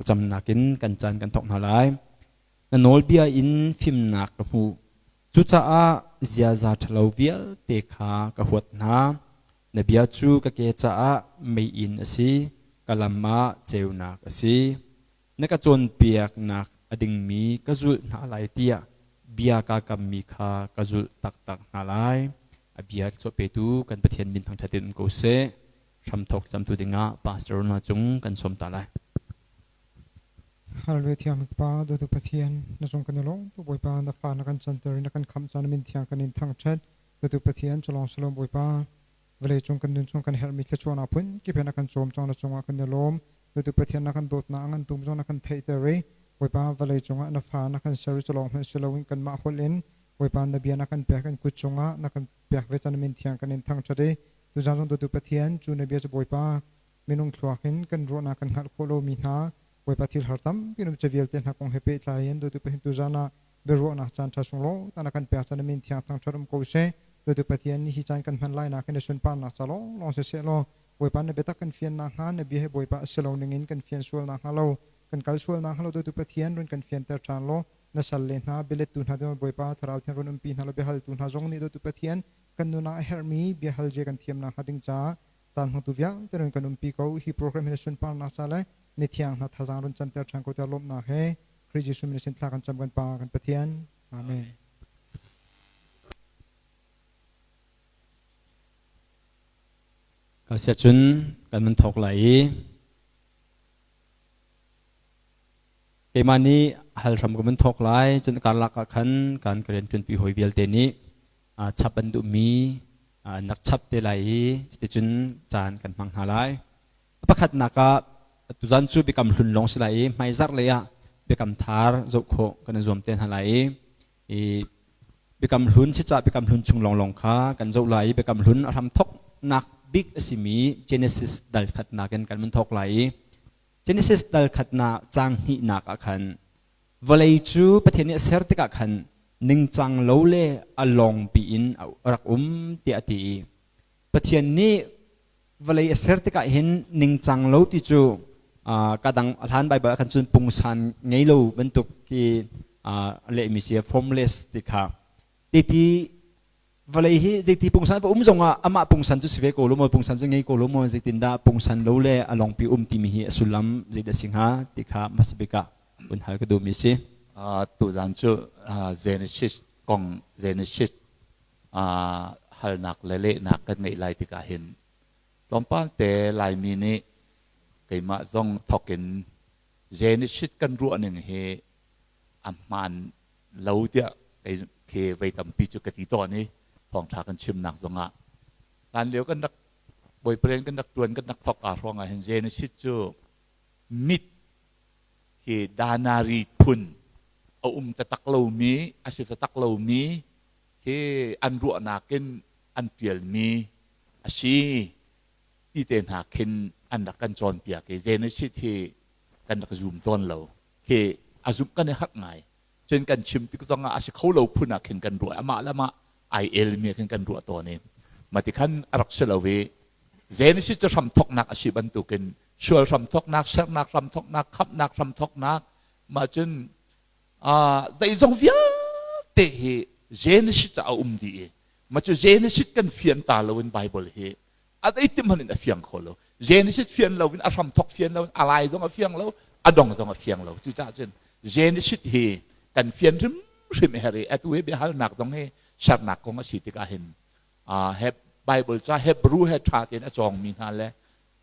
Thlacamnak in kan caan kan thawk hna lai. Na nawlbia in fimnak ka hmuh. Cucaah ziaza ṭhalo vialte kha ka huat hna. Na bia cu ka ke caah meiinn a si, ka lam ah ceunak a si. Na ka cawnpiaknak a dingmi ka zulh hna lai tiah bia kaa kammi kha ka zulh taktak hna lai. A bia petu kan Pathian min thangṭhat in um ko seh. Hramthawk camtu dingah pastor hna cung kan sawm ta lai. Hallelujah thiang Pa dawtu Pathian na cung kan i lawm tu Bawipa na fa na kan canter i na kan khamh caan min thiang kan in thangṭhat dawtu Pathian culawng salom Bawipa vawlei cung kan nun chung kan herhmi thluachuahnak phun kip he na kan cawm cang na cungah kan i lawm dawtu Pathian na kan dawtnak a ngan tum zong na kan theihter i Bawipa vawlei cungah na fa na kan ser i culawng hmanh si loin kanmah holh in Bawipa na bia na kan pek kan kut cungah na kan pek ve caan min thiang kan in thangṭhat i tuzaan zong dawtu Pathian cu na bia cu Bawipa minung thluak in kan ruahnak kan hngalh khawh lomi hna Bawipa thil har tampi um ca vialte hna kong he pehtlai in dawtu Pathian tuzaan ah biaruahnak caan ṭha sunglawi ta na kan pek caan min thiang thangṭhat um ko seh. Dawtu Pathian nih hi caan kan hman lai nak in na sunparnak ca lawnglawng siseh law Bawipa na biatak kan fian nakhnga na bia he Bawipa a si lo ning in kan fian sual nakhnga lo kan kal sual nakhnga lo dawtu Pathian run kan fianter ṭhan law na sal le hna bialettu hna dawtu Bawipa Thlarau Thiang run umpi hna law biahaltu hna zong nih dawtu Pathian kan nun ah a herhmi biahal zia kan thiam nakhnga ding caah caan hmangtu vialte run kan umpi ko. Hi program hi na sunparnak ca le mithiang hna thazaang run canter ṭhan ko tiah lawmhnak he Khrih Jesuh min sin thla kan cam kan Pa kan Pathian. Amen. Ka sia cun kan mun thawk lai i keimah nih hal hram ka mun thawk lai cun karlak ah khan kan ka rian ṭuanpi hawi vialte nih chap an duhmi nak chap te lai i cuticun caan kan hmang hna lai. Pakhatnak ah tuzan cu biakam hlun lawng si lai i hmaizarh lei ah biakam thar zoh khawh kan i zuam te hna lai i biakam hlun si cah biakam hlun chung lawnglawng kha kan zoh lai i biakam hlun a hram thawknak bik a simi Genesis dal khatnak in kan mun thawk lai i Genesis dal khatnak caang hnihnak ah khan vawlei cu Pathian nih a ser tikah khan ningcang lo le a lawng piin a rak um tiah a ti i Pathian nih vawlei a ser tikah hin ningcang lo ti cu ka dang hlan Bible ah khan cun pungsan ngei lo bantuk khi lehmi si formless ti kha ti vawlei hi zeiti pungsan va um zongah amah pungsan cu si ve ko lo maw pungsan cu ngei ko lo maw zeitindah pungsan lo le a longpi um timi hi a sullam zeidah si hnga ti kha hmasa bik ah un hal ka duhmi si. Tuzan cu Genesis kong Genesis halnak le lehnak kan ngeih lai tikah hin tlawmpal te Laimi nih keimah zong thawk in Genesis kan ruah ning hi a hmaan lo tiah kei khi voi tampi cu ka ti tawn i thawngṭha kan chimnak zongah hlan lio kan rak boyfriend kan rak ṭuan kan rak thawk aa hrawng ah hin Genesis cu mit hi danari phun a um taktak lomi a si taktak lomi hi an ruahnak in an ṭialmi a si ti te hna khin an rak kan cawnpiak i Genesis hi kan rak zum tawn lo khi a zumh kan i harh ngai cun kan chim tik zongah a si kho lo phun ah khin kan ruah amah le amah ai elmi khin kan ruah tawn i mati khan a rak si lo i Genesis cu hramthoknak a si bantukin sual hramthoknak sernak hramthoknak khamhnak hramthoknak mah cun zeizong vialte hi Genesis ah a um dih i mah cu Genesis kan fian ta lo in Bible hi a zeitim hmanh in a fiang kho lo. Genesis fian lo in a hramthok fian lo in a lai zong a fiang lo a dong zong a fiang lo. Cucaah cun Genesis hi kan fian hrimhrim a herh i atu hi biahalnak zong hi sernak kong a si tikah hin Bible ca Hebrew he ṭha tein a cawngmi hna le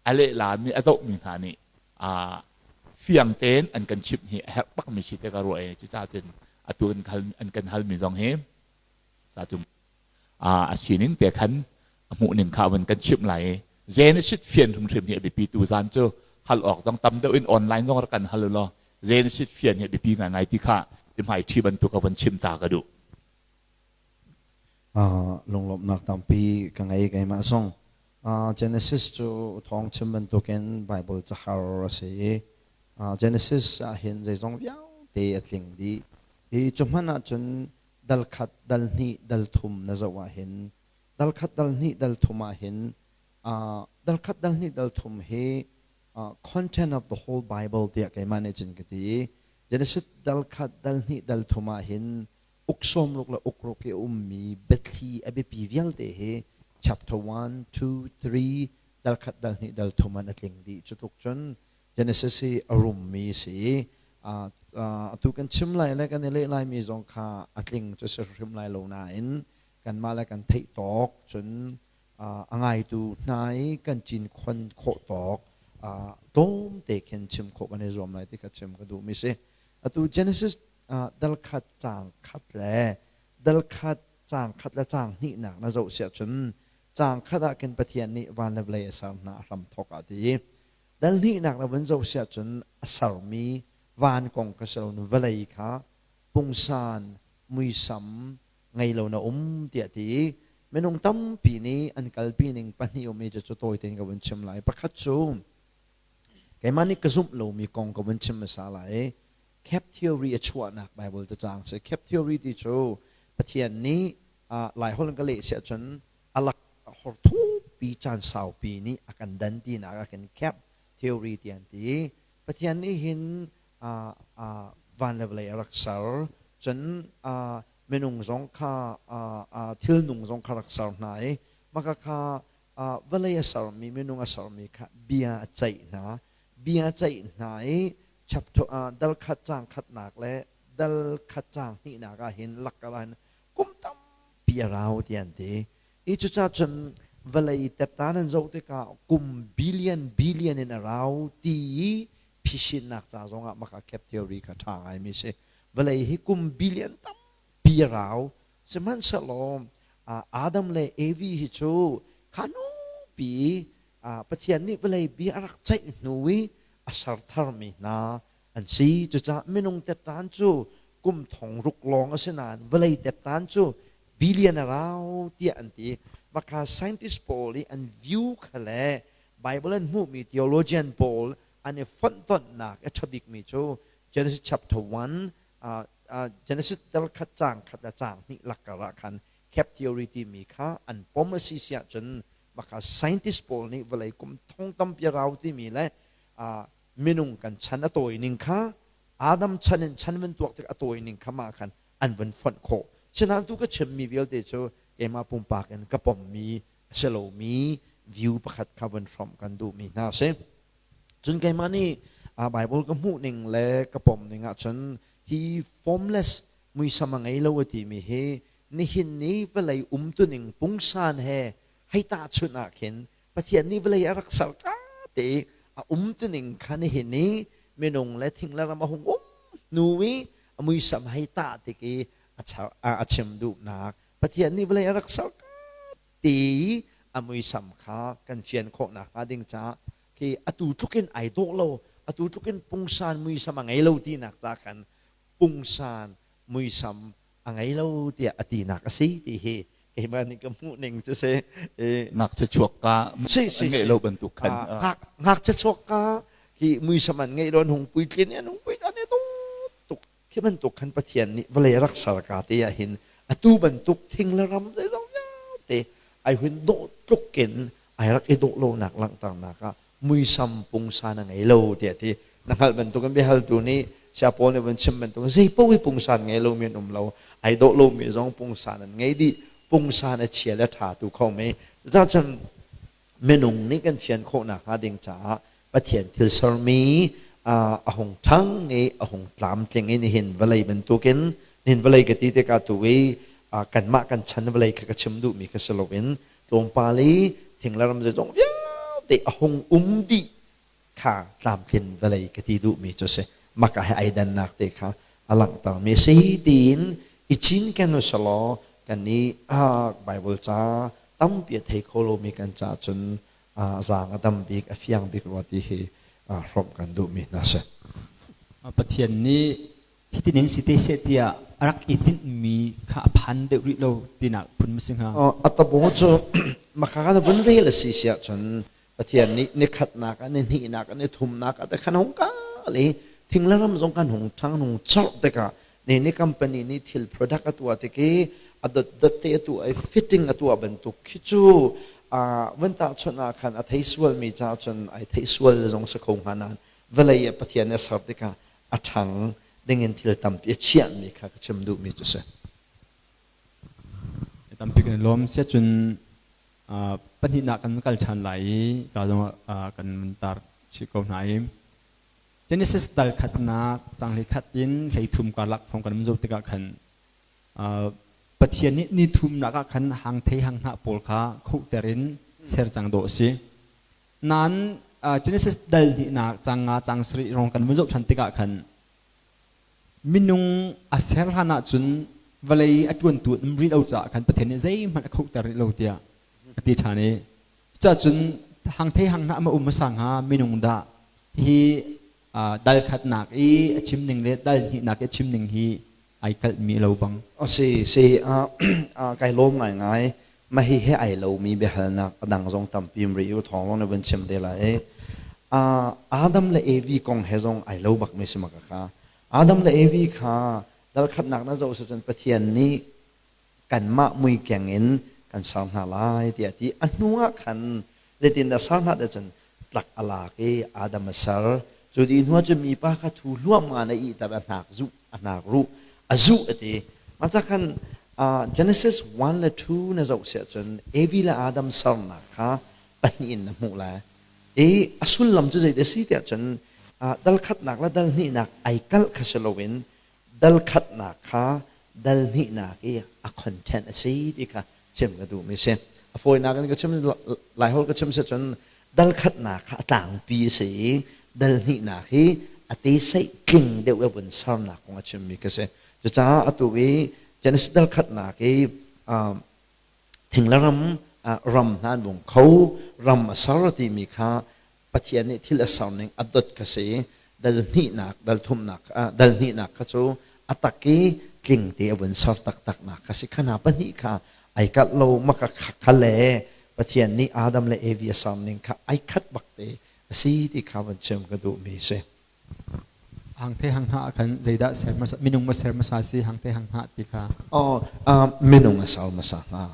a lehlami a zohmi hna nih fiang tein an kan chimh hi a herh bakmi si te ka ruah i cucaah cun atu an kan halmi zong hi sa cung a sining te khan a hmuhning kha vun kan chimh lai i Genesis fian hrimhrim hi a biapi tu zan cu hal awk zong tam deuh in online zong rak kan hal law Genesis fian hi a biapi ngaingai ti kha ti hmai ṭhi bantuk a vun chim ta ka duh. Lunglawmhnak tampi ka ngei keimah zong. Genesis cu thawng chim bantukin Bible cahar a si i Genesis ah hin zeizong vialte a tling dih. Hi cu hmanh ahcun dal khat, dal hnih, dal thum na zoh ahhin dal khat, dal hnih, dal thum ahhin dal khat, dal hnih, dal thum hi content of the whole Bible tiah keimah nih cun ka ti i Genesis dal khat dal hnih dal thum ah hin uk sawmruk le ukruk i a ummi biathli a biapi vialte hi chapter 1, 2, 3 dal khat dal hnih dal thum an a tling dih. Cu tluk cun Genesis hi a rummi a si i atu kan chim lai le kan i leh laimi zong kha a tling cu si hrim lai lo nain kanmah le kan theih tawk cun a ngaitu hna i kan cinkhon khawh tawk tlawmte khin chim khawh kan i zuam lai ti kha chim ka duhmi si. Atu Genesis dal khat caang khat le dal khat caang khat le caang hnihnak na zoh siah cun caang khat ah khin Pathian nih van le vawlei a ser hna a hram thawk ah ti i dal hnihnak na vun zoh siah cun a sermi van kong kha si loin vawlei kha pungsan muisam ngei lo na um tiah ti i minung tampi nih an kalpi ning pahnih um i cucu tawi tein ka vun chim lai. Pakhat cu keimah nih ka zumh lomi kong ka vun chim hmasa lai. Cap theory a chuahnak Bible cacang si. Cap theory ti cu Pathian nih Laiholh in ka leh siah cun a lak hor thukpi caan saupi nih a kan dan tinak ah khin cap theory ti an ti. Pathian nih hin van le vawlei a rak ser. Cun minung zong kha thilnung zong kha rak ser hna i maka kha vawlei a sermi minung a sermi kha bia a ceih hna. Bia a ceih hna i chapter dal khat caang khatnak le dal khat caang hnihnak ah hin lakkar ah hin kum tampi a rau ti an ti. I cucaah cun vawlei tetta nan zoh tikah kum billion billion in a rau ti i phisinnak ca zongah maka cap theory kha ṭha ngaimi si. Vawlei hi kum billion tampi a rau. Sihmanhsehlaw Adam le Evi hi cu kha nupi Pathian nih vawlei bia a rak ceih hnu i a ser tharmi hna an si. Cucaah minung tettan cu kum thong ruk lawng a si nain vawlei tettan cu billion a rau tiah an ti. Maka scientist pawl i an view kha le Bible an hmuhmi theologian pawl an i fonhtonhnak a ṭha bikmi cu Genesis chapter 1 Genesis dal khat caang khat le caang hnih lakkar ah khan cap theory timi kha an pom a si si ahcun maka scientist pawl nih vawlei kum thong tampi a rau timi le minung kan chan a tawi ning kha Adam chan in chan van tuak tik a tawi ning kha mah khan an van fonh khawh. Sinain tu ka chimmi vialte cu keimah pumpak in ka pommi a si lomi view pakhat kha van hrawmh kan duhmi hna a si. Cun keimah nih Bible ka hmuh ning le ka pom ning ahcun hi formless muisam a ngei lo a timi hi nihin ni vawlei umtuning pungsan he hei tahchunh ah khin Pathian nih vawlei a rak ser ka te i a umtuning kha nihin ni minung le thing le ram a hung um hnu i a muisam hei tah tik i a chim duhnak Pathian nih vawlei a rak ser ka ti i a muisam kha kan fian khawh nakhnga ding caah khi atu tluk in ai dawh lo atu tluk in pungsan muisam a ngei lo tinak ca khan pungsan muisam a ngei lo tiah a tinak a si ti hi keimah nih ka hmuh ning cu si. Ngakchia chuak ka ngeih lo bantuk khan. Ngakchia chuak ka hi muisam an ngeih lo an hung puitlin an hung pui an i tuk Khi bantuk khan Pathian nih vawlei rak ser ka te ah hin atu bantuk thing le ram zeizong vialte ai hun dawh tluk in ai rak i dawh lonak langhternak ah muisam pungsan a ngei lo tiah ti. Na hngalh bantukin biahaltu nih saya Paul nih vun chim bantukin zei paoh hi pungsan ngei lomi an um lo, ai dawh lomi zong pungsan an ngei dih, pungsan a chia le ṭha tu kho mei. Cucaah cun minung nih kan fian khawh nakhnga ding caah Pathian thil sermi a hung ṭhang i a hung tlamtling i nihin vawlei bantukin nihin vawlei ka ti tikah tu i kanmah kan chan vawlei kha ka chim duhmi kha si loin tlawmpal i thing le ram zeizong vialte a hung um dih kha tlamtlin vawlei ka ti duhmi cu a si. Maka he ai dannak te kha a langhtermi a si tiin i cinken u selaw kan i Bible ca tampi a thei kho lomi kan caah cun zaang a dam bik, a fiang bik rua ti hi hrawmh kan duhmi hna si. Pathian nih hitin in si te seh tiah a rak i tinhmi kha a phan deuh rih lo tinak phun ma si hnga? A tabo cu maka kan vun rel a si siah cun Pathian nih ni khatnak ah ni hnihnak ah ni thumnak ah te khan hung kal i thing le ram zong kan hung ṭhang hung chorh tikah ni ni company nih thil product a tuah tik i a dotdot te a tuah i fitting a tuah bantuk khi cu. Vun tahchunh ah khan a thei sualmi caah cun ai theih sual zong si kho hnga nain vawlei ah Pathian nih a ser tikah a ṭhang dingin thil tampi a chiahmi kha ka chim duhmi cu si. Tampi kan i lawm. Siacun pahnihnak kan kal ṭhan lai i ka zong kan mun tar chih ko hna i Genesis dal khatnak cang hlei khat in hlei thum karlak phong kan um zoh tikah khan Pathian nih ni thumnak ah khan hang thei hang hnah pawl kha khohter in ser cang dawh a si. Nain Genesis dal hnihnak cang nga cang sarih rong kan vun zoh ṭhan tikah khan minung a ser hlan ahcun vawlei a ṭuantu an um rih lo caah khan Pathian nih zeihmanh a khohter rih lo tiah a ti ṭhan i cucaah cun hang thei hang hnah ma um hmasa hnga minung dah hi dal khatnak i a chim ning le dal hnihnak i a chim ning hi ai kalhmi lo bang. Si si kai lawm ngaingai. Mah hi he ai lomi biahalnak a dang zong tampi rih u thawng zong na vun chim te lai. Adam le Evi kong he zong ai lo bakmi si maka kha. Adam le Evi kha dal khatnak na zoh cun Pathian nih kanmah muikeng in kan ser hna lai tiah ti. A hnu ah khan zeitindah ser hna ti cun tlak a lak i Adam a ser. Cu dih hnu ah cun mipa kha thu hluahmah in a ihter, a hnak zuh, a hnak ruh, a zuh a ti. Mah ca khan Genesis 1 le 2 na zoh si ahcun Evi le Adam sernak kha pahnih in na hmuh lai. I a sullam cu zeidah a si tiah cun dal khatnak le dal hnihnak ai kalh kha si loin dal khatnak kha dal hnihnak i a content a si ti kha chim ka duhmi si. A fawinak in ka chim Laiholh ka chim si cun dal khatnak kha a tlangpi a si i dal hnihnak hi a te seih tling deuh i vun sernak kong a chimmi ka si. Cucaah atu i Genesis dal khatnak i thing le ram ram hna an vung kho ram a ser timi kha Pathian nih thil a ser ning a dot kha si dal hnihnak dal thumnak dal hnihnak kha cu a tak i tling te a vun ser taktak nak kha si khana pahnih kha ai kalh lo maka kha le Pathian nih Adam le Evi a ser ning kha ai khat bak te a si ti kha vun chim ka duh mi si. Hang the hang hna khan zeidah ser hmasa minung ma ser hmasa si hang the hang hna ti kha. Oh, minung a ser hmasa hna.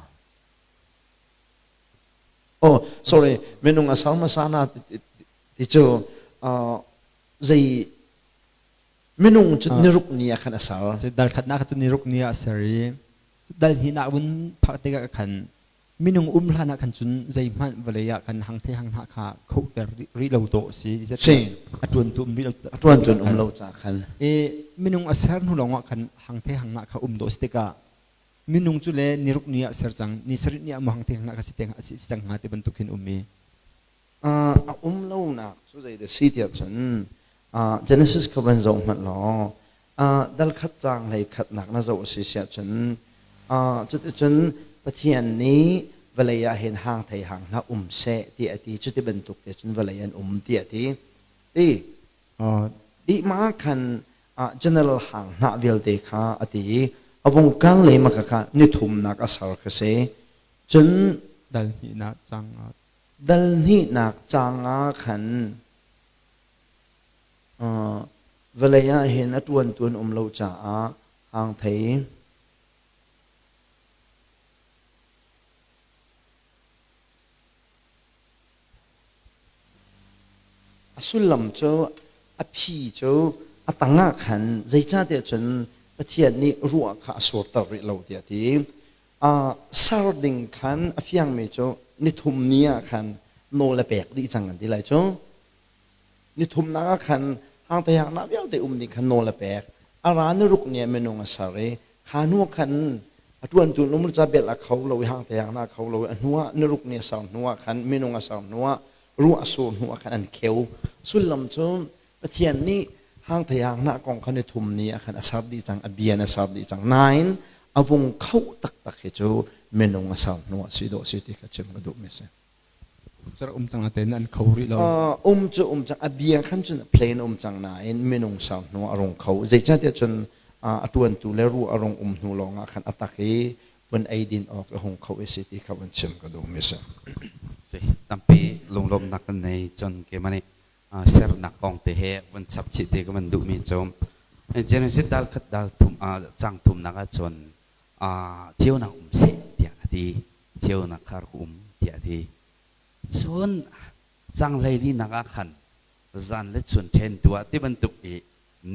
Oh, sorry, minung a ser hmasa hna ti cu zei minung cu niruk ni ah khan a ser. Dal khatnak cu niruk ni ah a ser i dal hnihnak vun phak tikah khan minung um hlan ah khan cun zeihmanh vawlei ah khan hang the hang hna kha khohter rih lo dawh a si. A ṭuantu um rih lo. A ṭuantu um lo ca khan. I minung a ser hnu lawngah khan hang the hang hna kha um dawh a si tikah minung cu le niruk ni ah ser cang ni sarih ni ah maw hang te hang kha si te si cang hnga ti bantuk hin um i A um lonak cu zeidah si tiah cun Genesis kha van zoh hmanh law dal khat caang hlei khatnak na zoh a si siah cun cuticun Pathian nih vawlei ah hin hang thei hang hna um seh tiah a ti cuti bantuk te cun vawlei an um tiah a ti ti Dih ma khan general hang hnah vialte kha a ti i a vung kal le maka kha nithumnak a ser kha si. Cun dal hnihnak cang ah dal hnihnak cang ah khan vawlei ah hin a ṭuantu an um lo caah hang thei A sullam cu a phi cu a tangah khan zeicahtiah cun Pathian nih ruah kha a surter rih lo tiah a ti. Ser ding khan a fiangmi cu nithum ni ah khan nawl a pek dih cang an ti lai cu. Nithumnak ah khan hangtehaknak vialte um ding khan nawl a pek. A ra niruk ni ah minung a ser i kha hnu khan a ṭuantu um ca bel a kho lo i hangtehaknak a kho lo i a hnu ah niruk ni a ser hnu ah khan minung a ser hnu ah ruah a sur hnu ah khan an kheu. Sullam cu Pathian nih hangthei-hanghnah kong kha nithum ni ah khan a ser dih cang, a bia in a ser dih cang. Nain a vung khoh taktak hi cu minung a ser hnu ah si dawh si ti kha chim ka duhmi a si. Cer um cang natein an kho rih lo. Um cu um cang, a bia khan cun plain um cang nain minung ser hnu ah a rung kho. Zeicahtiah cun a ṭuantu le ruah a rung um hnu lawngah khan a tak i vun ei din awk a hung kho i si ti kha vun chim ka duhmi si. Si, tampi lunglawmhnak kan nei cun keimah nih sernak kong te he vun chap chih te ka van duhmi cu Genesis dal khat dal thum cang thumnak ah cun ceunak um seh tiah a ti. Ceunak kha rak um. tiah a ti. Cun cang hleilinak ah khan zan le chun ṭhen tuah ti bantuk i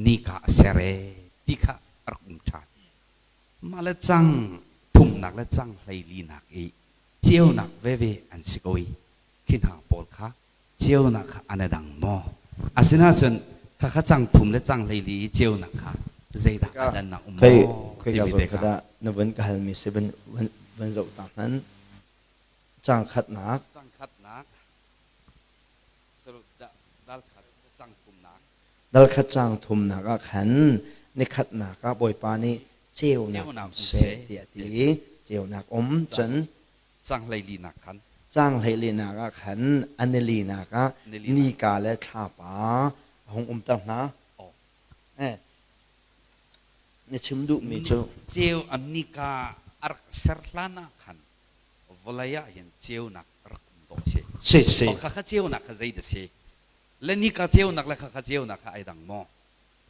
nika a ser ee ti kha a rak um ṭhan. Mah le cang thumnak le cang hleilinak i ceunak veve an si ko i khi hna pawl kha ceunak kha an i dang maw? Asinain khakha cang thum le cang 14 i ceunak kha zeidah a dannak um Khoi maw khoi ka timi zawn te kha kha. dah na vun ka halmi si vun vun vun zoh ta hmanh. Cang khatnak. Cang khatnak dal khat cang thumnak. Dal khat cang thumnak ah khan nikhatnak ah Bawipa nih ceunak Ceunak um um seh seh tiah a ti i ceunak um cun cang 14nak khan Caang 14nak ah khan a nilinak ah nilinak nika le thlapa a hung umter hna. Oh. Eh, na chim duhmi cu Ceu a nika a rak ser hlan ah khan vawlei ah hin ceunak rak um dawh a si. Si si. Oh, khakha ceunak kha zei dah si? Le nika ceunak le khakha ceunak kha ai dang maw?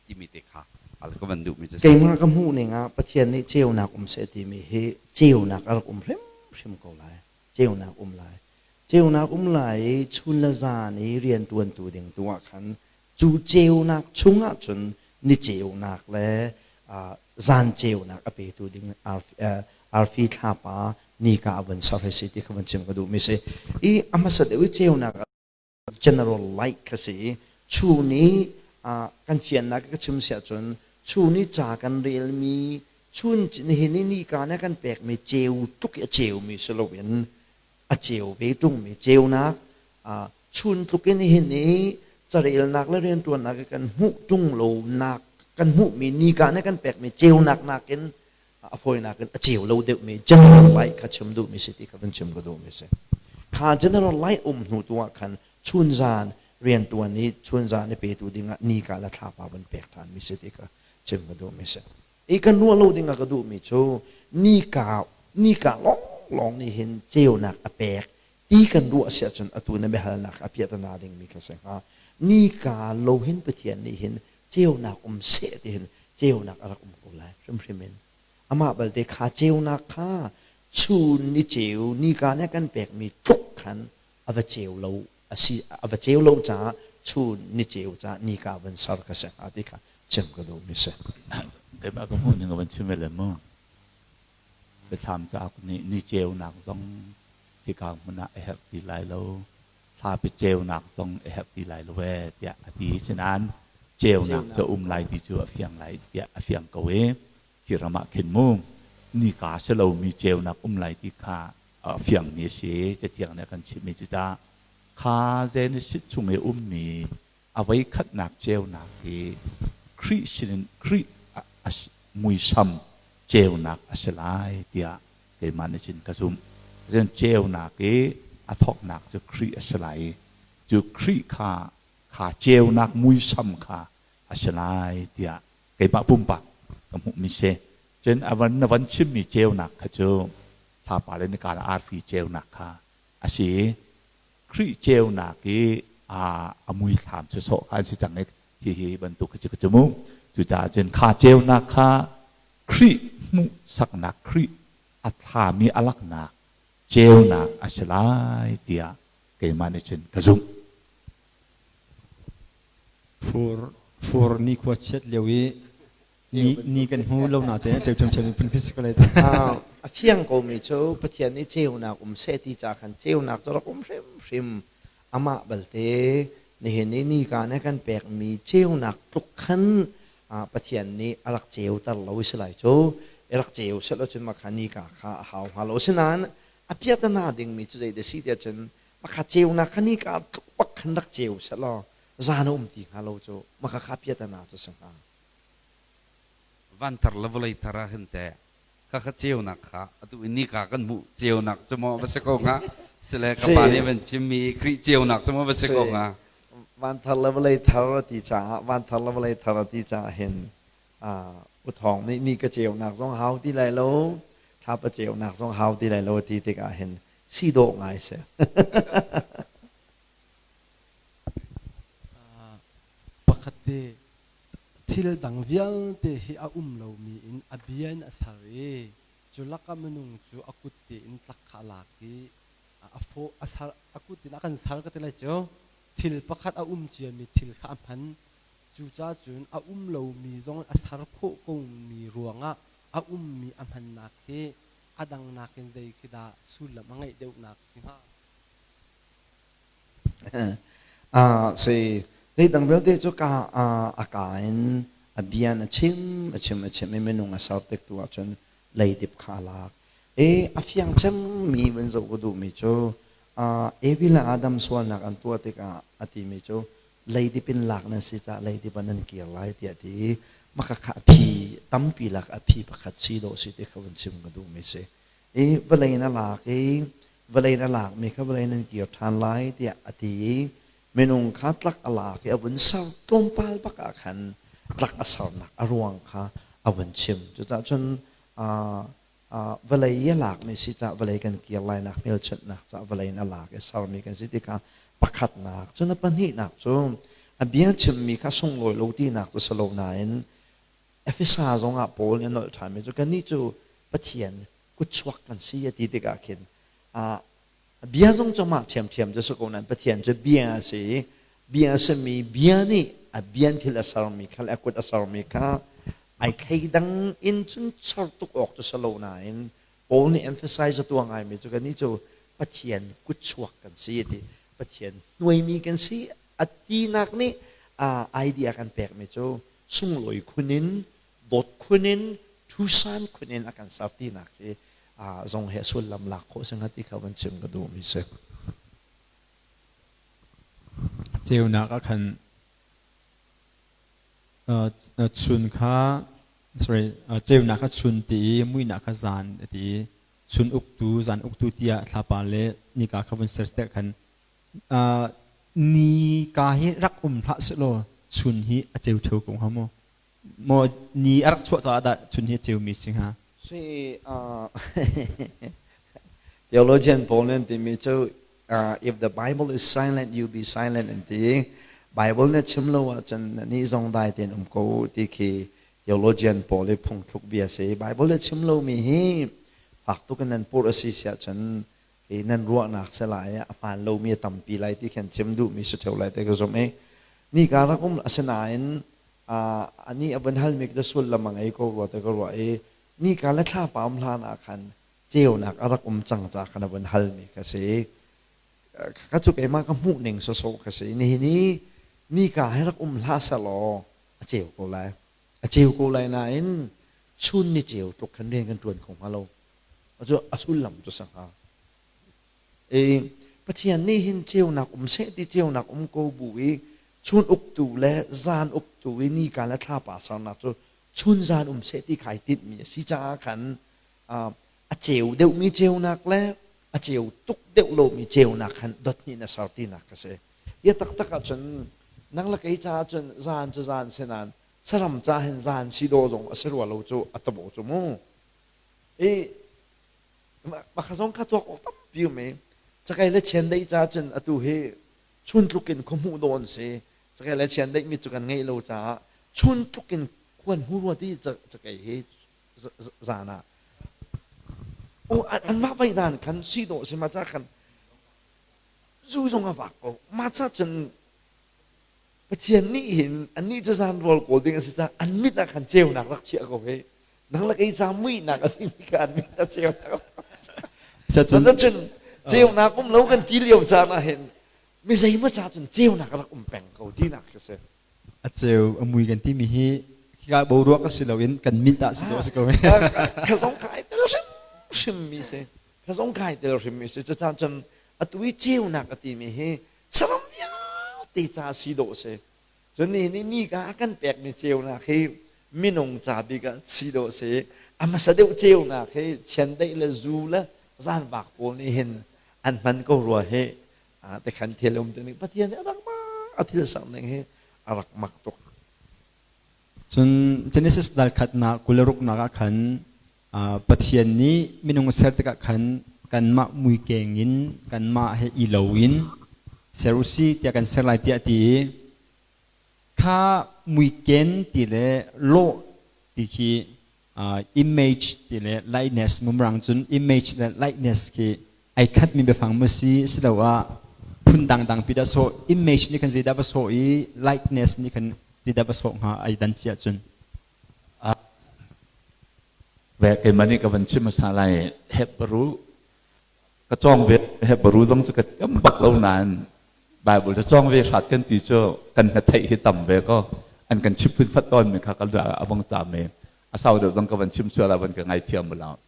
Timi te kha al ka van duhmi cu si. Keimah ka hmuh ning ah Pathian nih ceunak um seh timi hi ceunak a rak um hrimhrim ko lai. Ceunak um lai. Ceunak um lai i chun le zan i rianṭuantu ding tu ah khan cu ceunak chungah cun ni ceunak le zan ceunak a petu ding arfi thlapa nika a vun ser hi si ti kha vun chim ka duhmi si. I a hmasa deuh i ceunak general light kha si i chun i kan fiannak ka chim siah cun chun i ca kan relmi chun nihin i nika nih a kan pekmi ceu tuk i a ceumi si loin a ceu ve ṭungmi ceunak chun tluk in nihin i carelnak le rianṭuannak i kan hmuh ṭung lonak kan hmuhmi nika nih kan pekmi ceunak nakin a fawinak in a ceu lo deuhmi general light kha chim duhmi si ti kha van chim ka duhmi si. Kha general light um hnu tu ah khan chunzan rianṭuan i chunzan i petu dingah nika le thlapa van pek ṭhanmi si ti kha chim ka duhmi si. I kan ruah lo dingah ka duhmi cu nika nika lawnglawng nih hin ceunak a pek ti kan ruah si ahcun atu na biahalnak a piahtana dingmi kha si hnga. Nika lo hin Pathian nih hin ceunak um seh ti hin ceunak a rak um ko lai hrimhrim in. Amah balte kha ceunak kha chun ni ceu nika nih a kan pekmi tluk khan a va ceu lo a si a va ceu lo caah chun ni ceu caah nika van ser ka si hnga ti kha chim ka duhmi si. Keimah ka hmuh ning a van chim ve le mu. Biathlam cauk nih ni ceunak zong hika hmun ah a herh ti lai lo, thlapi ceunak zong a herh ti lai lo ee tiah a ti. Sinain ceunak cu a um lai ti cu a fiang lai tiah a fiang ko i hi ram ah khin mu nika si lomi ceunak um lai ti kha a fiangmi a si. Cathiang nih a kan chimhmi cu tah kha Genesis chung i ummi a voikhatnak ceunak hi Khrih sinin Khrih muisam ceunak a si lai tiah keimah nih cun ka zumh. Cun ceunak i a thawknak cu Khrih a si lai i cu Khrih kha kha ceunak muisam kha a si lai tiah keimah pumpak ka hmuhmi si. Cun a van na van chimmi ceunak kha cu thlapa le nika le arfi ceunak kha a si i Khrih ceunak i a muithlam cu sawh kha an si cang i hihi bantuk khi cu ka mu. Cucaah cun kha ceunak kha Khrih hmuhsaknak Khrih a thlami a laknak ceunak a si lai tiah keimah nih cun ka zumh. Fur fur nikhua chiat lio i ni ni kan hmu lo na te ceu cem cem phun khi si ko lai A fiang ko mi cu Pathian nih ceunak um seh ti ca khan ceunak cu rak um hrimhrim amah balte nihin ni nika nih kan pekmi ceunak tluk khan Pathian nih a rak ceuter lo i si lai cu i rak ceu seh cun mah kha nika kha a hau hnga lo asinain a piahtana dingmi cu zei dah si tiah cun mah ceunak kha nika tluk bak khan rak ceu seh law zan a um ti hnga lo cu mah kha piahtana cu si hnga Van thar le vawlei thar ah hin teh khakha ceunak kha atu i nika kan hmuh ceunak cu maw va si ko hnga sile ka pa nih van chimmi Khrih ceunak cu maw va si ko hnga Van thar le vawlei thar a ti caah van thar le vawlei thar a ti caah hin U Thawng nih ni ka ceunak zong hau ti lai lo thlapa ceunak zong hau ti lai lo a ti tikah hin si dawh ngai si. Pakhat te Thil dang vialte hi a um lomi in a bia in a ser i cu lakah minung cu a kut tein tlak kha a lak i A fo a sar a kut in a kan sar ka ti lai cu thil pakhat a um ciami thil kha a hman. Cucaah cun a um lomi zong a sar khawh komi ruangah a ummi a hmannak hi a dang nakin zei khi dah sullam a ngeih deuhnak si hnga? Si zeidang vialte cu ka a ka in a bia a chim a chim a chim i minung a ser tik tu ahcun leidip kha a lak. E a fiang cemmi vun zoh ka duhmi cu Evi le Adam sualnak an tuah tikah a timi cu leidip in lak nan si caah leidip ah nan kir lai tiah a ti i maka kha a phi tampi lak a phi pakhat si dawh si ti kha vun chim ka duhmi si. I vawlei in a lak i vawlei in a lakmi kha vawlei nan kir ṭhan lai tiah a ti i minung kha tlak a lak i a vun ser tlawmpal bak ah khan tlak a sernak a ruang kha a vun chim. Cucaah cun vawlei i a lakmi si caah vawlei kan kir lainak hmelchunhnak caah vawlei in a lak i sermi kan si ti kha pakhatnak. Cun a pahnihnak cu a bia chimmi kha sunglawi lo tinak cu si lo nain Efesa zong ah Paul nih a nolh ṭhanmi cu kannih cu Pathian kutchuak kan si a ti tikah khin a bia zong cu mah ṭhiamṭhiam cu si ko nain Pathian cu bia a si i bia a simi bia nih a bian thil a sermi kha le a kut a sermi kha ai thleidang in cun ser tuk awk cu si lo nain Paul nih emphasize a tuah ngaimi cu kannih cu Pathian kutchuak kan si a ti. Pathian hnuaimi kan si a tinak nih idea kan pekmi cu sunglawi khun in dawt khun in thusan khun in a kan ser tinak hi zong he sullam lak khawh si hnga ti kha van chim ka duhmi si. Ceunak ah khan chun kha sorry ceunak kha chun ti i muihnak kha zan a ti i chun uktu zan uktu tiah thlapa le nika kha vun ser tikah khan nika hi rak um hlah sehlaw chun hi a ceu ṭheo ko hnga maw? Maw ni a rak chuah caah dah chun hi a ceumi si hnga? Si theologian pawl nih an timi cu if the Bible is silent you be silent an ti. Bible nih chim lo ahcun nih zong dai tein um ko ti khi theologian pawl i phungthluk bia si. Bible nih chim lomi hi fak tuk in nan purh a si si ahcun hi nan ruahnak si lai a hmaan lomi a tampi lai ti khan chim duhmi si ṭheo lai te ka zumh i nika rak um asinain ani a vun halmi ka sullam a ngei ko rua te ka ruah i nika le thlapa um hlan ah khan ceunak a rak um cang ca khan a vun halmi ka si. Ka cu keimah ka hmuh ning sawsawh ka si. Nihin i nika hi rak um hlah selaw a ceu ko lai. A ceu ko lai nain chun ni ceu tluk khan rian kan ṭuan kho hnga lo. Cu a sullam cu si hnga. I Pathian nih hin ceunak um seh ti ceunak um ko bu i chun uktu le zan uktu i nika le thlapa sernak cu chun zan um seh ti kha ai tinhmi a si caah khan a ceu deuhmi ceunak le a ceu tuk deuh lomi ceunak khan dot hnih na ser tinak ka si. Bia taktak ahcun nang le kei caah cun zan cu zan si nain saram ca hin zan si dawh zong a si rua lo cu a tabo cu mu. I maka zong kha tuak awk tampi um i cakei le chiandeih ca cun atu hi chun tluk in khua hmuh dawh an si. Cakei le chiandeih mit cu kan ngeih lo caah chun tluk in khuan hmu rua ti cakei hi zan ah an vah vai dan khan si dawh si ma ca khan zu zong a vak ko ma ca cun Pathian nih hin annih cu zan rawl kawl ding a si caah an mit ah khan ceunak rak chiah ko hi nang le kei ca muihnak a simi kha an mit ah ceunak rak cun ceunak um lo kan ti lio caan ah hin mi zeimaw ca cun ceunak rak um peng ko tinak khi si. A ceu a mui kan timi hi hika boruak a si loin kan mit ah si dawh a si ko. Ka zong kai tel hrim hrim mi si. Ka zong kai tel hrim mi si. Cucaah cun atu i ceunak a timi hi saram vialte ca si dawh si. Cun ni nih nika a kan pekmi ceunak hi minung ca bik ah si dawh si. A hmasa deuh ceunak hi chiandeih le zu le zanvak pawl nih hin an hman ko rua hi tikhan thil um ti Pathian nih a rak mak a thil ser ning hi a rak mak tuk. Cun Genesis dal khatnak 26nak ah khan Pathian nih minung ser tikah khan kanmah muikeng in kanmah he i lo in ser usih tiah kan ser lai tiah ti i kha muiken ti le lawh ti khi image ti le likeness mumrang cun image le likeness khi. Ai khatmi biafang maw si asiloah phun dangdang pi dah sawh image nih khan zeidah va sawh i likeness nih khan zeidah va sawh hnga ai dan si ahcun? Ve keimah nih ka van chim hmasa lai. Hebrew ka cawng ve Hebrew zong cu ka thiam bak lo nain Bible cu cawng ve hrat kan ti cu kan hna theih hi tam ve ko an kan chim phun fat tawn mi kha ka a vong cam i a sau deuh zong ka van chim sual ah van ka ngaithiam lo.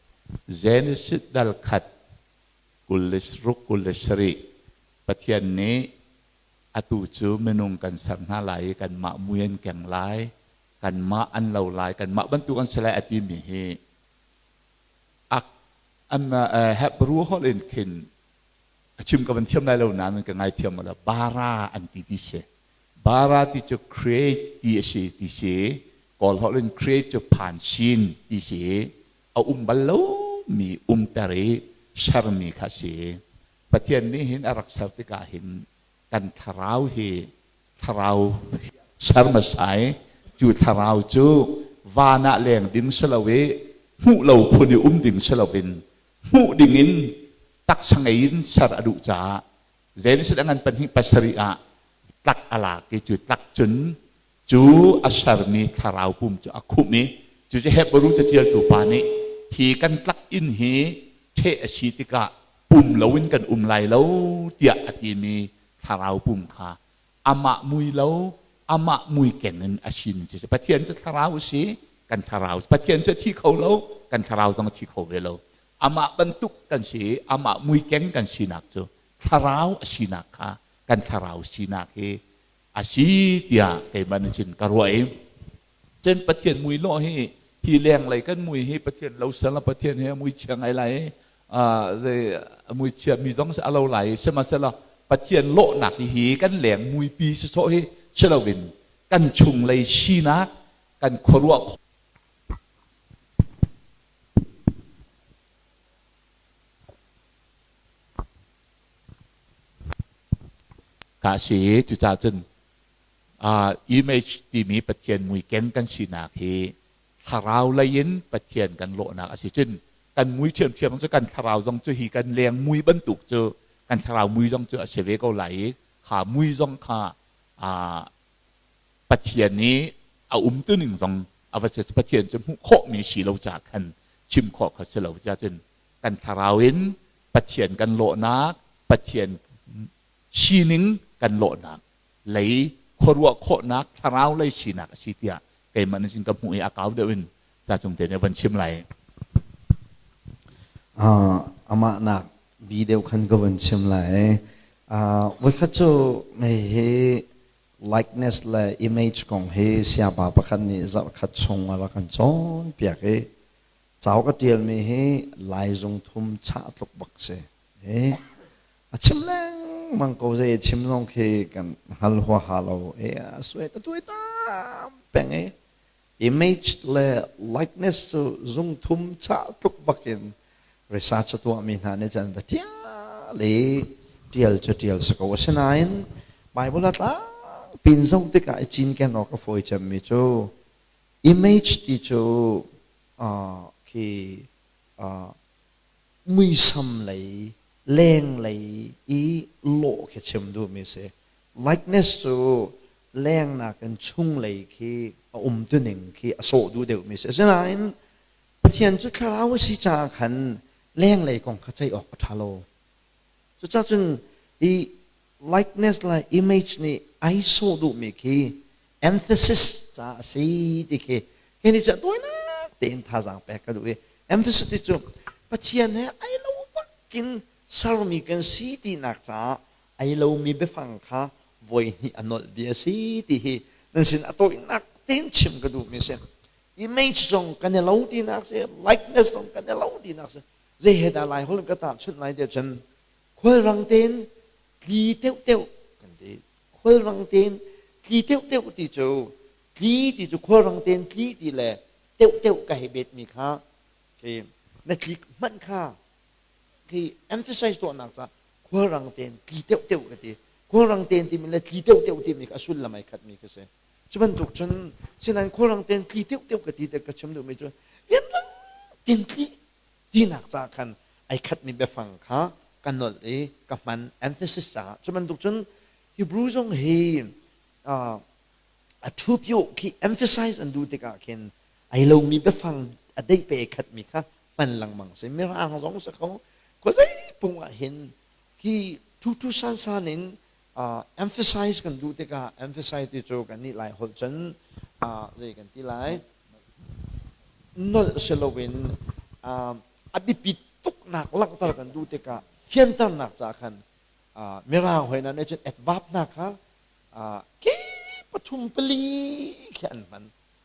Genesis dal khat 26 27 Pathian nih atu cu minung kan ser hna lai i kanmah mui an keng lai kanmah an lo lai kanmah bantuk an si lai a timi hi Hebrew holh in khin a chim ka van thiam lai lo nain ka ngaithiam lo bara an ti ti si. Bara ti cu create ti a si ti si. Kawl holh in create cu phan sin ti si. A um bal lo mi umter i sermi kha si. Pathian nih hin a rak ser tikah hin kan thlarau hi thlarau ser hmasa i cu thlarau cu van ah leng ding si lo i hmuh lo phun i um ding si loin hmuh ding in taksa ngei in ser a duh caah Genesis a ngan pahnih pasarih ah tlak a lak i cu tlak cun cu a sermi thlarau pum cu a khumh i cu cu Hebrew caṭialtu pa nih hi kan tlak inn hi ṭheh a si tikah pum loin kan um lai lo tiah a timi thlarau pum kha amah mui lo amah mui keng in a sin ti si. Pathian cu thlarau a si kan thlarau Pathian cu a thi kho lo kan thlarau zong a thi kho ve lo. Amah bantuk kan si i amah mui keng kan sinak cu thlarau a sinak kha kan thlarau sinak hi a si tiah keimah nih cun ka ruah i cun Pathian mui lawh hi hi lenglei kan mui hi Pathian lo sal Pathian he a mui chia ngai lai i mui chia mi zong a lo lai i sihmanhsehlaw Pathian lawhnak hi kan leng muipi si sawh hi si loin kan chunglei sinak kan khuaruah Ka si. Cucaah cun image timi Pathian muikeng kan sinak hi thlarau lei in Pathian kan lawhnak a si. Cun kan mui ṭhiamṭhiam cu kan thlarau zong cu hi kan leng mui bantuk cu kan thlarau mui zong cu a si ve ko lai i kha mui zong kha Pathian nih a umtuning zong a va si. Pathian cu hmuh khawhmi si lo caah khan chim khawh kha si lo. Cucaah kan thlarau in Pathian kan lawhnak, Pathian sining kan lawhnak lei khuaruah khawhnak thlarau lei sinak a si tiah keimah nih cun ka hmuh i a kau deuh in ca cung te nih van chim lai. Amah nak bi deuh khan ka van chim lai. Voikhat cu mei hi likeness le image kong hi siapa pakhat nih zarhkhat chung a rak kan cawnpiak i cauk a ṭialmi hi Lai zungthum chah tluk bak si. A chim lengmang ko zei a chim zong khi kan hngal huaha lo. A suai ta tuai tam peng i image le likeness cu zungthum chah tluk bakin research a tuahmi hna nih cun va ṭial i ṭial cu ṭial si ko. Asinain Bible a tlangpi in zoh tikah i cinken awk a fawi cemmi cu image ti cu khi muisam lei lenglei i lawh khi chim duhmi si. Likeness cu lengnak in chunglei khi a umtuning khi a sawh duh deuhmi si. Asinain Pathian cu thlarau a si caah khan lenglei kong kha ceih awk a ṭha lo. Cucaah cun i likeness le image nih ai sawh duhmi khi emphasis ca a si ti khi khi nih cun tawinak tein thazaang pek ka duh i emphasis ti cu Pathian he ai lo bakin sermi kan si tinak caah ai lomi biafang kha voi hnih a nolh bia a si ti hi nan sin a tawinak tein chim ka duhmi a si. Image zong kan i lo tinak si, likeness zong kan i lo tinak si. Zei he dah Lai holh in ka tahchunh lai tiah cun khualrang tein tli teuh kan ti. Khualrang tein tli teuh ti cu tli ti cu khualrang tein tli ti le teuh teuh ka hei betmi kha khi na tlik hmanh kha khi emphasize tuahnak ca khualrang tein tli teuh teuh ka ti. Khualrang tein timi le tli teuh teuh timi kha a sullam ai khatmi kha si. Cu bantuk cun sinain khualrang tein tli teuh teuh ka ti te ka chim duhmi cu rianrang tein tli tinak ca khan ai khatmi biafang kha ka nolh i ka hman emphasis caah. Cu bantuk cun Hebrew zong hi a thu pio khi emphasize an duh tikah khin ai lomi biafang a deih pe khatmi kha hman lengmang si. Mirang zong si kho khuazei pung ah hin khi thu thu san san in emphasize kan duh tikah emphasize ti cu kan nih lai holh cun zei kan ti lai nolh si loin a biapit tuknak langhter kan duh tikah fianternak ca khan mirang hoi na nih cun adverb hna kha ki pathum pali khi an hman.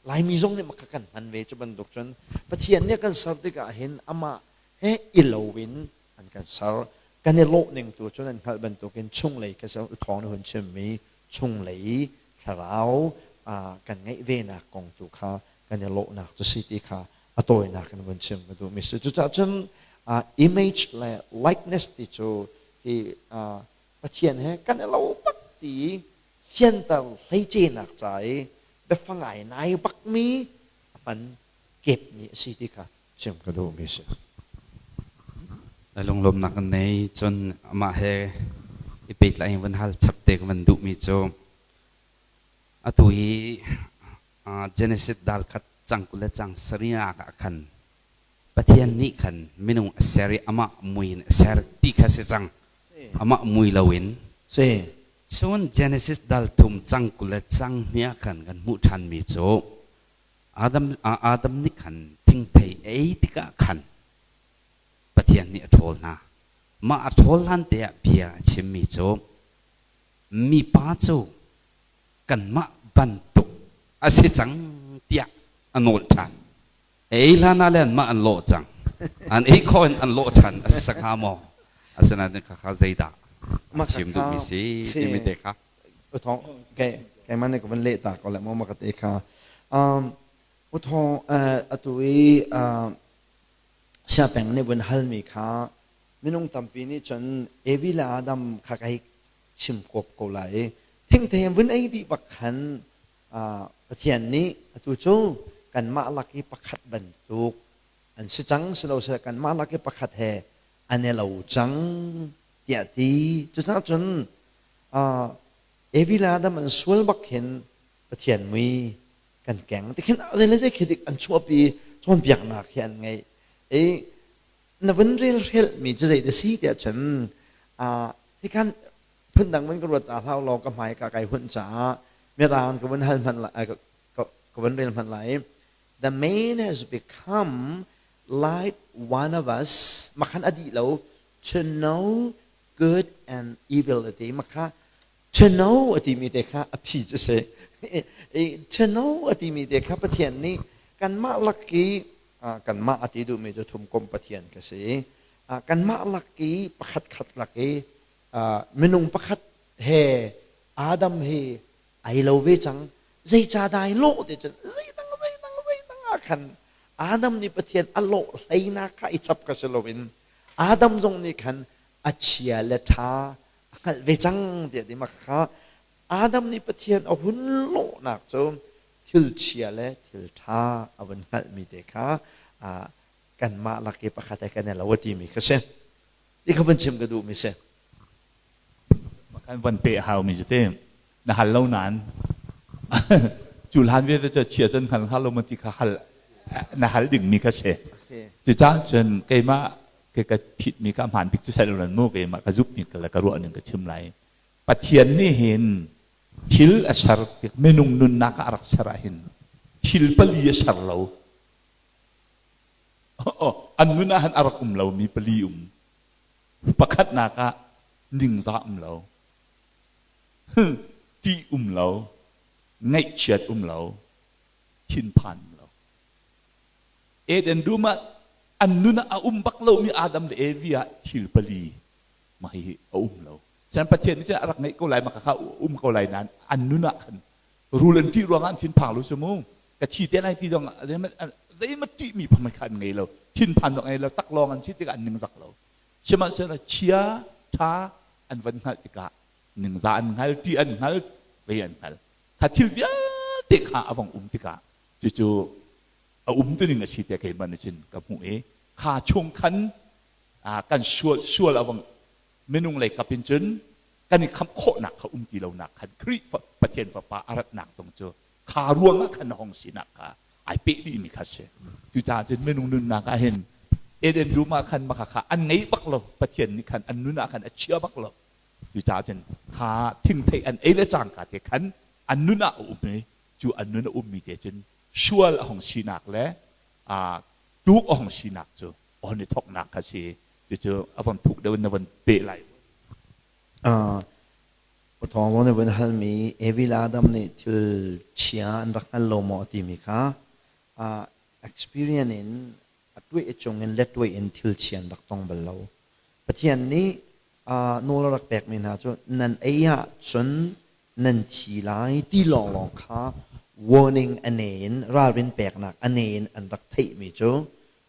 Laimi zong nih maka kan hman ve. Cu bantuk cun Pathian nih kan ser tikah hin amah he i lo in an kan ser. Kan i lawh ning tu cun an hngalh bantukin chunglei ka thawng nih hun chimmi chunglei thlarau kan ngeih venak kong tu kha kan i lawhnak cu si ti kha a tawinak in vun chim ka duhmi si. Cucaah cun image le likeness ti cu hi Pathian he kan i lo bak ti fianter hleicenak ca i biafang ai nai bakmi a hman kepmi a si ti kha chim ka duhmi si. Lunglawmnak kan nei. Cun amah he i pehtlai in van hal chap te ka van duhmi cu atu hi Genesis dal khat cang 20 le cang sarih ah khan Pathian nih khan minung a ser i amah mui in a ser ti kha si cang, amah mui loin. Si. Cun Genesis dal thum cang 20 le cang hnih ah khan kan hmuh ṭhanmi cu Adam, Adam nih khan thingthei a ei tikah khan Pathian nih a ṭhawl hna. Mah a ṭhawl hlan te ah bia a chimmi cu mipa cu kanmah bantuk a si cang tiah a nawl ṭhan. Ei hlan ah le anmah an lawh cang. An ei khawh in an lawh ṭhan a si hnga maw? Asinain khakha zeidah a chim duhmi si timi te kha. Uthong keimah nih ka van leh ta ko le maw maka te kha. Uthong atu i siapeng nih vun halmi kha minung tampi nih cun Evi le Adam kha kai chim kop ko lai. Thingthei vun ei dih bak khan Pathian nih atu cu kanmah lak i pakhat bantuk an si cang si lo seh kanmah lak i pakhat he an i lo cang tiah ti. Cucaah cun Evi le Adam an sual bak khin Pathian mui kan keng ti khin zei le zei khi dik an chuahpi cawnpiaknak hi an ngei. I na vun rel hrelmi cu zei da si tiah cun hikan phundang vun ka ruat ta hlah law ka hmai ka kai hunh caah mirang ka vun hal hmanh lai ka vun rel hmanh lai. The man has become like one of us makhan adi lo to know good and evil ati makha to know ati mi te kha a phi cu si. To know ati mi te kha Pathian nih kanmah lak i kanmah ati duhmi cu thumkom Pathian ka si. Kanmah lak i pakhat khat lak i minung pakhat he Adam hi ai lo ve cang. Zeicahdah ai lawh ti cun zeidang zeidang zeidang ah khan Adam nih Pathian a lawh hleinak kha i chap ka si loin Adam zong nih khan a chia le ṭha a hngalh ve cang tiah ti kha Adam nih Pathian a hun lawhnak cu thil chia le thil ṭha a vun hngalhmi te kha kanmah lak i pakhat he kan i lo a timi kha si. Ti kha vun chim ka duhmi si. Kan van pe hau mi cu te na hal lo nain cu hlan vialte cu chia cun hngal hnga lo ma ti kha hal na hal ding mi kha si. Cucaah cun keimah ke ka phit mi kha hmaan bik cu sai lo mu keimah ka zup mi le ka ruah ning ka chim lai. Pathian nih hin thil a ser tik minung nunnak ah a rak ser ah hin thil pali a ser lo. An nun ah hin a rak um lomi pali um. Pakhatnak ah ningzah um lo, ṭih um lo, ngaihchiat um lo, thinphan um lo. Eden dum ah an nun ah a um bak lomi Adam le Evi ah thil pali mah hihi a um lo. Cun Pathian nih cun a rak ngeih ko lai, mah kha um ko lai nain an nun ah khan rul an ṭih ruangah an thinphang lo cu mu. Ka thi te lai ti zong zeihmanh ṭihmi phang kha an ngei lo. Thinphan zong ngei lo, taklawng an si tikah an ningzak lo. Sihmanhsehlaw chia ṭha an van hngalh tikah ningzah an hngal, ṭih an hngal, vei an hngal. Kha thil vialte kha a vong um tikah cucu a um tuning a si tiah keimah nih cun ka hmuh i kha chung khan kan sual sual a vong. Minung lei kap in cun kan i khamh khawhnak kha um ti lonak khan Khrih Pathian Fapa a ratnak zong cu kha ruangah khan a hong sinak kha ai peh dihmi kha si. Cucaah cun minung nunnak ah hin Eden dum ah khan maka kha an ngei bak lo. Pathian nih khan an nun ah khan a chia bak lo. Cucaah cun kha thingthei an ei le cangka te khan an nun ah a um i cu an nun a ummi te cun sual a hong sinak le tuk a hong sinak cu a hon i thoknak kha si. Cucu a von thuk deuh in na von peh lai. Thawng na vun halmi Evi le Adam nih thil chia an rak hngal lo maw timi kha experience in a tuah cung in le tuah in thil chia an rak tong bal lo. Pathian nih nawl a rak pekmi hna cu nan ei ahcun nan thi lai ti lawnglawng kha warning a nei in ralrin peknak a nei in an rak theihmi cu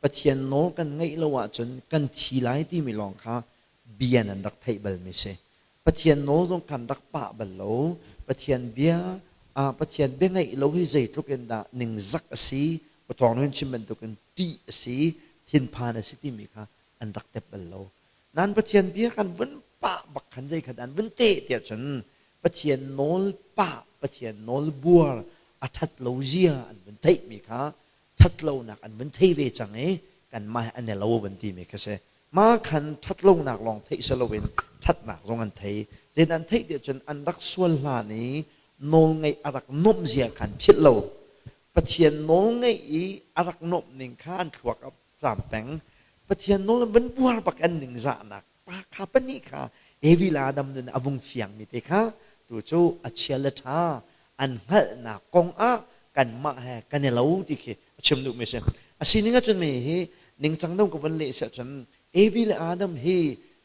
Pathian nawl kan ngaih lo ahcun kan thi lai timi lawng kha bia nan rak theih balmi si. Pathian nawl zong kan rak pah bal lo. Pathian bia Pathian bia ngaih lo hi zeitluk in dah ningzak a si, pathawng nun chim bantukin ṭih a si, thinphan a si timi kha an rak tep bal lo. Nan Pathian bia kan vun pah bak khan zei kha dan vun teh tiah cun Pathian nawl pah, Pathian nawl buar a ṭhat lo zia an vun theihmi kha ṭhatlonak an vun thei ve cang i kanmah he an i lo van timi kha si. Mah khan ṭhatlonak lawng theih si loin ṭhatnak zong an thei. Zeidah an theih tiah cun an rak sual hlan i nawlngaih a rak nuamh zia kha an philh lo. Pathian nawlngaih i a rak nuamh ning kha an thluak a caam peng. Pathian nawl an van buar bak an ningzahnak pa kha pahnih kha Evi le Adam nun a vung fiangmi te kha tu cu a chia le ṭha an hngalhnak kong ah kanmah he kan i lo ti khi a chim duhmi a si. A sining ahcun mi hi ningcang dong ka vun leh si ahcun Evi le Adam hi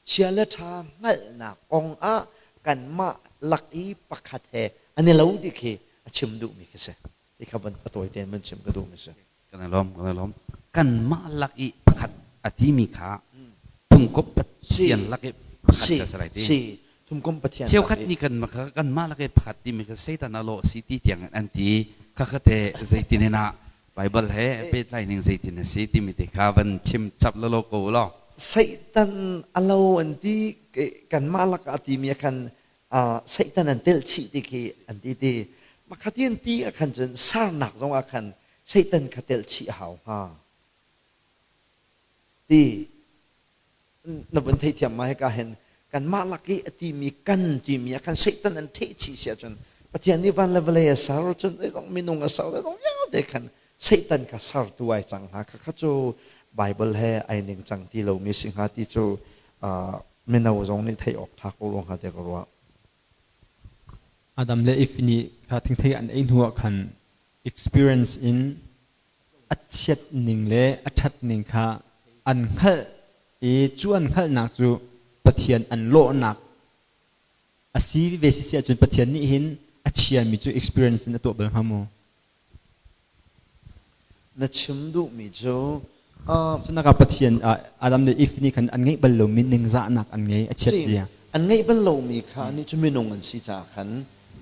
chia le ṭha hngalhnak kong ah kanmah lak i pakhat he an i lo ti khi a chim duhmi khi si. Ti kha van a tawi tein van chim ka duhmi si. Kan i lawm, kan i lawm. Kanmah lak i pakhat a timi kha phungkop Pathian lak i pakhat ka si lai ti. Si, thumkom Pathian Cheukhat nih kan kanmah lak i pakhat timi kha Satan a lawh si ti tiang in an ti. Khakha zeitin in ah Bible he pehtlai ning zeitin a si timi te kha van chim chap lolo ko law. Satan a lo an ti kanmah lak ah timi ah khan Satan an telh chih ti khi an ti ti. Makhat in ti ah khan cun sarnak zong ah khan Satan kha telh chih a hau hnga. Ti na vun theithiam ma hika hin kanmah lak i a timi kan timi ah khan Satan an theh chih si ahcun Pathian nih van le vawlei a ser cun zeizong minung a ser zeizong vialte khan Satan kha sertu ai cang hnga kha kha cu Bible he ai ning cang ti lomi si hnga ti cu mino zong nih theih awk ṭha ko rua hnga tiah ka ruah. Adam le Eve nih kha thingthei an ei hnu ah khan experience in a chiat ning le a ṭhat ning kha an hngalh i cu an hngalhnak cu Pathian an lawhnak a si ve si si ahcun Pathian nih hin a chiami cu experience in a tuah bal hnga maw? Na chim duhmi cu Cunak ah Pathian Adam le Eve nih khan an ngeih bal lomi ningzahnak an ngei a chiat zia. An ngeih bal lomi kha nih cu minung an si caah khan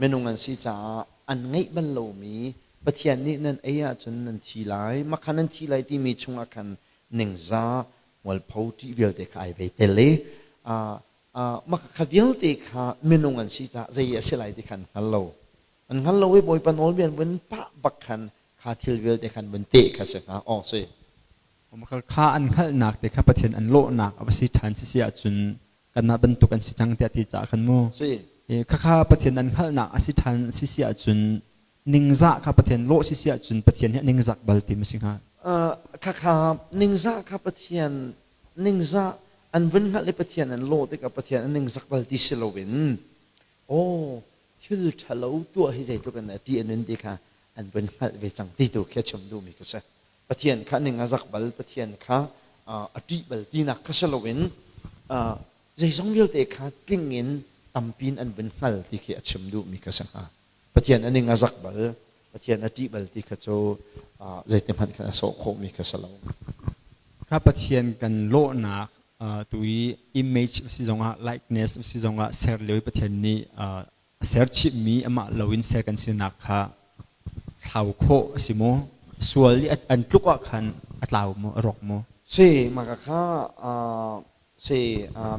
minung an si caah an ngeih bal lomi Pathian nih nan ei ahcun nan thi lai makha nan thi lai timi chungah khan ningzah mualpho ṭih vialte kha ai ve tel i mah kha vialte kha minung an si caah zei a si lai ti kha an hngal lo. An hngal lo i Bawipa nawlbia an vun pah bak khan kha thil vialte khan vun teh kha si hnga awk si. Kha an hngalhnak te kha Pathian an lawhnak a va si ṭhan si si ahcun kanmah bantuk an si cang tiah ti caah khan mu. Si. Khakha Pathian an hngalhnak a si ṭhan si si ahcun ningzah kha Pathian lawh si si ahcun Pathian hi ningzak bal ti ma si hnga? Khakha ningzah kha Pathian ningzah an vun hngalh i Pathian an lawh tikah Pathian an ningzak bal ti si loin aw thil ṭhalo tuah hi zeitluk in a ṭih a nun ti kha an vun hngalh ve cang ti tu khi a chim duhmi kha si. Pathian kha ning a zak bal, Pathian kha a ṭih bal tinak kha si loin zeizong vialte kha tling in tampi in an vun hngal ti khi a chim duhmi kha si hnga. Pathian a ning a zak bal, Pathian a ṭih bal ti kha cu zeiti hmanh khan a sawh khawhmi kha si lo. Kha Pathian kan lawhnak tu i image si zongah likeness si zongah ser lio i Pathian nih a ser chihmi amah loin ser kan sinak kha thlau khawh a si maw? Sual i an tluk ah khan a tlau maw, a rawk maw? Si, mah kha. Si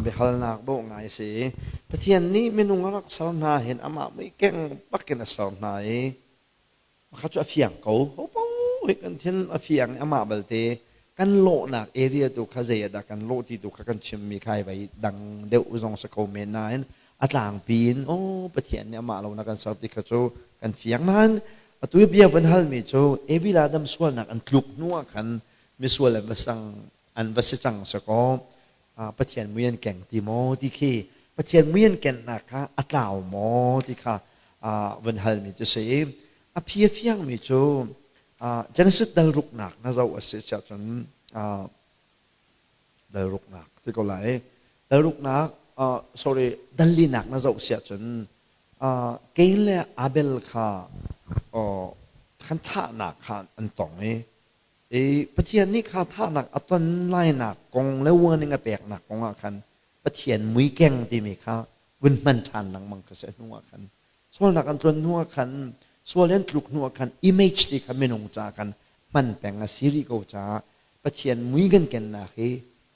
biahalnak dawh ngai si. Pathian nih minung a rak ser hna hin amah mui keng bakin a ser hna i Pakhat cu a fiang ko. Hopo hi kan thil a fiang i amah balte kan lawhnak area tu kha zei ah dah kan lawh ti tu kha kan chimmi kha vai dang deuh zong si ko men nain a tlangpi in oh Pathian nih amah lo na kan ser ti kha cu kan fiang nain atu i bia van halmi cu Evi le Adam sualnak an tluk hnu ah khan misual an va sang an va si cang si kaw Pathian mui an keng ti maw ti khi Pathian mui an kennak kha a tlau maw ti kha van halmi cu si i a phi a fiangmi cu Genesis dal ruknak na zoh a si cun dal ruknak ti ko lai dal ruknak sorry dal linak na zoh si ahcun Cain le Abel kha khan thahnak kha an tong i I Pathian nih kha thahnak a ton lainak kong le warning a peknak kong ah khan Pathian muikeng timi kha vun hman ṭhan lengmang kha si hnu ah khan sualnak an tluan hnu ah khan sual an tluk hnu ah khan image ti kha minung ca khan hman peng a si rih ko caah Pathian mui kan kennak hi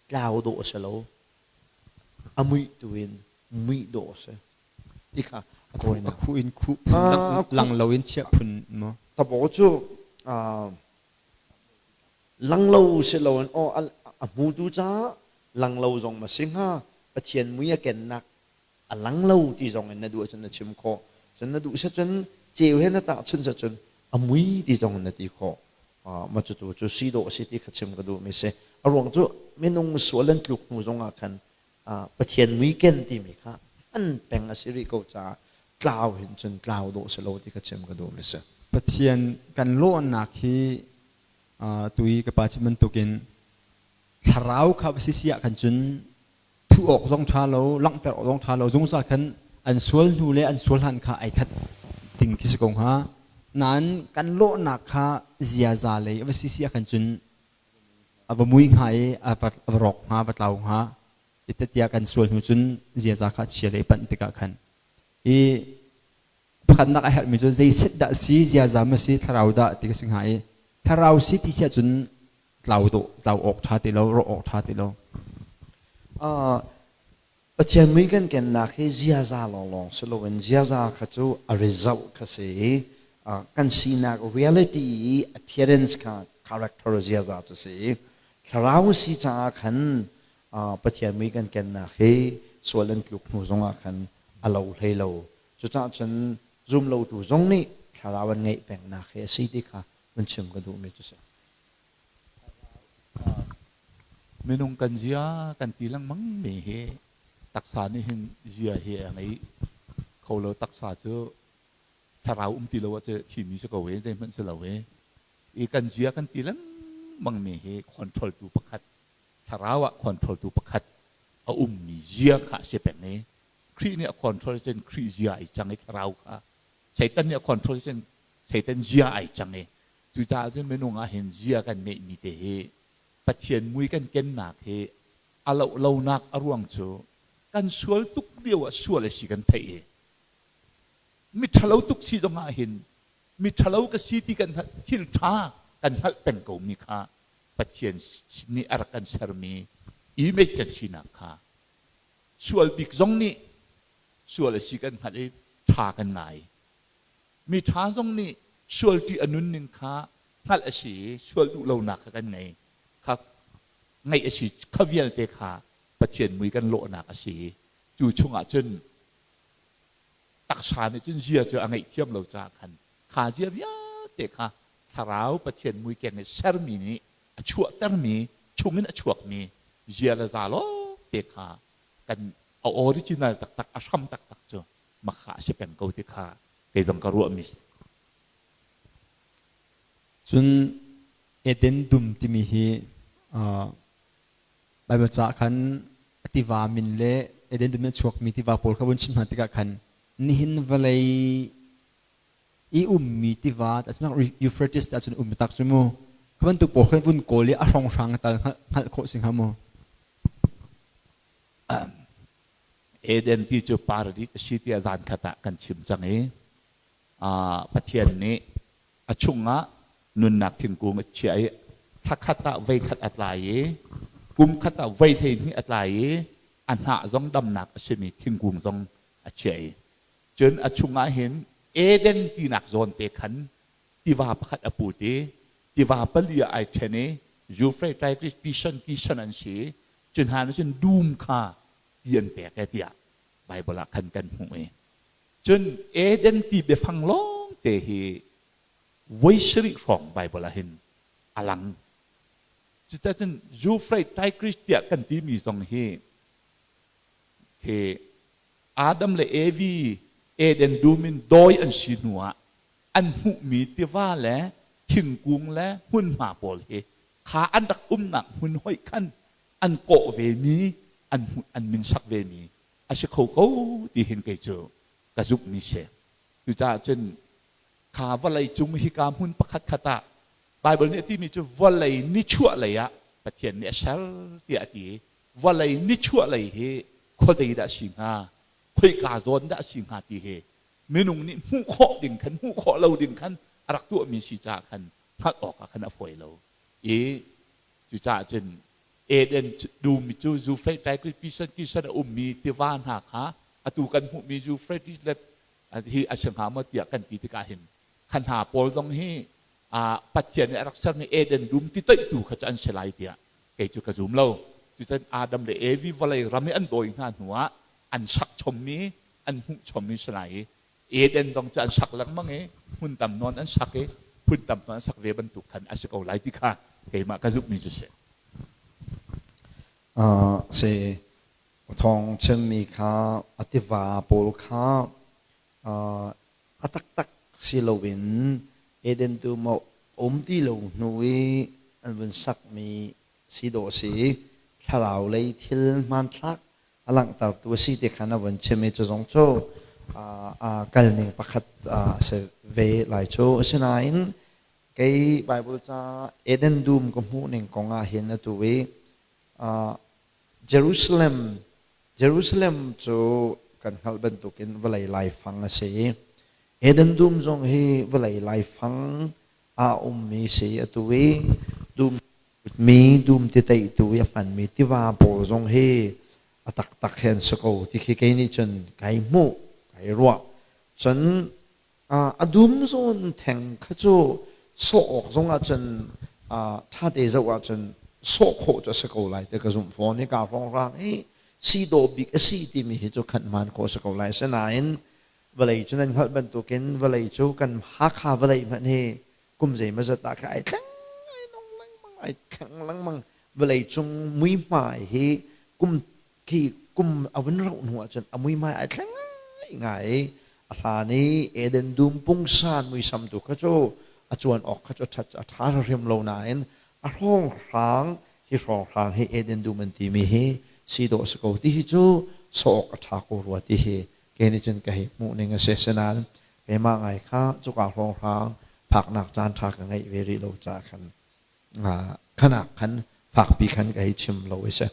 tlau dawh a si lo a muih tu in muih dawh a si ti kha a tawinak a khuh in khuh phun lang lo in chiah phun maw tabo cu Lang lo si loin aw a hmutu caah lang lo zong ma si hnga Pathian mui a kennak a lang lo ti zong in na duh ahcun na chim khawh. Cun na duh cun ceu he na tahchunh cun a mui ti zong in na ti khawh. Ma cu tu cu si dawh a si ti kha chim ka duhmi si. A ruang cu minung sual an tluk hnu zong ah khan Pathian mui ken timi kha an peng a si rih ko caah tlau hin cun tlau dawh si lo ti kha chim ka duhmi si. Pathian kan lawhnak hi tui ka pa chim bantukin thlarau kha va si si ah khan cun thuh awk zong ṭha lo langhter awk zong ṭha lo zungzal khan an sual hnu le an sual hlan kha ai khat ding khi si ko hnga nain kan lawhnak kha ziaza lei a va si si ah khan cun a va mui hnga i a va rawk hnga va tlau hnga tiah kan sual hnu cun ziaza kha chia lei panh tikah khan i pakhatnak a herhmi cu zei set dah si ziaza ma si thlarau dah ti ka si hnga i thlarau si ti si ahcun tlau dawh tlau awk ṭha ti lo rawh awk ṭha ti lo Pathian mui kan kennak hi ziaza lawnglawng si loin ziaza kha cu a result kha si i kan sinak reality i appearance kha character ziaza cu si i thlarau si caah khan Pathian mui kan kennak hi sual an tluk hnu zongah khan a lo hlei lo. Cucaah cun zumlotu zong nih thlarau an ngeih pengnak hi a si ti kha vun chim ka duhmi cu si. Minung kan zia kan ti lengmang mi hi taksa nih hin zia hi a ngei kho lo taksa cu thlarau um ti lo ah cu thimi si ko e zeihmanh si lo e i kan zia kan ti lengmang mi hi control tu pakhat thlarau ah control tu pakhat a ummi zia kha a si peng i Khrih nih a control cun Khrih zia ai cang i thlarau kha Satan nih a control cun Satan zia ai cang i cucaah cun minung ah hin zia kan ngeihmi te hi Pathian mui kan kennak hi a loh lonak a ruang cu kan sual tuk lio ah sual a si kan theih i mi ṭhalo tuk si zongah hin mi ṭhalo ka si ti kan hngalh thil ṭha kan hngalh peng ko mi kha Pathian nih a rak kan sermi image kan sinak kha sual bik zong nih sual a si kan hngalh i ṭha kan ngai. Mi ṭha zong nih sual ṭih a nunning kha hngalh a si i sual duh lonak kha kan ngei. Kha ngeih a si kha vialte kha Pathian mui kan lawhnak a si i cu chungah cun taksa nih cun zia cu a ngeih thiam lo caah khan kha zia vialte kha thlarau Pathian mui keng i sermi nih a chuahtermi chungin a chuakmi zia le za lawngte kha kan a original taktak a hram taktak cu makha a si peng ko ti kha kei zong ka ruahmi si. Cun Eden dum timi hi Baibal caah khan a tiva min le Eden dum in a chuakmi tiva pawl kha vun chim hna tikah khan nihin vawlei i ummi tiva Euphrates ah cun um tak cu mu kha bantuk pawl khan vun kawl i a hrawnghrang tal hngalh khawh si hnga maw? Eden ti cu paradis a si tiah zan khat ah kan chim cang i Pathian nih a chungah nunnak thingkung a chiah i thlakhat ah voikhat a tlai i Kum khat ah voi 12 a tlai i a hnah zong damnak a simi thingkung zong a chiah i cun a chungah hin Eden tinak zawn te khan tiva pakhat a put i tiva pali ah ai ṭhen i Euphrates, Tigris, Pishon, Kishon an si. Cu hna nih cun dum kha ti an pek e tiah Baibal ah khan kan hmuh i cun Eden ti biafang lawng te hi voi sarih hrawng Baibal ah hin a lang. Cuticun Euphrates, Tigris tiah kan timi zong hi hi Adam le Evi Eden dum in dawi an si hnu ah an hmuhmi tiva le thingkung le hmunhma pawl hi kha an rak umnak hmun hoih khan an kawh vemi an an min sak vemi a si kho ko ti hin kei cu ka zumhmi si. Cucaah cun kha vawlei cung hika hmun pakhat khat ah Baibal nih a timi cu vawlei nichuah lei ah Pathian nih a ser tiah a ti. Vawlei nichuah lei hi khuadei dah si hnga, khoika zawn dah si hnga ti hi minung nih hmuh khawh ding khan hmuh khawh lo ding khan a rak tuahmi si caah khan hngalh awk ah khan a fawi lo. I cucaah cun Eden dum cu Euphrates Tigris Pison Kison a ummi tiva hna kha atu kan hmuhmi Euphrates le hi a si hnga maw tiah kan ti tikah hin kha hna pawl zong hi Pathian nih a rak sermi Eden dum ti toihtu kha cu an si lai tiah kei cu ka zum lo. Cucun Adam le Evi vawlei ram i an dawi hna hnuah an sak chommi, an hmuh chommi si lai i Eden zong cu an sak lengmang i hmun tam nawn an sak i phun tam nawn an sak ve bantuk khan a si ko lai ti kha keimah ka zumhmi cu si. Si thawng chimmi kha a tiva pawl kha A taktak si loin Eden dum ah um ti lo hnu i an vun sakmi si dawh a si i thlarau lei thil hmanthlak a langhtertu a si ti khan a vun chim i cu zong cu kalning pakhat a si ve lai cu. Asinain kei Baibal ca Eden dum ka hmuh ning kong ah hin atu i Jerusalem Jerusalem cu kan hngalh bantukin vawlei laifang a si i Eden dum zong hi vawlei laifang ah a ummi si. Atu i dum mi dum ti teihtu i a hmanmi tiva pawl zong hi a taktak he an si ko ti khi kei nih cun kai hmuh, kai ruah. Cun A dum zawn theng kha cu sawh awk zong ahcun ṭhate zoh ahcun sawh khawh cu a si ko lai ti ka zumh fawn. Hika hrawnghrang hi si dawh bik a si timi hi cu khan hmaan khawh a si ko lai. Asinain vawlei cu nan hngalh bantukin vawlei cu kan Hakha vawlei hmanh hi kum zeimawzat ah khan ai thleng ai nong lengmang ai thleng lengmang. Vawlei cung muihmai hi kum khi kum a vun rauh hnu ahcun a muihmai ai thleng ngai i a hlan i Eden dum pungsan muisam tu kha cu a cuan awk kha cu a ṭha hrim lo nain a hrawnghrang hi hrawnghrang hi Eden dum an timi hi si dawh si ko ti hi cu sawh awk a ṭha ko rua ti hi kei nih cun ka hei hmuh ning a si. Asinain keimah ngai kha cuka hrawnghrang phaknak caan ṭha ka ngeih ve rih lo caah khan khanak khan fakpi khan ka hei chim lo i si.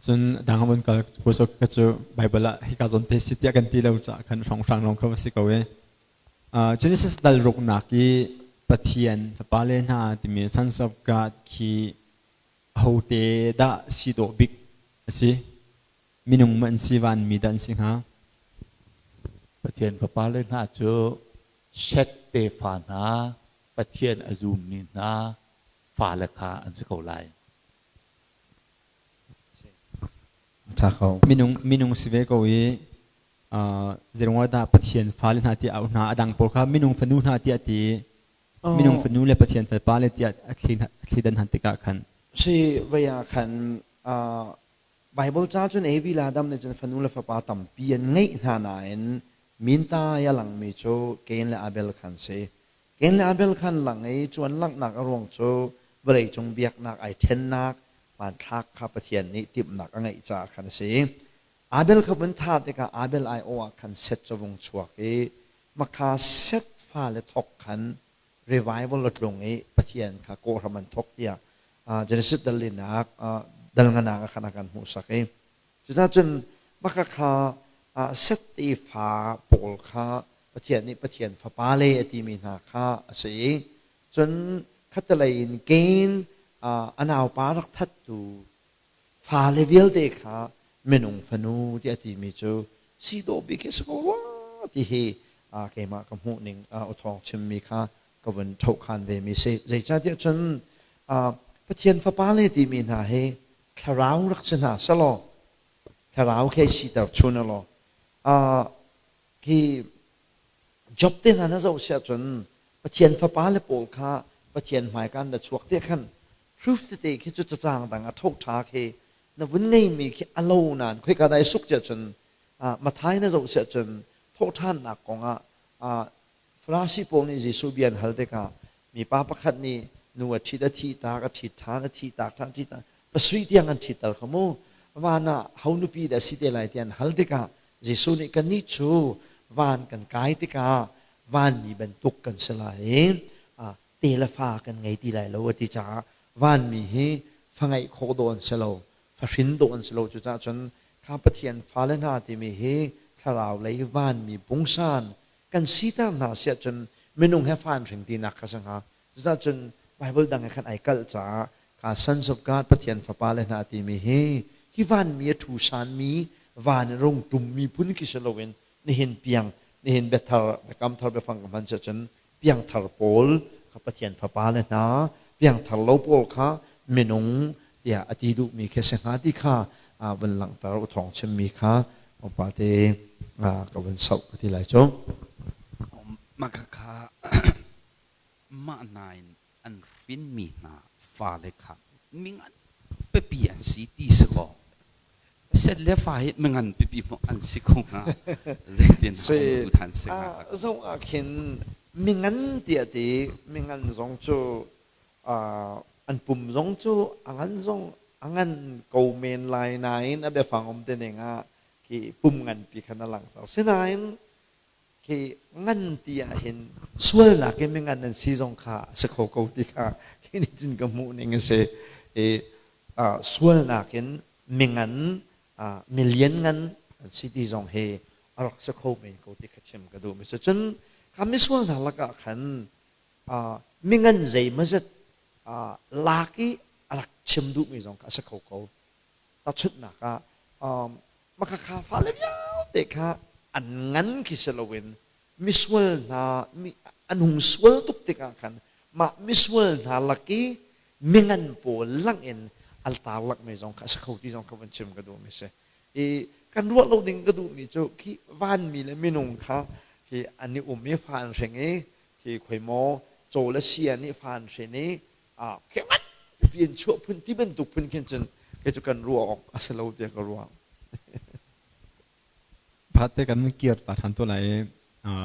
Cun dang mun kal ka cu Bible ah hika zawn te si tiah kan ti lo caah khan hrawnghrang lawng kha va si ko e. Genesis dal ruknak i Pathian fapale hna timi Sons of God khi ahote dah si dawh bik a si? Minung ma an si vanmi dah an si hnga? Pathian fapale hna cu Seth tefa hna, Pathian a zummi hna fale kha an si ko lai. Ṭha ko. Minung minung si ve ko i zeiruangah dah Pathian fale hna tiah auh hna a dang pawl kha minung fanu hna tiah ti minung fanu le Pathian fapa le tiah a thleidan han tikah khan Si vei ah khan Bible ca cun Evi le Adam nih cun fanu le fapa tampi an ngeih hna nain mintai a langmi cu Cain le Abel khan si. Cain le Abel khan lang i cu an langhnak a ruang cu vawleicung biaknak ai ṭhennak hmanthlak kha Pathian nih timhnak a ngeih caah khan a si. Abel kha vun thah tikah Abel aiawh ah khan Seth cu vung chuak i makha Seth fale thawk khan revival a tlung i Pathian kha kawhram an thawk tiah Genesis dal linak dal nganak ah khan a kan hmuhsak i Cucaah cun maka kha Seth tefa pawl kha Pathian nih Pathian fapale a timi hna kha a si i cun khattelei in Cain A naupa rak thattu fale vialte kha minung fanu tiah a timi cu si dawh bik hi si ko rua ti hi keimah ka hmuh ning awthawng chimmi kha ka vun thohkhan ve mi si. Zeicahtiah cun Pathian fapa le timi hna hi thlarau rak si hna selaw thlarau khi siter chun law khi Job te hna na zoh siah cun Pathian fapa le pawl kha Pathian hmaikan na chuak te khan proof tete khi cu cacang dang a tho ṭha khi na vun ngeimi khi a lo nain khoika dah i suk tiah cun Mathai na zoh siah cun thawhṭhannak kongah Farasi pawl nih Jesuh bia an hal tikah mipa pakhat nih nu a ṭhit a thih tak a ṭhit ṭhan a thih tak ṭhan a ṭhit tak pasarih tiang an ṭhitter kha mu. Van ah ho nupi dah si te lai ti an hal tikah Jesuh nih kannih cu van kan kai tikah vanmi bantuk kan si lai i te le fa kan ngei ti lai lo a ti caah vanmi hi fa ngeih khawh dawh an si lo, fa hrin dawh an si lo. Cucaah cun kha Pathian fale hna timi hi thlarau lei vanmi pungsan kan siter hna siah cun minung he fa an hring tinak kha si hnga. Cucaah cun Bible dang he khan ai kalh caah kha Sons of God Pathian fapa le hna timi hi hi vanmi a ṭhu sanmi van in rung ṭummi phun khi si loin nihin piang nihin biathar biakam thar biafang ka hman siah cun piangthar pawl kha Pathian fapa le hna piangthar lo pawl kha minung tiah a ti duhmi khi a si hnga ti kha vun langhter u thawng chimmi kha upa te ka vun soh ka ti lai cu. Mah kha mah hna in an hrinmi hna fale kha mingan pipi an si ti si kaw set le fa hi mingan pipi maw an si ko hnga zeitin Si um than si hnga zong ah khin mingan tiah ti mingan zong cu an pum zong cu a ngan zong a ngan ko men lai nain a biafang um te ning ah khi pum nganpi khan a langhter sinain khi ngan ti ah hin sualnak in mingan an si zong kha a si kho ko ti kha khi nih cun ka hmuh ning a si. I sualnak in mingan milian ngan an si ti zong hi a rak si kho men ko ti kha chim ka duh mi si. Cun kha misual hna lakah khan mingan zeimazet lak i a rak chim duhmi zong kha a si kho ko. Tahchunhnak ah makhakha fale vialte kha an ngan khi si loin misual hna an hung sual tuk tikah khan mah misual hna lak i mingan pawl lang in al tar lakmi zong kha a si kho ti zong kha van chim ka duhmi si. I kan ruah lo ding ka duhmi cu khi vanmi le minung kha khi an i um i fa an hring i khi khoi maw caw le sia nih fa an hrin i khi ngan pipi in chuah phun ti bantuk phun khin cun kei cu kan ruah awk a si lo tiah ka ruah. Pakhat te kan kir ta ṭhan to lai i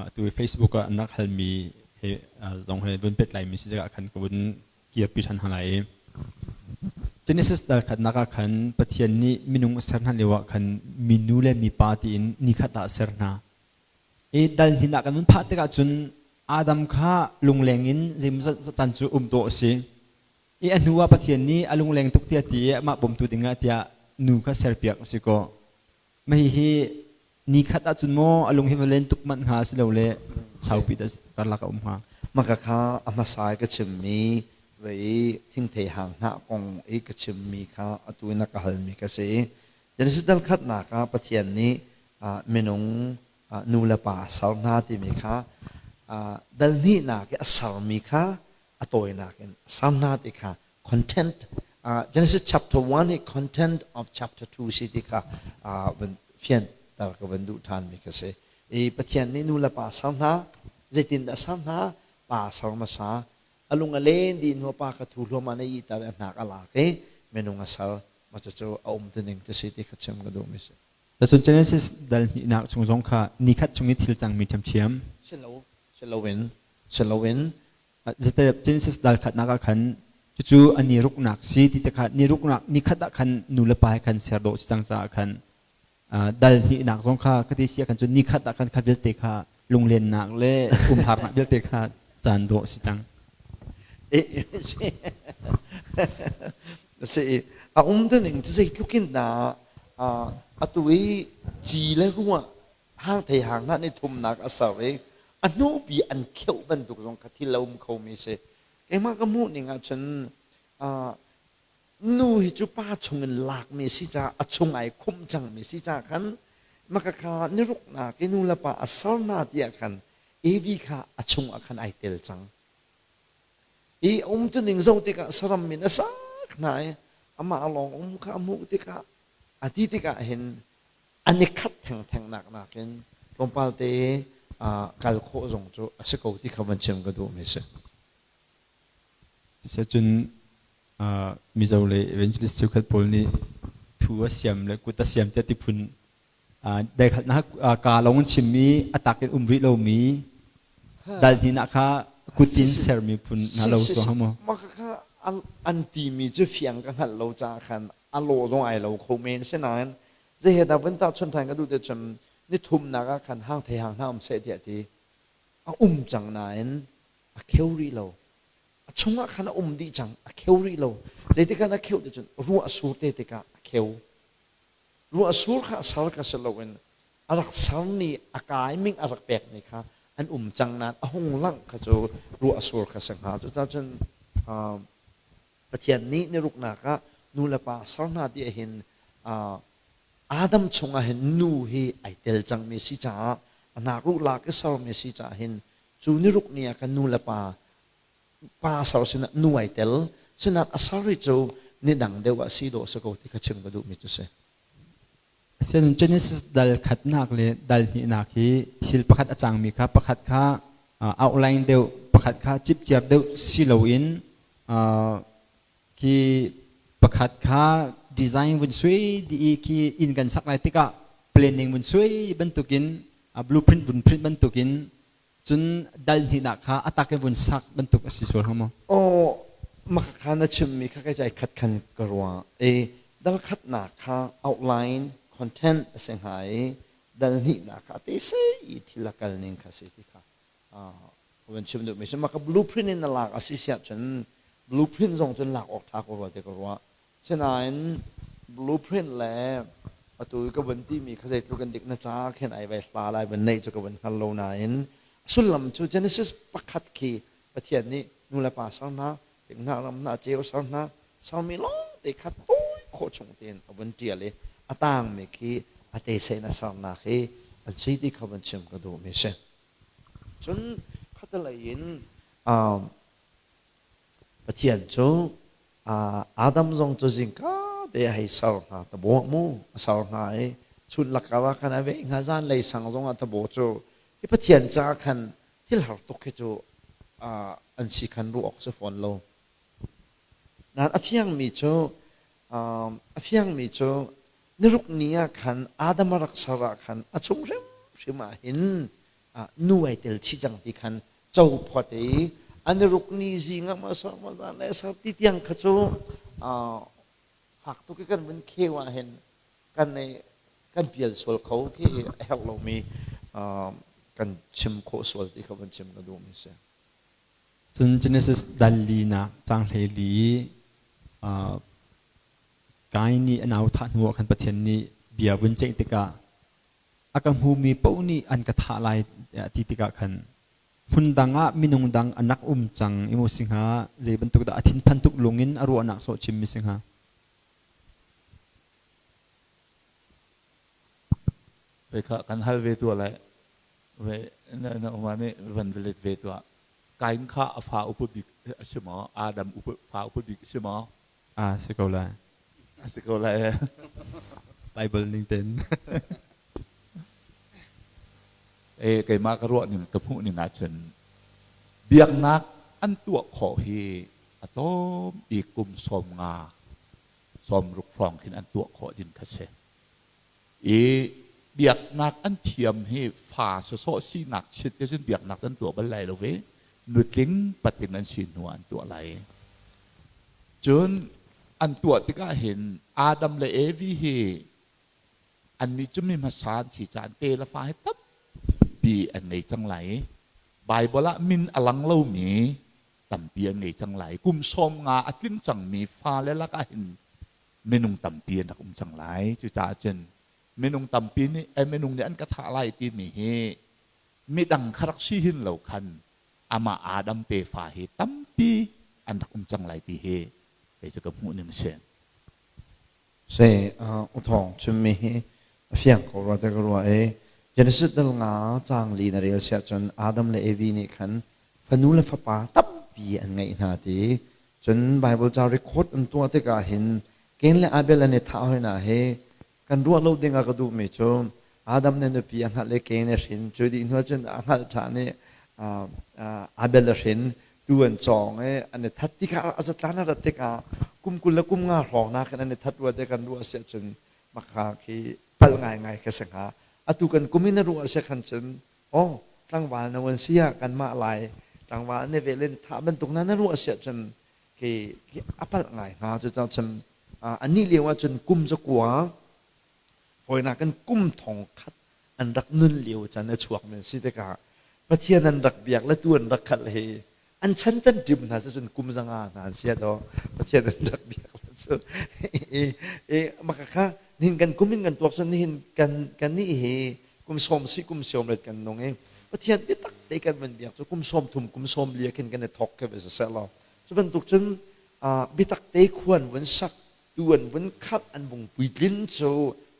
atu Facebook ah an rak halmi he zong he vun pet laimi si tikah khan ka vun kirpi ṭhan hna lai i Genesis dal khatnak ah khan Pathian nih minung a ser hna lio ah khan minu le mipa tiin nikhat ah a ser hna. I dal hnin ah kan vun phah tikah cun Adam kha lungleng in zeimawzat caan cu um dawh a si. I a hnu ah Pathian nih a lungleng tuk tiah ti i amah bawmtu dingah tiah nu kha serpiak a si kaw. Mah hihi ni khat ahcun maw a lung hi va len tuk manh hnga asilole saupi dah karlak a um hnga? Maka kha a hmasa i ka chimmi vei thingthei hang hnah kong i ka chimmi kha atu in a ka halmi ka si. Genesis dal khatnak ah Pathian nih minung nu le pa a ser hna timi kha dal hnihnak i a sermi kha a tawinak in a ser hna ti kha content Genesis chapter 1 hi content of chapter 2 si ti kha van fianter ka van duh ṭhanmi ka si. I Pathian nih nu le pa a ser hna, zeitindah a ser hna? Pa a ser hmasa, a lung a len dih hnu pa kha thu hluahmah na ihter i a hnak a lak i minung a ser. Mah cucu a um tining cu si ti kha chim ka duhmi si. Cun Genesis dal hnihnak chung zong kha nikhat chung i thil cangmi ṭhiamṭhiam. Si loin, si loin. Genesis dal khatnak ah khan cucu a ni ruknak si ti te kha ni ruknak ni khat ah khan nu le pa he khan ser dawh si cang caah khan dal hnihnak zong kha ka ti si ah khan cun ni khat ah khan kha vialte kha lunglennak le umharnak vialte kha caan dawh si cang. Si a um ning cu zeitluk in dah atu i ci le ruah hang thei hang hna nih thumnak a ser i a hnupi an kheuh bantuk zong kha thil a um khomi si. Keimah ka hmuh ning ahcun. Nu hi cu pa chungin lakmi si caah a chung ai khumh cangmi si caah khan makakha niruknak i nu le pa a ser hna tiah khan Evi kha a chungah khan ai tel cang. I a umtuning zoh tikah saram min a sak hna i amah lawng um kha a hmuh tikah a ti tikah hin an i khat thengtheng nak nakin tlawmpal te kal khawh zong cu a si ko ti kha van chim ka duhmi a si. Cun Mizo le evangelist cheukhat pawl nih thu a siam le kut a siam tiah tiphun daikhatnak kaa lawng in chimmi a tak in um rih lomi dal hnihnak kha kutin sermi phun hna lo tuah hnga maw? Mah kha an timi cu fiang ka hngalh lo caah khan a lawh zong ai lo kho men sinain zei he dah vun tahchunh ṭhan ka duh ti cun ni thumnak ah khan hang thei hang hna um seh tiah ti a um cang nain a kheu rih lo. A chungah khan a um dih cang, a kheu rih lo. Zeitik ah a kheu ti cun ruah a sur te tikah a kheu. Ruah a sur kha sar ka si loin a rak sar ni a kai ming a rak pek ni kha an um cang nain a hung langh kha cu ruah a sur kha si hnga. Cucaah cun Pathian nih ni ruknak ah nu le pa ser hna ti ahhin Adam chungah hin nu hi ai tel cangmi si caah a nakruh lak i sermi si caah hin cu ni ruk ni ah khan nu le pa pa ser sinah nu ai tel sinah a ser i cu ni dang deuh ah si dawh si ko ti kha chim ka duhmi cu si. Asinain Genesis dal khatnak le dal hnihnak hi thil pakhat a cangmi kha pakhat kha outline deuh, pakhat kha cipciar deuh si loin khi pakhat kha design vun suai dih i khi inn kan sak lai tikah planning vun suai bantukin blueprint vun print bantukin cun dal hnihnak kha a tak in vun sak bantuk a si sual hnga maw? Aw, mah kha na chimmi kha kai khat khan ka ruah i dal khatnak kha outline content a si hnga i dal hnihnak kha a te sei i thil a kal ning kha si ti kha ka van chim duhmi si. Mah ka blueprint in na lak a si siah cun blueprint zong cun lak awk ṭha ko rua ti ka ruah. Sinain blueprint le atu i ka vun timi kha zeitluk in dik na ca khin ai vai hla lai van neih cu ka vun hngal lo nain sullam cu Genesis pakhat khi Pathian nih nu le pa ser hna, thing hna ram hna ceu ser hna, sermi lawngte kha tawi khawh chung tein a vun ṭial i a tangmi khi a te sein a sernak hi an si ti kha vun chim ka duhmi si. Cun khatalei in Pathian cu Adam zong cu zingka te a hei ser hna tabaw mu a ser hna i chun lakar ah khan a veh hnga zanlei sang zong ah tabaw cu hi Pathian caah khan thil har tuk hi cu an si khan ruah awk si fawn lo. Nain a fiangmi cu a fiangmi cu niruk ni ah khan Adam a rak ser ah khan a chung hrimhrim ah hin nu ai tel chih cang ti khan co phawt i an i ruk ni zing ah maw sar maw zan le sar ti tiang kha cu fak tuk i kan vun kheu ah hin kan kan pial sual kho khi a herh lomi kan chim khawh sual ti kha van chim ka duhmi si. Cun Genesis dal linak cang hlei li Kain nih a nau thah hnu ah khan Pathian nih bia vun ceih tikah a ka hmumi paoh nih an ka thah lai tiah a ti tikah khan hmun dang ah minung dang an rak um cang i maw si hnga zei bantuk dah a thinphan tuk lung in a ruahnak sawh chimmi si hnga? Ve kha kan hal ve tuah lai. Ve na na uma nih van let ve tuah. Kain kha a fa upa bik a si maw? Adam upa fa upa bik a si maw? A si ko lai. A si ko lai. Bible ning tein. E keimah ka ruah ning ka hmuh ning ahcun biaknak an tuah khawh hi a tlawm bik kum 50 60 hrawng khin an tuah khawh ding kha si. I biaknak an thiam hi fa sawsawh sinak chit te cun biaknak an tuah bal lai lo ve. Nutling patling an si hnu ah an tuah lai. Cun an tuah tikah hin Adam le Evi hi annih cu mi hmasa an si caah te le fa hi tampi an ngei cang lai i Baibal ah min a lang lomi tampi an ngei cang lai. Kum 50 a tling cangmi fale lakah hin minung tampi an rak um cang lai. Cucaah cun minung tampi nih eh, minung nih an ka thah lai timi hi midang kha rak si hin lo khan amah Adam tefa hi tampi an rak um cang lai ti hi Kei cu ka hmuh ning si. Se u thawng chimmi hi a fiang ko rua te ka ruah i Genesis dal nga caang li na rel siah cun Adam le Evi nih khan fanu le fapa tampi an ngeih hna ti. Cun Bible ca record an tuah tikah hin Cain le Abel an i thah hoi hna hi kan ruah lo ding ah ka duhmi cu Adam nih nupi a hngalh i Cain a hrin. Cu dih hnu cun a hngalh ṭhan i Abel a hrin. Tu an cawng i an i that tikah a zatlan a rat tikah kum 20 le kum nga hrawng nakin an i that rua te kan ruah si ahcun maka khi palh ngaingai ka si hnga. Atu kan kum in a ruah si khan cun oh tlangval no an si ah kanmah lai tlangval an i vel in thah bantuk na na ruah si ahcun khi a palh ngai hnga. Cucaah cun anih lio ahcun kum zakua fawinak in kum thong khat an rak nun lio caan a chuak men si tikah Pathian an rak biak le tu an rak khalh hi an chan tan ṭim hna cun kum zanga hna an si do Pathian an rak biak le cu i maka kha nihin kan kum in kan tuak cun nihin kan kan nih hi kum sawm si kum sawm let kan nung i Pathian biatak te kan van biak cu kum sawm thum kum sawm lia khin kan i thok ke ve seh law cu bantuk cun biatak te khuan vun sak tu an vun khat an vung puitlin cu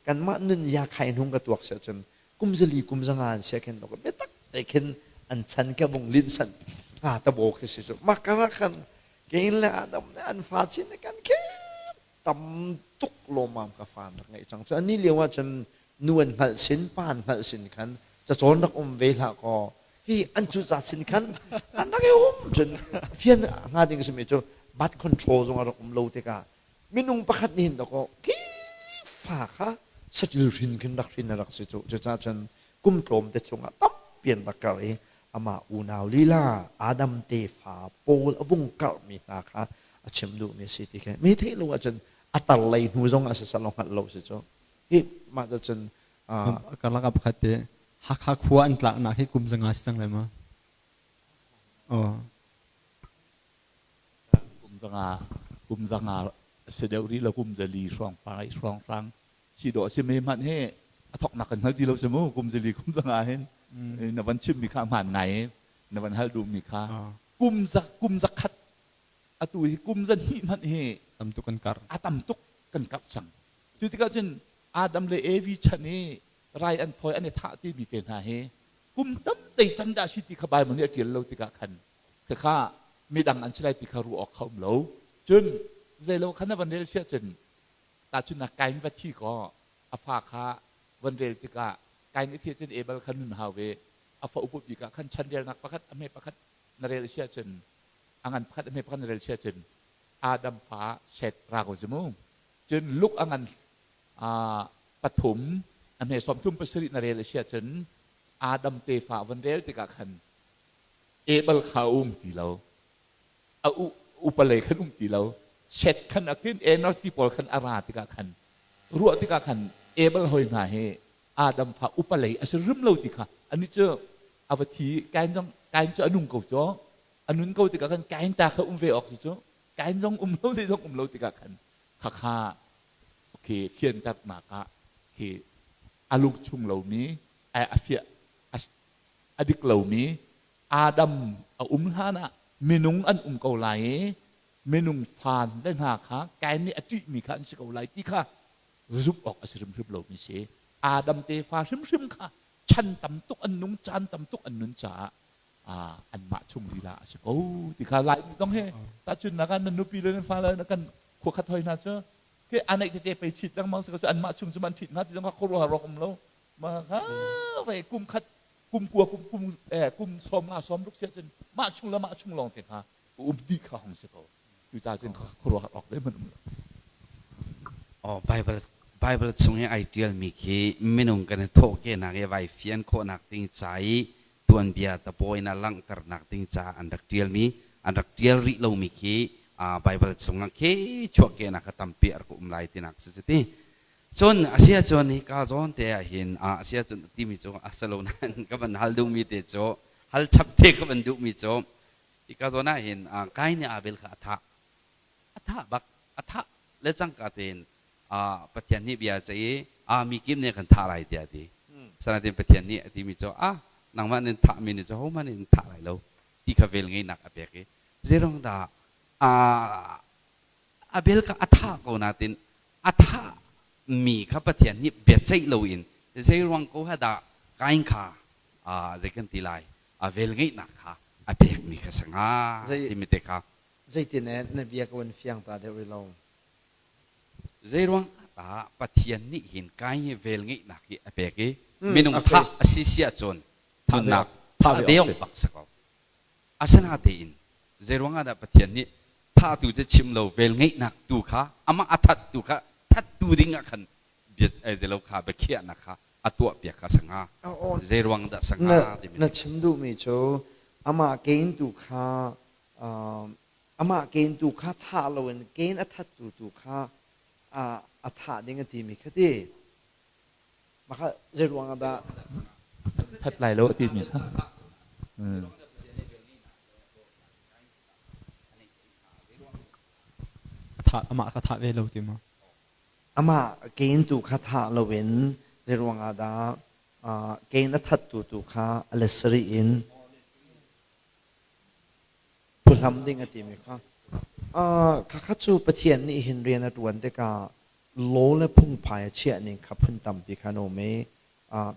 kanmah nun ya khai hnung ka tuak seh cun kum zali kum zanga an sia khin tok biatak te khin an chan ke vung lin san nga tabo khi si cu makara khan Cain le Adam le an fa chin kan khe tam tuk lawmam ka fa rak ngeih cang cu ani lio ah cun nu an hngalh sin pa an hngalh sin khan cacawn rak um ve hlah kaw hi an cu za sin khan an rak i um cun fian hnga ding simi cu birth control zong a rak um lo tikah minung pakhat nih hin dakaw khi fa kha satil hrin khin rak hrin a rak si cu. Cucaah cun kum tlawm te chungah tampi an rak karh i amah unau lila Adam tefa pawl a vung karhmi hna kha a chim duhmi a si ti khi mi theih lo ahcun a tar lei hnu zong ah siseh law hngalh lo si cu hi mah cun Karlak ah pakhat te Hakha khua an tlaknak hi kum zanga si cang lai ma? Oh. Kum zanga si deuh rih lo kum zali hrawng pai hrawng hrang si dawh si me hmanh he a thoknak kan hngal ti lo si mu kum zali kum zanga hin na van chim mi kha hmaan ngai na van hal duh mi kha kum za kum za khat atu hi kum za hnih hmanh hi tam tuk kan kar a tam tuk kan karh cang. Cu tikah cun Adam le Evi chan i rai an thawi an i thah timi te hna hi kum tam tei can dah si ti kha Bible nih a ṭial lo tikah khan khakha midang an si lai ti kha ruah awk kha um lo. Cun zeilo kha na van rel siah cun tahchunhnak Kain va thi kaw a fa kha van rel tikah Kain a thi cun Abel kha nun hau ve a fa upa bik ah khan chanrelnak pakhat a hme pakhat na rel siah cun a ngan pakhat a hme pakhat na rel siah cun Adam fa Seth ra ko si mu. Cun Luke a ngan pathum a hme sawmthum pasarih na rel a si ahcun Adam tefa van rel tikah khan Abel kha a um ti lo. A upalei khan um ti lo. Seth khan a kin Enos ti pawl khan a ra tikah khan ruah tikah khan Abel hoi hna hi Adam fa upalei a si rim lo ti kha ani cu a va thi Kain zong Kain cu a nung ko cu a nun ko tikah khan Kain ta kha um ve awk si cu Kain zong um lo zei zong um lo tikah khan khakha khi fianternak ah khi a lung chung lomi a fiah a dik lomi Adam a um hlan ah minung an um ko lai i minung fan le hna kha Kain nih a ṭihmi kha an si ko lai ti kha zumh awk a si hrimhrim lomi si. Adam tefa hrimhrim kha chan tam tuk an nung caan tam tuk an nun caah anmah chung lila a si ko ti kha Laimi zong he tahchunhnak ah nan nupi le nan fale na kan khua khat hoi hna cu khi a neih tete pei ṭhit lengmang si ko cu anmah chung cu man ṭhit hna ti zong kha khuaruahhar awk um lo ma kha ve kum khat kum kua kum kum kum sawm nga sawm ruk sia cun mah chung le mah chung lawng te kha um dih kha hong si ko cucaah cun khuaruahhar awk zeihmanh um lo. Oh, Bible Bible chung i ai ṭialmi khi minung kan i thawhkehnak i vai fian khawhnak ding ca i tuanbia tapawi in a langhternak ding ca an rak ṭialmi an rak ṭial rih lomi khi Bible chungah khi chuahkehnak kha tampi a rak um lai tinak si ti. Cun a si ahcun hika zawn te ah hin a si ahcun timi cu a si lo nain ka van hal duhmi te cu hal chap te ka van duhmi cu hika zawn ah hin Kain nih Abel kha a thah. A thah bak a thah le cangka tein Pathian nih bia a ceih i a mi kip nih kan thah lai tiah a ti. Asinain Pathian nih a timi cu ah nangmah nin thahmi nih cu hohmanh nih an thah lai lo ti kha vel ngeihnak a pek i zeiruang dah. Abel kha a thah ko nain a thah mi kha Pathian nih biaceih loin zei ruang ko ha dah Kain kha zei kan ti lai a velngeihnak kha a pekmi kha si hnga timi te kha. Zeitin na bia ka van fiang ta deuh rih lo. Zei ruang ah Pathian nih hin Kain hi velngeihnak hi a pek i minung thah a si si ahcun nunnak thah ve awk bak si ko. Asinatein zei ruang ah dah Pathian nih thahtu cu chim lo velngeihnak tu kha amah a thattu kha thattu ding ah khan bia zeilo kha biakhiahnak kha a tuahpiak kha sanga zei ruang dah sanga timi na chim duhmi cu amah Kain tu kha amah Kain tu kha thah loin Kain a thattu tu kha a thah ding a timi kha ti Maka zei ruang ah dah that lai lo a timi kha. Amah kha thah ve lo ti ma? Amah Kain tu kha thah loin zei ruang ah dah Kain a thattu tu kha a let sarih in phuhlam ding a timi kha. Khakha cu Pathian nih hin rian a ṭuan tikah law le phungphai a chiah ning kha phun tampi kha an um i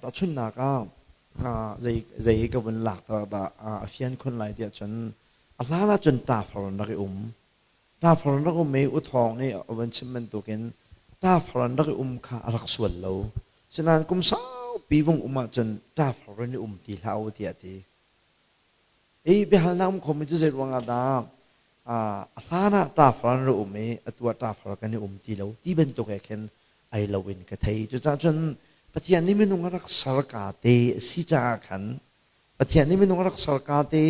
tahchunhnak ah zei zei ka vun lakter dah a fian khun lai tiah cun a hlan ah cun tafar an rak i um. Tafar an rak um i U Thawng nih a van chim bantukin tafar an rak i um kha a rak sual lo. Sinain kum saupi vung um ahcun tafar in i um ti hlah u tiah a ti. Hi biahalnak um khomi cu zei ruangah dah a hlan ah ṭafar an rak um i atu ah ṭafar kan i um ti lo ti bantuk he khin ai lo in ka thei. Cucaah cun Pathian nih minung a rak serka te a si caah khan Pathian nih minung a rak serka te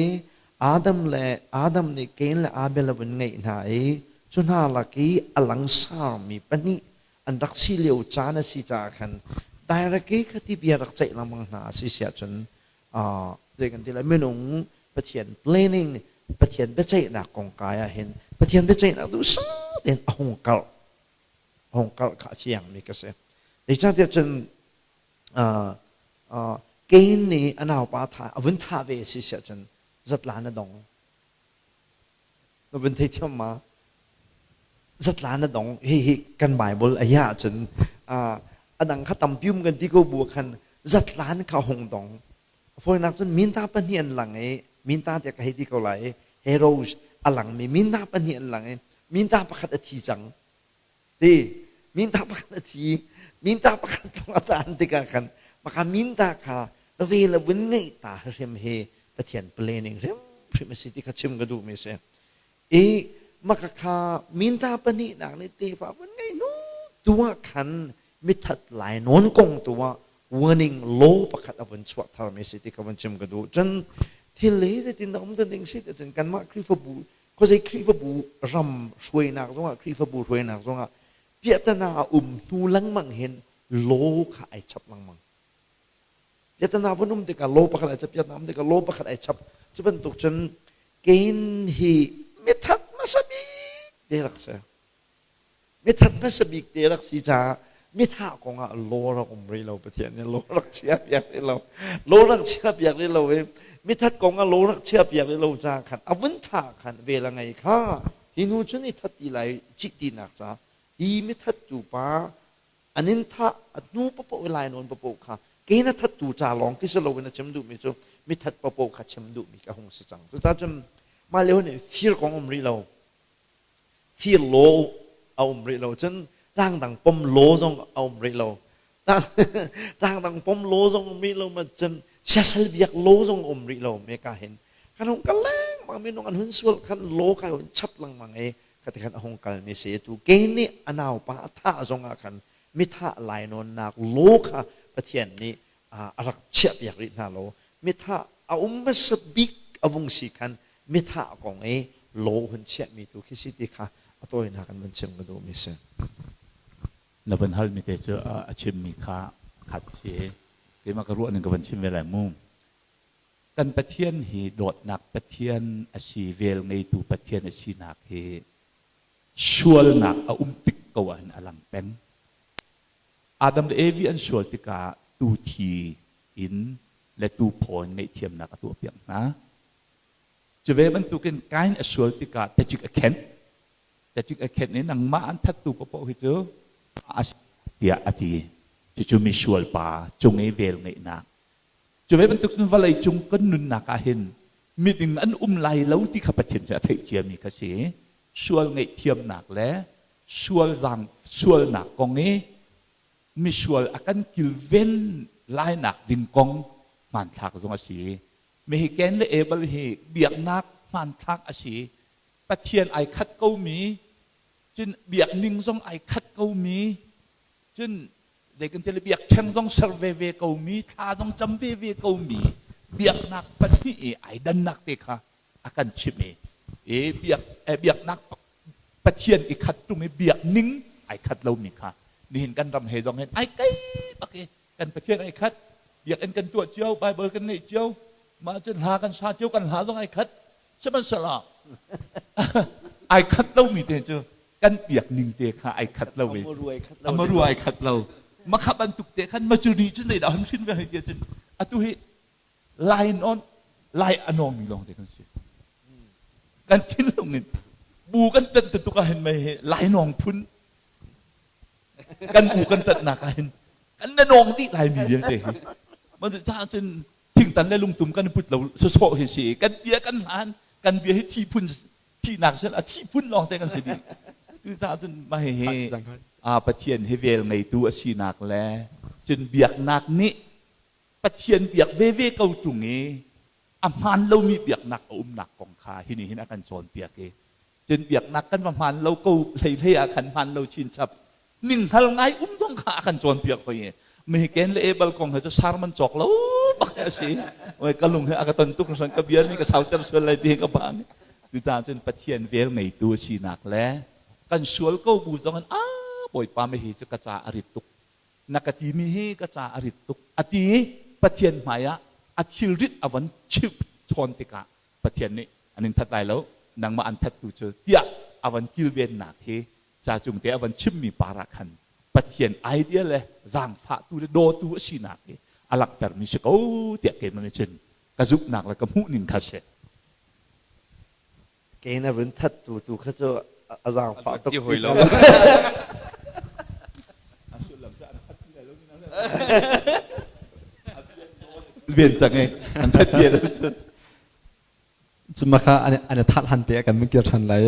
Adam le Adam nih Cain le Abel a vun ngeih hna i cu hna lak i a langsarmi pahnih an rak si lio caan a si caah khan direct i khati bia rak ceih lengmang hna a si siah cun zei kan ti lai minung Pathian planning Pathian biaceihnak kongkai ah hin Pathian biaceihnak duhsah tein a hung karh a hung karh kha a fiangmi ka si. Zeicahtiah cun Cain nih a naupa tha a vun thah ve si siah cun zatlan a dong. Na vun theithiam ma? Zatlan a dong. Hihi kan Bible a hi ahcun a dang kha tampi um kan ti ko bu khan zatlan kha hung dong. Fawinak cun minta pahnih an lang i minta tiah ka hei ti ko lai i heroes a langmi minta pahnih an lang i minta pakhat a thi cang. Ti minta pakhat a thi minta pakhat lawng a taan tikah khan maka minta kha ve le vun ngeih ta hrim hi Pathian planning hrimhrim a si ti kha chim ka duhmi a si. I maka kha minta pahnihnak nih tefa vun ngei hnu tu ah khan mithat lai nawn kong tu ah warning law pakhat a vun chuah tharmi a si ti kha vun chim ka duh. Cun thil hi zeitin dah um te ding si ti cun kanmah Khrihfabu khuazei Khrihfabu ram hruainak zongah Khrihfabu hruainak zongah piahtana a um hnu lengmang hin law kha ai chap lengmang. Piahtana vun um tikah law pakhat ai chap, piahtana um tikah law pakhat ai chap. Cu bantuk cun Cain hi mithat hmasa bik te rak si. Mithat hmasa bik te rak si caah mithah kong ah law rak um rih lo Pathian nih law rak chia piak rih lo law rak chia piak rih lo i mithat kong ah law rak chia piak rih lo caah khan a vun thah khan vel a ngei kha hi hnu cun i that ti lai cih tinak caah hi mithattu pa an in thah a hnu papoh i lai nawn papoh kha ke na thattu ca lawng ti si loin a chim duhmi cu mithat papoh kha chim duhmi ka hung si cang cucaah cun mah lio nih fir kong um rih lo Thir law a um rih lo cun tlangdang pom law zong a um rih lo. Tlangdang pom law zong um rih lo ma cun siasal biak law zong um rih lo me ka hin kan hung kal lengmang minung an hun sual khan law kai hun chap lengmang i khati khan a hung kal mi si tu ke nih a naupa a thah zong ah khan mithah lainawnnak law kha Pathian nih a rak chiahpiak rih hna lo. Mithah a um hmasa bik a vung si khan mithah kong i law hun chiahmi tu khi si ti kha a tawinak in van chim ka duhmi si. Na van halmi te cu a chimmi kha khat si. Keimah ka ruah ning ka van chim ve lai mu. Kan Pathian hi dawtnak Pathian a si, vel ngeitu Pathian a sinak hi sualnak a um tik ko ahhin a lang peng. Adam le Evi an sual tikah tuu thi in le tuu phaw in ngaihthiamnak a tuahpiak hna. Cu ve bantukin Kain a sual tikah tacik a khenh. Cacik a khenh i nangmah an thattu paohpaoh hi cu a si tiah a ti. Cucu misual pa cung i vel ngeihnak. Cu ve bantuk cun vawlei cung kan nunnak ah hin miding an um lai lo ti kha Pathian cu a theih ciami kha si. Sual ngaihthiamnak le sual zaang sualnak kong i misual a kan kilven lainak ding kong hmanthlak zong a si. Mihi Cain le Abel hi biaknak hmanthlak a si. Pathian ai khat komi, cun biakning zong ai khat komi, cun zei kan ti le biakṭheng zong ser veve komi, thla zong cam veve komi biaknak pahnih i ai dannak te kha a kan chimh i i biak biaknak Pathian i khat ṭung i biakning ai khat lomi kha nihin kan ram he zong hin ai kei bak i kan Pathian ai khat biakinn kan tuah cio Bible kan ngeih cio mah cun hla kan sa cio kan hla zong ai khat sihmanhsehlaw ai khat lomi te cu kan biak ning te kha ai khat lo ve amaru ai khat lo makha bantuk te khan macu ni cun zeidah hon hrin ve hei ti cun atu hi lai non lai anong mi lawng te kan si kan thinlung in bu kan tan tuk ah hin mei hi lai nong phun kan bu kan tatnak ah hin kan na nawng dih lai mi vialte hi man cu caah cun thingtan le lungtum kan put lo sawsawh hi si kan bia kan hlan kan bia hi thi phun thihnak sin a thi phun lawng te kan si dih cu caah cun mah hi a Pathian hi vel ngeitu a sinak le cun biaknak nih Pathian biak veve ko tung i a hmaan lomi biaknak a umnak kong kha hi nih hin a kan cawnpiak i cun biaknak kan va hmaan lo ko hlei hlei ah khan hmaan lo chinchap ninghngal ngai um zong kha a kan cawnpiak hoi i Mihiken le Abel kong he cu sermon cawk lo bak a si. Oi ka lung he a ka ton tuk hran ka bia nih ka sauter sual lai ti ka phan. Cucaah cun Pathian vel ngeitu a sinak le kan sual ko bu zong in a Bawipa mi hi cu ka ca a rit tuk. Na ka timi hi ka ca a rit tuk. A ti i Pathian hmai ah a thilrit a von chimh chawn tikah Pathian nih an in that lai lo nangmah an thattu cu tiah a van kilvennak hi ca cung te a van chimmi par ah khan Pathian idea le zaangfahtu le dawtu a sinak hi a langhtermi si ko tiah keimah nih cun ka zumhnak le ka hmuhning kha si. Ke na run thattu tu kha cu a zaangfah tuk ti hoi lo. Ven cang e an that bia lo cun. Cuma kha an that han te ah kan mun kir than lai.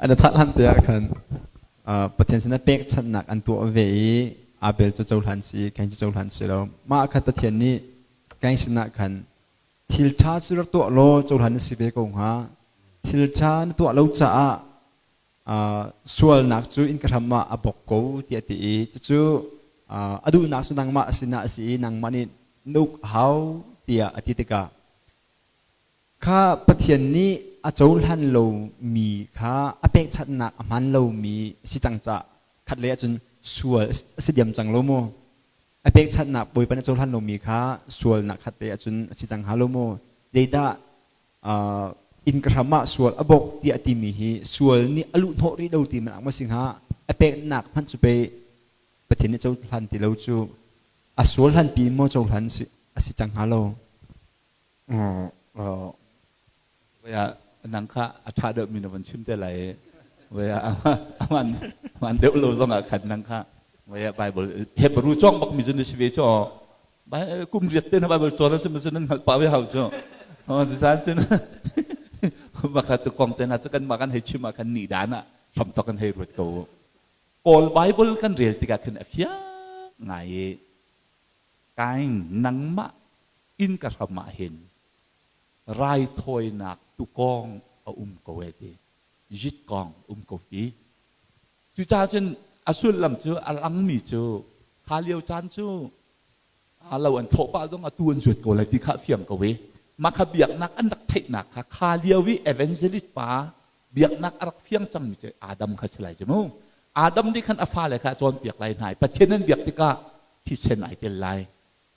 An that han te ah khan Pathian sinah pekchanhnak an tuah ve i Abel cu cohlan si, Kain cu cohlan si lo. Mah kha Pathian nih Kain sinah khan thil ṭha cu rak tuah law cohlan na si ve ko hnga. Thil ṭha na tuah lo caah sualnak cu inn ka hram ah a bok ko tiah a ti i cucu a duhnak cu nangmah a sinah a si i nangmah nih na uk a hau tiah a ti tikah kha Pathian nih a cohlan lomi kha a pekchanhnak a hmaan lomi a si cang caah khatlei ahcun sual a si diam cang lo maw? A pekchanhnak Bawipa nih a cohlan lomi kha sualnak khatlei ahcun a si cang hnga lo maw? Zeidah inn ka hram ah sual a bok tiah a timi hi sual nih a luh hnawh rih lo ti man ma si hnga? A peknak hmanh cu pei Pathian nih cohlan ti lo cu a sual hlan pi maw cohlan a si cang hnga lo? Vaya nang kha a ṭha deuhmi na von chim te lai i vaya aman aman deuh lo zong ah khan nang kha vaya Bible Hebrew cawng bakmi cu na si ve cu kum riat te na Bible cawn a si ma nan hngalh pah ve hau cu sisan cun maka tu kong te na cu kan mah kan hei chim ah khan ni dan ah hram tok kan hei ruat ko Kawl Bible kan rel tikah khin a fiang ngai i Kain nangmah inn ka hram ah hin raithawinak tukawng a um ko e ti zitkawng um ko ti cucaah cun a sullam cu a langmi cu kha lio caan cu lo an thawh pah zong atu an zuat ko lai ti kha fiang ko i mah kha biaknak an rak theihnak kha kha lio i evangelist pa biaknak a rak fiang cangmi cu Adam kha si lai cu mu Adam nih khan a fale kha a cawnpiak lai hna i Pathian an biak tikah thisen ai tel lai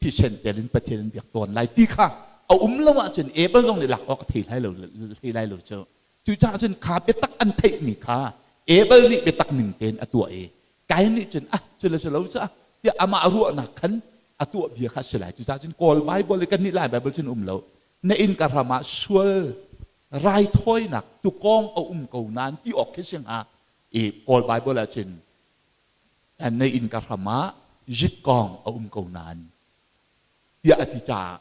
thisen tel in Pathian an biak tawn lai ti kha a um lo ahcun Abel zong nih lak awk a thei lai lo thei lai lo cu cucaah cun kha biatak an theihmi kha Abel nih biatak ning tein a tuah i Kain nih cun ah cu le cu lo cu ah tiah amah ruahnak khan a tuah bia kha si lai cucaah cun Kawl Bible i kan nih Lai Bible cun um lo na inn ka ram ah sual Raithawinak tukawng a um ko nain ti awk khi si hnga. I Kawl Bible ahcun na inn ka hram ah zitkawng a um ko nain tiah a ti caah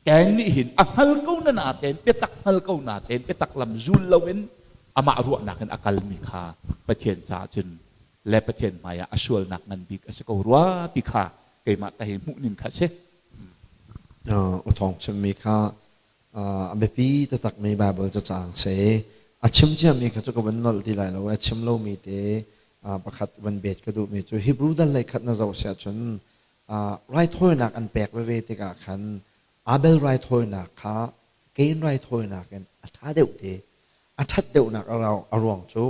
Ken nih hin a hngal ko na natein biatak hngal ko natein biatak lam zul loin amah ruahnak in a kalmi kha Pathian caah cun le Pathian hmaiah a sualnak ngan bik a si ko rua ti kha keimah ka hei hmuh ning kha a si. U Thawng chimmi kha a biapi taktakmi Baibal cacang si. A chim ciami kha cu ka vun nolh ti lai lo. A chim lomi te pakhat van bet ka duhmi cu Hebrew dal lei khat na zoh siah cun raithawinak an pek veve tikah khan Abel raithawinak kha Cain raithawinak in a ṭha deuh te. A ṭhat deuhnak a ruang cu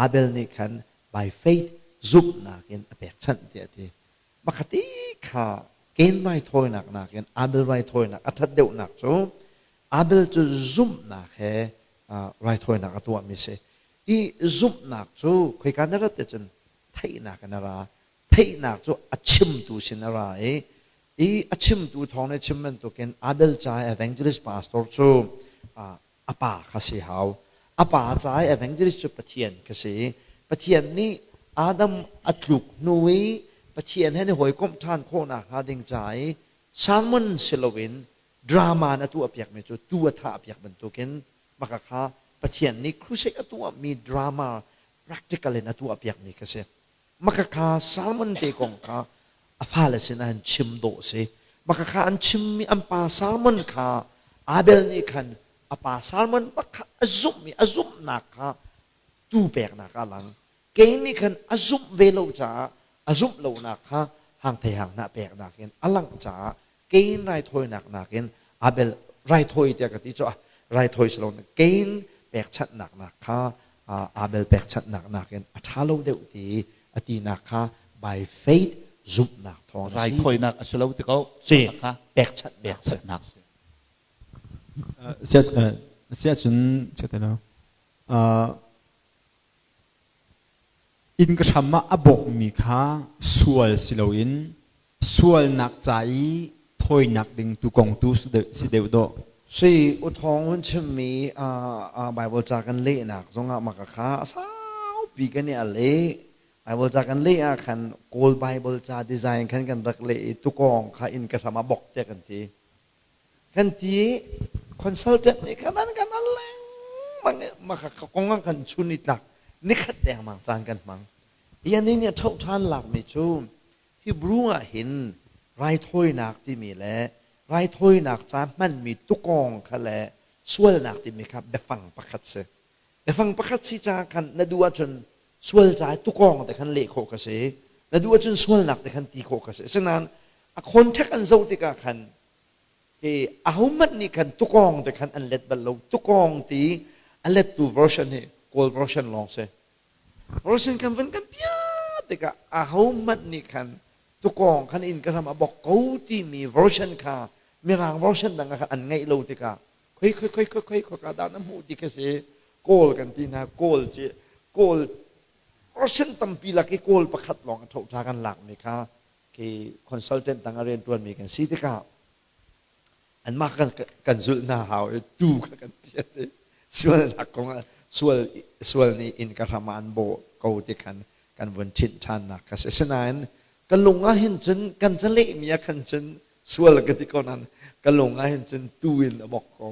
Abel nih khan by faith zumhnak in a pekchanh tiah a ti. Pakhat i kha Cain raithawinak nakin Abel raithawinak a ṭhat deuhnak cu Abel cu zumhnak he raithawinak a tuahmi si. I zumhnak cu khoika na rat cun theihnak in a ra. Theihnak cu a chimtu sin a ra i i a chimtu thawng nih chim bantukin Abel ca evangelist pastor cu a pa kha si hau. A pa ca i evangelist cu Pathian kha si. Pathian nih Adam a tluk hnu i Pathian he ni hawikomh ṭhan khawhnak hnga ding ca i sermon si loin drama in a tuahpiakmi cu tu a thahpiak bantukin maka kha Pathian nih crusade a tuahmi drama practical in a tuahpiakmi kha si. Maka kha sermon te kong kha a fale sinah an chim dawh si. Maka kha an chimmi an pa sermon kha Abel nih khan a pa sermon bak kha a zumh i a zumhnak kha tu peknak a lang. Cain nih khan a zumh ve lo caah a zumh lonak kha hang thei hang hnah peknak in a langh caah Cain raithawinak nakin Abel raithawi tiah ka ti cu raithawi si lo Cain pekchanhnak nak kha Abel pekchanhnak nakin a ṭha lo deuh ti a tinak kha by faith zumhnak thawng a si. Raithawinak a si lo ti ko. Si pekchanhnak. Pekchanhnak. Siah cun lo. Inn ka hram ah a bawkmi kha sual si loin sualnak ca i thawinak ding tuukawng tu si deuh dawh. Sui U Thawng hun chimmi Baibal ca kan lehnak zongah maka kha a saupi kan i a leh. Baibal ca kan leh ah khan Kawl Baibal ca design khan kan rak leh i tukawng kha inn ka hram ah bok tiah kan ti. Kan ti i consultant nih khan an kan al lengmang i maka kong ah kan chun i tlak nikhat dengmang caan kan hmang. I anih nih a ṭhoh ṭhan lakmi cu Hebrew ah hin raithawinak timi le raithawinak ca hmanmi tukawng kha le sualnak timi kha biafang pakhat si. Biafang pakhat si caah khan na duh ahcun sual ca i tukawng te khan leh khawh ka si. Na duh ahcun sualnak te khan ti khawh ka si. Asinain a contact an zoh tikah khan hi ahohmanh nih khan tukawng te khan an let bal lo. Tukawng ti a lettu version hi Kawl version lawng si. Version kan vun kan piah tikah ahohmanh nih khan tukawng khan inn ka hram a bok ko timi version kha mirang version dang ah khan an ngeih lo tikah khoi khoi khoi khoi khoi khoi ka dah na hmuh ti ka si kawl kan ti hna kawl ci kawl version tampi lak i kawl pakhat lawng a ṭhoṭha kan lakmi kha khi consultant tang a rianṭuanmi kan si tikah anmah kan kan zulh hna hau i tu kha kan piat i sualnak kong ah sual sual nih inn ka hram ah an bawh ko ti khan kan vun ṭhinh ṭhannak kha si. Asinain ka lung ah hin cun kan calehmi ah khan cun sual ka ti ko nain ka lung ah hin cun tu in a bok ko.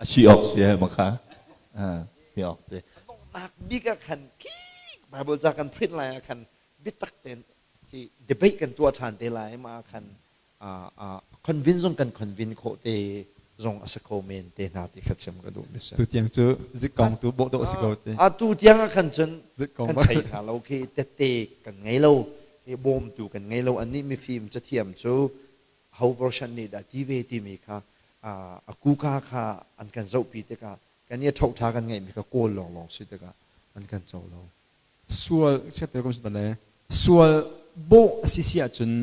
A si awk si eh makha. Si awk si. Donghnak bik ah khan khi Bible ca kan print lai ah khan biatak tein khi debate kan tuah ṭhan te lai ma khan convince zong kan convince khawh te zong a si kho men te hna ti kha chim ka duh mi si. Tu tiang cu zikkong tu bawh dawh si ko te. A tu tiang ah khan cun kan chei hna lo khi tette kan ngei lo khi bawmtu kan ngei lo annih mifim cathiam cu ho version nih dah ti ve timi kha a kuka kha an kan zohpi tikah kan i a ṭhoṭha kan ngeihmi kha kawl lawnglawng si tikah an kan co lo. Sual chiat kum le sual bawh a si si ahcun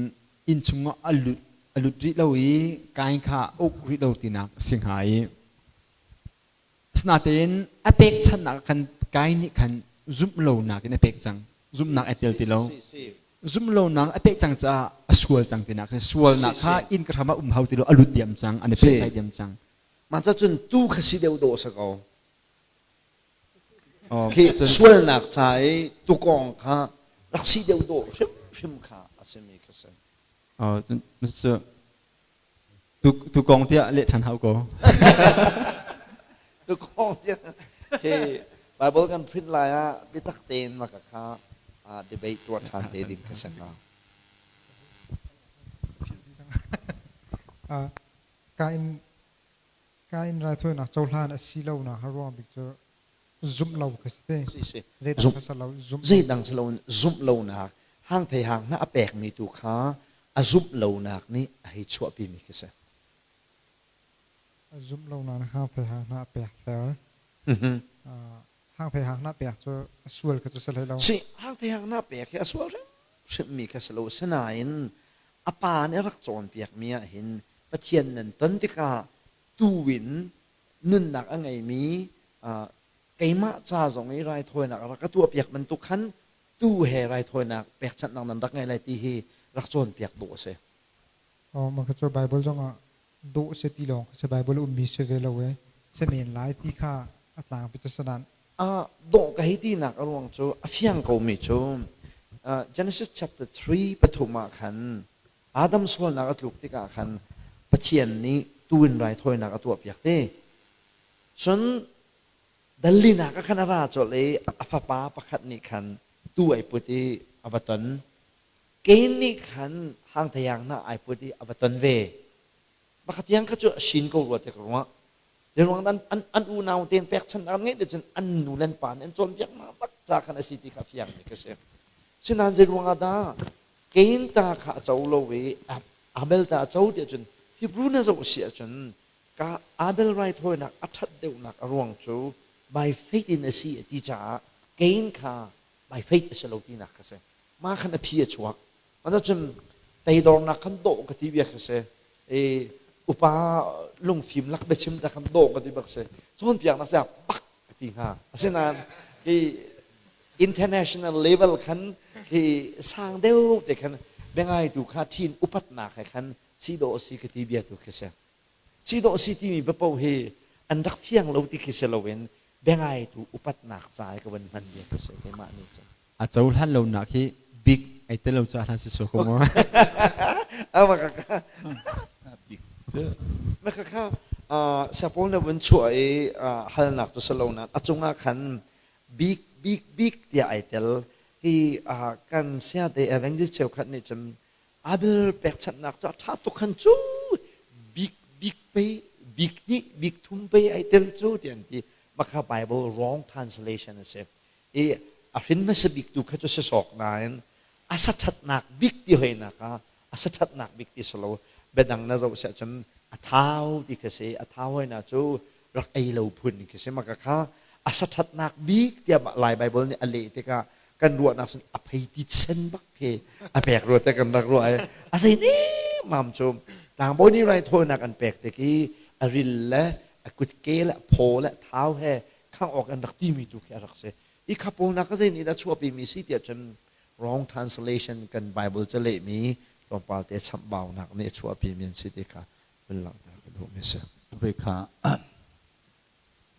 inn chungah a lut a lut rih lo i kai kha uk rih lo tinak si hnga i asinain a pekchanhnak khan kai nih khan zumh lonak in a pek cang zumhnak a tel ti lo zumh lonak a pek cang caah a sual. sual cang tinak si. Sualnak kha inn ka hram ah um hau ti lo a lut diam cang, an i pehtlai diam cang. Mah ca cun tu kha si deuh dawh sa ko. Khi sualnak ca i tukawng kha rak si deuh dawh hrimhrim kha a simi kha si. Tukawng tiah leh ṭhan hau ko. Tukawng tiah khi Bible kan print lai ah biatak tein maka kha debate tuah ṭhan te ding kha si hnga. Kain Kain raithawinak cohlan a si lonak a ruang bik cu zumh lo kha si te. Zeidang kha si lo zumh. Zeidang si loin zumh lonak hang thei hang hna a pekmi tu kha a zumh lonak nih a hei chuahpimi khi si. A zumh lonak nih hang thei hang hna a pek ter. Hang thei hang hna pek cu a sual kha cu si hlei lo. Si hang thei hang hna pek hi a sual hrimhrimmi kha si lo. Sinain a pa nih a rak cawnpiakmi ah hin Pathian nan ton tikah tu in nunnak a ngeimi keimah ca zong i raithawinak a rak ka tuahpiak bantuk khan tu he raithawinak pekchanhnak nan rak ngei lai ti hi rak cawnpiak dawh a si. Oh, mah cu Bible zongah dawh si ti lawng si Bible ummi si ve lo e si men lai ti kha a tlangpi cu sanan. Dawh ka hei tinak a ruang cu a fiang komi cu Genesis chapter 3 pathum ah khan Adam sualnak a tluk tikah khan Pathian nih tuu in raithawinak a tuahpiak te. Cun dallinak ah khan a ra colh i a fapa pakhat nih khan tuu ai put i a va ton. Kain nih khan hangtheiang hna ai put i a va ton ve. Pakhat tiang kha cu a sin ko rua ti ka ruah. Zeiruang an, an, an unau tein pekchanhnak an ngeih cun an nu le an pa nih an cawnpiak hna bak ca khan a si ti kha fiang mi ka si. Sinain zeiruang ah dah Kain ta kha a co lo i Abel ta a co tiah cun Hebrew na zoh si ahcun ka Abel raithawinak a ṭhat deuhnak a ruang cu by faith in a si a ti caah Kain kha by faith a si lo tinak kha si. Mah khan a phi a chuak. Mah cun teidornak khan dawh ka ti bia kha si. I upa lungfim lak biachim ta khan dawh ka ti bak si. Cawnpiaknak ca bak ka ti hnga. Asinain hi international level khan hi sang deuh te khan biangaitu kha thin upatnak he khan si dawh si ka ti bia tu khi si. Si dawh si timi biapo hi an rak fiang lo ti khi si loin biangaitu upatnak ca i ka van hman bia khi si keimah nih cun. A cohlan lonak hi bik ai tel lo caah hlan si so ko maw? Na kha siapawl na vun chuah i halnak cu si lo nain a cungah khan bik bik bik tiah ai tel. Hi kan siate evangelist cheukhat nih cun Abel pekchanhnak cu a ṭha tuk khan cu bik bik pei bik hnih bik thum pei ai tel cu tiah an ti. Mah kha Bible wrong translation a si. I a hrin hmasa bik tu kha cu si sawk nain a saṭhatnak bik ti hoinak ah a saṭhatnak bik ti si lo biadang na zoh siah cun a thau ti kha si a thau hoina cu rak ei lo phun khi si maka kha a saṭhatnak bik tiah Lai Bible nih a leh tikah kan ruahnak cun a pheiti sen bak khi a pek rua te kan rak ruah i a zei mam cu tlangbawi nih raithawinak an pek tik i a ril le a kutke le a phaw le thau he khangh awk an rak timi tu khi a rak si. I kha pawl nak zei nih dah chuahpimi si tiah cun wrong translation kan Bible calehmi tlawmpal te chamhbaunak nih a chuahpimi an si ti kha vun langhter ka duhmi a si. Ve kha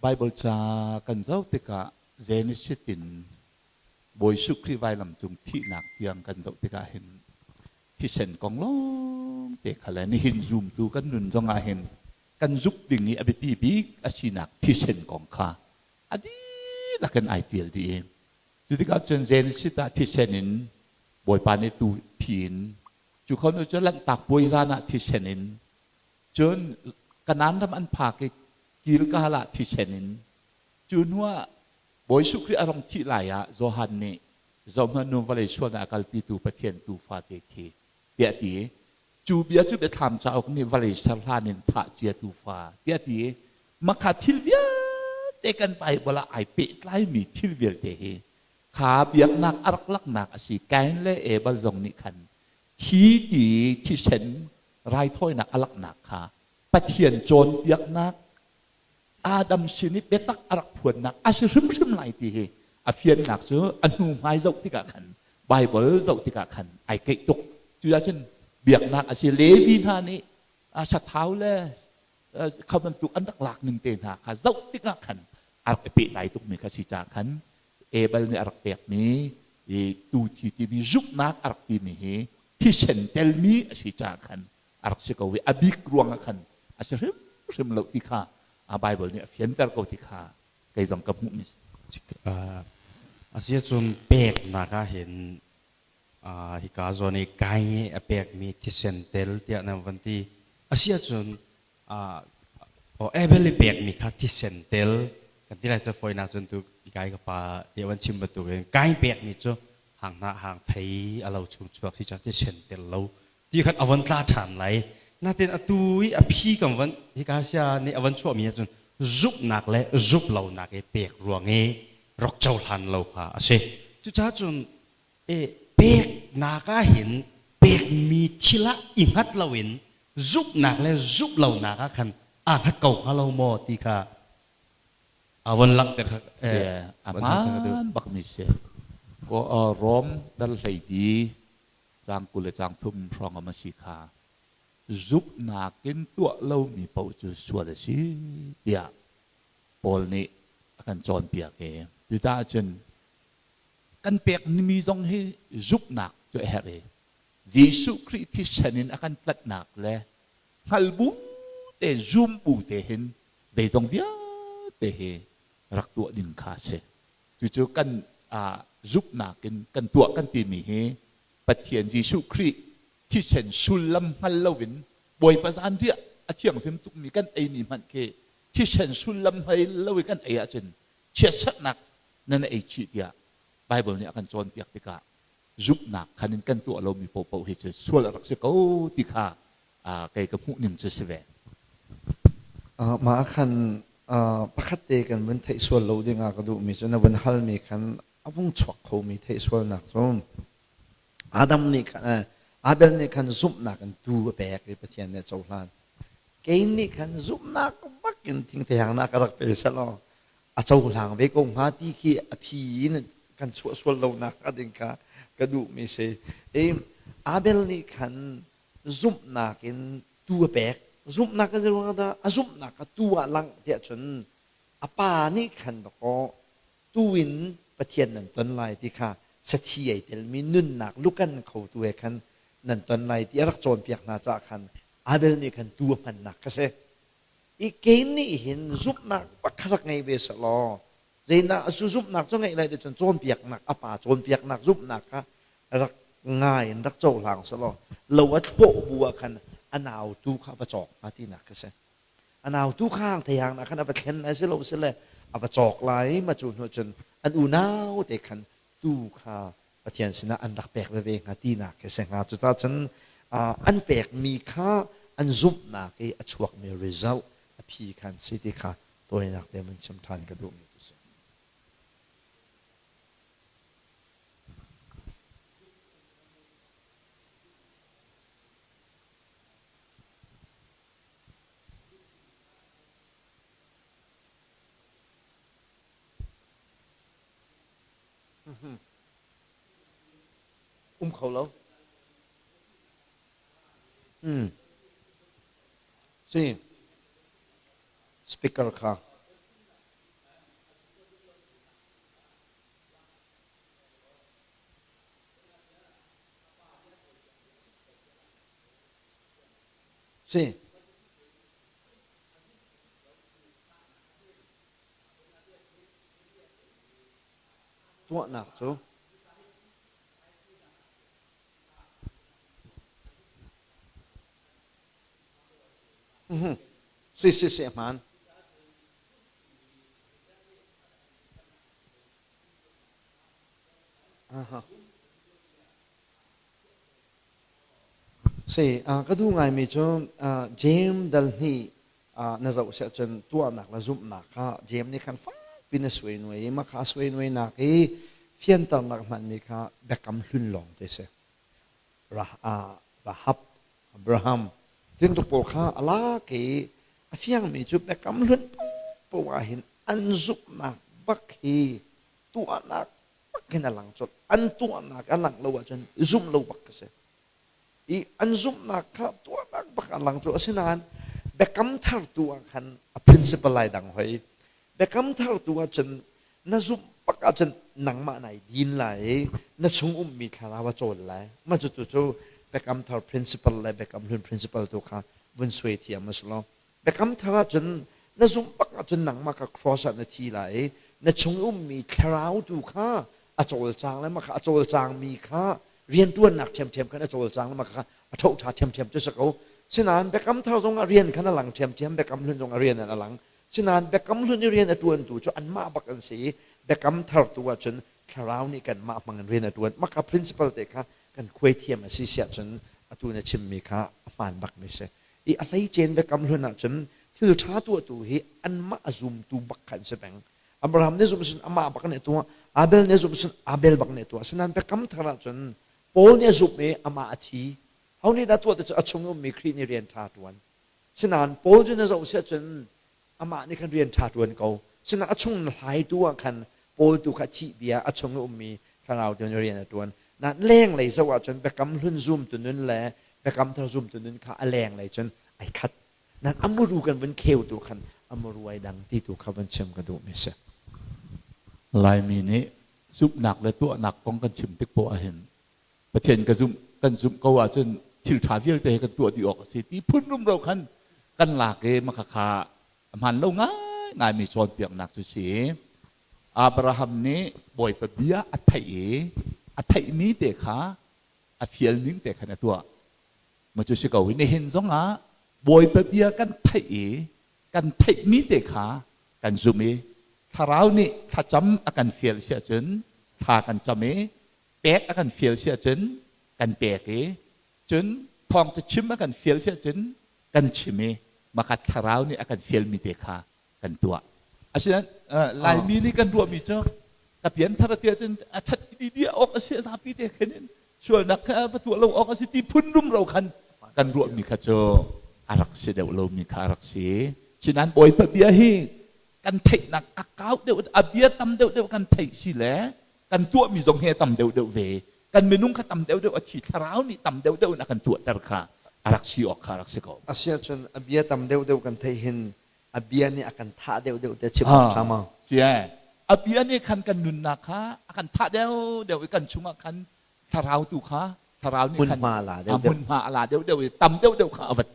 Bible ca kan zoh tikah Genesis in Bawi Jesuh Khrih vailam cung thihnak tiang kan zoh tikah hin thisen kong lawng te kha le nihin zumtu kan nun zong ah hin kan zuk ding i a biapi bik a sinak thisen kong kha a dihlak in ai tial dih i cu tikah cun Genesis ah thisen in Bawipa nih tu thi in cu khon cu Lanhtak puai zan ah thisen in cun Kanaan ram an phak i Gilgal ah thisen in cu hnuah Bawi Jesuh Khrih a rong thih lai ah Johan nih zohhmanh nu vawlei sualnak a kalpitu Pathian tuufa te khi tiah a ti. Cu bia cu biathlam cauk nih vawlei ser hlan in thah cia tuufa tiah a ti. Makha thil vialte kan Bible ah ai pehtlaimi thil vialte hi kha biaknak a rak laknak a si. Kain le Abel zong nih khan thi ti thisen raithawinak a laknak kha Pathian cawnpiaknak Adam sin i biatak a rak phuannak a si hrimhrim lai ti hi a fiannak cu a hnu hmai zoh tikah khan Bible zoh tikah khan ai keih tuk. Cucaah cun Biaknak a si. Levi hna nih sathau le kha bantuk an rak lak ning te hna kha zoh tikah khan a rak i pehtlai tukmi kha si caah khan Abel nih a rak pekmi i tu thi timi zumhnak a rak timi hi thisen telmi a si caah khan a rak si ko i a bik ruangah khan a si hrimhrim lo ti kha a Bible nih a fianter ko ti kha kei zong ka hmuhmi si. Asiahcun peknak ah hin hika zawn i kai a pekmi thisen tel tiah nan van ti. Asiahcun Abel i pekmi kha thisen tel kan ti lai cu fawinak cun tu kai ka pa tiah van chim bantukin kai pekmi cu hang hnah hang thei a lo chung chuak si cang thisen tel lo ti khan a von tla ṭhan lai. Natin atu i a phi kan van hika sia nih a van chuahmi ahcun zumhnak le zumh lonak i pek ruang i rak cohlan lo kha a si. Cucaah cun e peknak ah hin pekmi thil ah i hngat loin zumhnak le zumh lonak ah khan aa hngat ko hnga lo maw ti kha a von langhter kha a hmaan bakmi si. Rom dal hlei ti caang 20 le caang 30 hrawng a si kha zumhnak in tuah lomi paoh cu sual a si tiah Paul nih a kan cawnpiak i cucaah cun kan pekmi zong hi zumhnak cu a herh i Jesuh Khrih thisen in a kan tlanhnak le hngal bu te zum bu te hin zeizong vialte hi rak tuah ding kha a si. Cucu kan zumhnak in kan tuah kan timi hi Pathian Jesuh Khrih thisen sullam hngal loin Bawipa zanriah a thianghlim tukmi kan eimi hmanh khi thisen sullam hngal lo i kan ei ahcun chiatserhnak nan ei chih tiah Bible nih a kan cawnpiak tikah zumhnak khan in kan tuah lomi paohpaoh hi cu sual a rak si ko ti kha kei ka hmuh ning cu si ve. Mah ah khan pakhat te kan vun theih sual lo dingah ka duhmi cu na vun halmi khan a vung chuak khomi theih sualnak cu Adam nih khan Abel nih khan zumhnak in tu a pek i Pathian nih a cohlan. Cain nih khan zumhnak bak in thingthehangnak a rak pe selaw a cohlang ve ko hnga ti khi a phi in kan chuah sual lonak a ding kha ka duhmi si. I Abel nih khan zumhnak in tu a pek. Zumhnak a ruang dah a zumhnak kha tu ah langh tiah cun a pa nih khan dakaw tu in Pathian nan ton lai ti kha sathi ei telmi nunnak lukan khotu he khan nan ton lai ti a rak cawnpiak hna caah khan Abel nih khan tu a hmannak kha si. I Cain nih hin zumhnak pakhat rak ngei ve selaw Zeidah a zumhnak cu ngeih lai ti cun cawnpiaknak a pa cawnpiaknak zumhnak kha rak ngai in rak cohlang selaw lo a thlawh bu ah khan a nau tu kha va cawk hnga tinak kha si. A nau tu kha hang thei hang nak khan a va thlen lai si lo si le a va cawk lai ma cu hnu cun an unau te khan tu kha Pathian sinah an rak pek veve hnga tinak khi si hnga. Cucaah cun an pekmi kha an zumhnak i a chuakmi result a phi khan si ti kha tawinak te mun chim ṭhan ka duhmi cu si. Um kho lo. Hmm. Si. Speaker kha. Si. Tuahnak cu Si si si hmaan. Aha. Si, ka duh ngaimi cu James dal hnih na zoh siah cun tuahnak le zumhnak kha James nih khan fakpi na suainuai i mah kha a suainuainak i fianternak hmanmi kha biakam hlun lawng te si. Rahab, Abraham, tintuk pawl kha a lak i a fiangmi cu biakam hlun paoh ah hin an zumhnak bak hi tuahnak bak hin a lang colh. An tuahnak a langh lo ahcun zumh lo bak ka si. I an zumhnak kha tuahnak bak a lang cu. Asinain biakam thar tu ah khan a principle lai dang hoi. Biakam thar tu ah cun na zumh bak ahcun nangmah nai din lai i na chung ummi thlarau a cawl lai. Mah cu tu cu biakam thar principle le biakam hlun principle tu kha vun suai thiam a si lo. Biakam thar ahcun na zumh bak ahcun nangmah kha cross ah na thi lai i na chung ummi thlarau tu kha a cawlcang le mah kha a cawlcangmi kha rianṭuannak ṭhiamṭhiam khan a cawlcang le mah kha a ṭhoṭha ṭhiamṭhiam cu si ko. Sinain biakam thar zong ah rian khan a lang ṭhiamṭhiam, biakam hlun zong ah rian an a lang. Sinain biakam hlun i rian a ṭuantu cu anmah bak an si i biakam thar tu ahcun thlarau nih kanmah hmang in rian a ṭuan. Mah kha principle te kha kan khuai thiam a si siah cun atu na chimmi kha a hmaan bakmi si. I a hleicen biakam hlun ahcun thil ṭha tuahtu hi anmah a zumtu bak kha an si peng. Abraham nih zumh cun amah bak nih a tuah, Abel nih zumh cun Abel bak nih a tuah. Asinain biakam thar ahcun Paul nih a zumh i amah a thi. Ho nih dah tuah ti cu a chung ummi Khrih nih rian ṭha ṭuan. Sinain Paul cu na zoh si ahcun amah nih khan rian ṭha ṭuan ko. Sinain a chung na hlaitu ah khan Paul tu kha thih bia a chung i ummi thlarau tu nih rian a ṭuan. Nain lenglei zoh ahcun biakam hlun zumtu nun le biakam thar zumtu nun kha a lenglei cun ai khat. Nain a muru kan vun kheu tu khan a muru ai dang ti tu kha vun chim ka duhmi si. Laimi nih zumhnak le tuahnak kong kan chim tik poah ahhin Pathian ka zumh kan zumh ko ahcun thil ṭha vialte he kan tuah dih awk a si ti phun rumro khan kan lak i maka kha a hmaan lo ngaingaimi cawnpiaknak cu si. Abraham nih Bawipa bia a theih i a theihmi te kha a fial ning te khan a tuah. Ma cu si ko hi nihin zongah Bawipa bia kan theih i kan theihmi te kha kan zumh i Thlarau nih thlacam a kan fial si ahcun thla kan cam i pek a kan fial si ahcun kan pek i cun thawngtha chim a kan fial si ahcun kan chim i maka thlarau nih a kan fialmi te kha kan tuah. Asinain Laimi nih kan ruahmi cu ka pianthar a ti ahcun a ṭhat i dia awk a si a zapi te khin in sualnak kha va tuah lo awk a si ti phun rumro khan kan ruahmi kha cu a rak si deuh lomi kha a rak si. Sinain Bawipa bia hi kan theihnak a kau deuh a bia tam deuh deuh kan theih si le kan tuahmi zong hi a tam deuhdeuh ve. Kan minung kha tam deuhdeuh a thi thlarau nih tam deuhdeuh in a kan tuahter kha a rak si awk kha a rak si ko. Asiahcun a bia tam deuhdeuh kan theih hin a bia nih a kan thah deuhdeuh te chim awk ṭha maw? Si a bia nih khan kan nunnak kha a kan thah deuhdeuh i kan chungah khan thlarau tu kha thlarau nih khan hmunhma la deuhdeuh hmunhma a la deuhdeuh i tam deuhdeuh kha a vat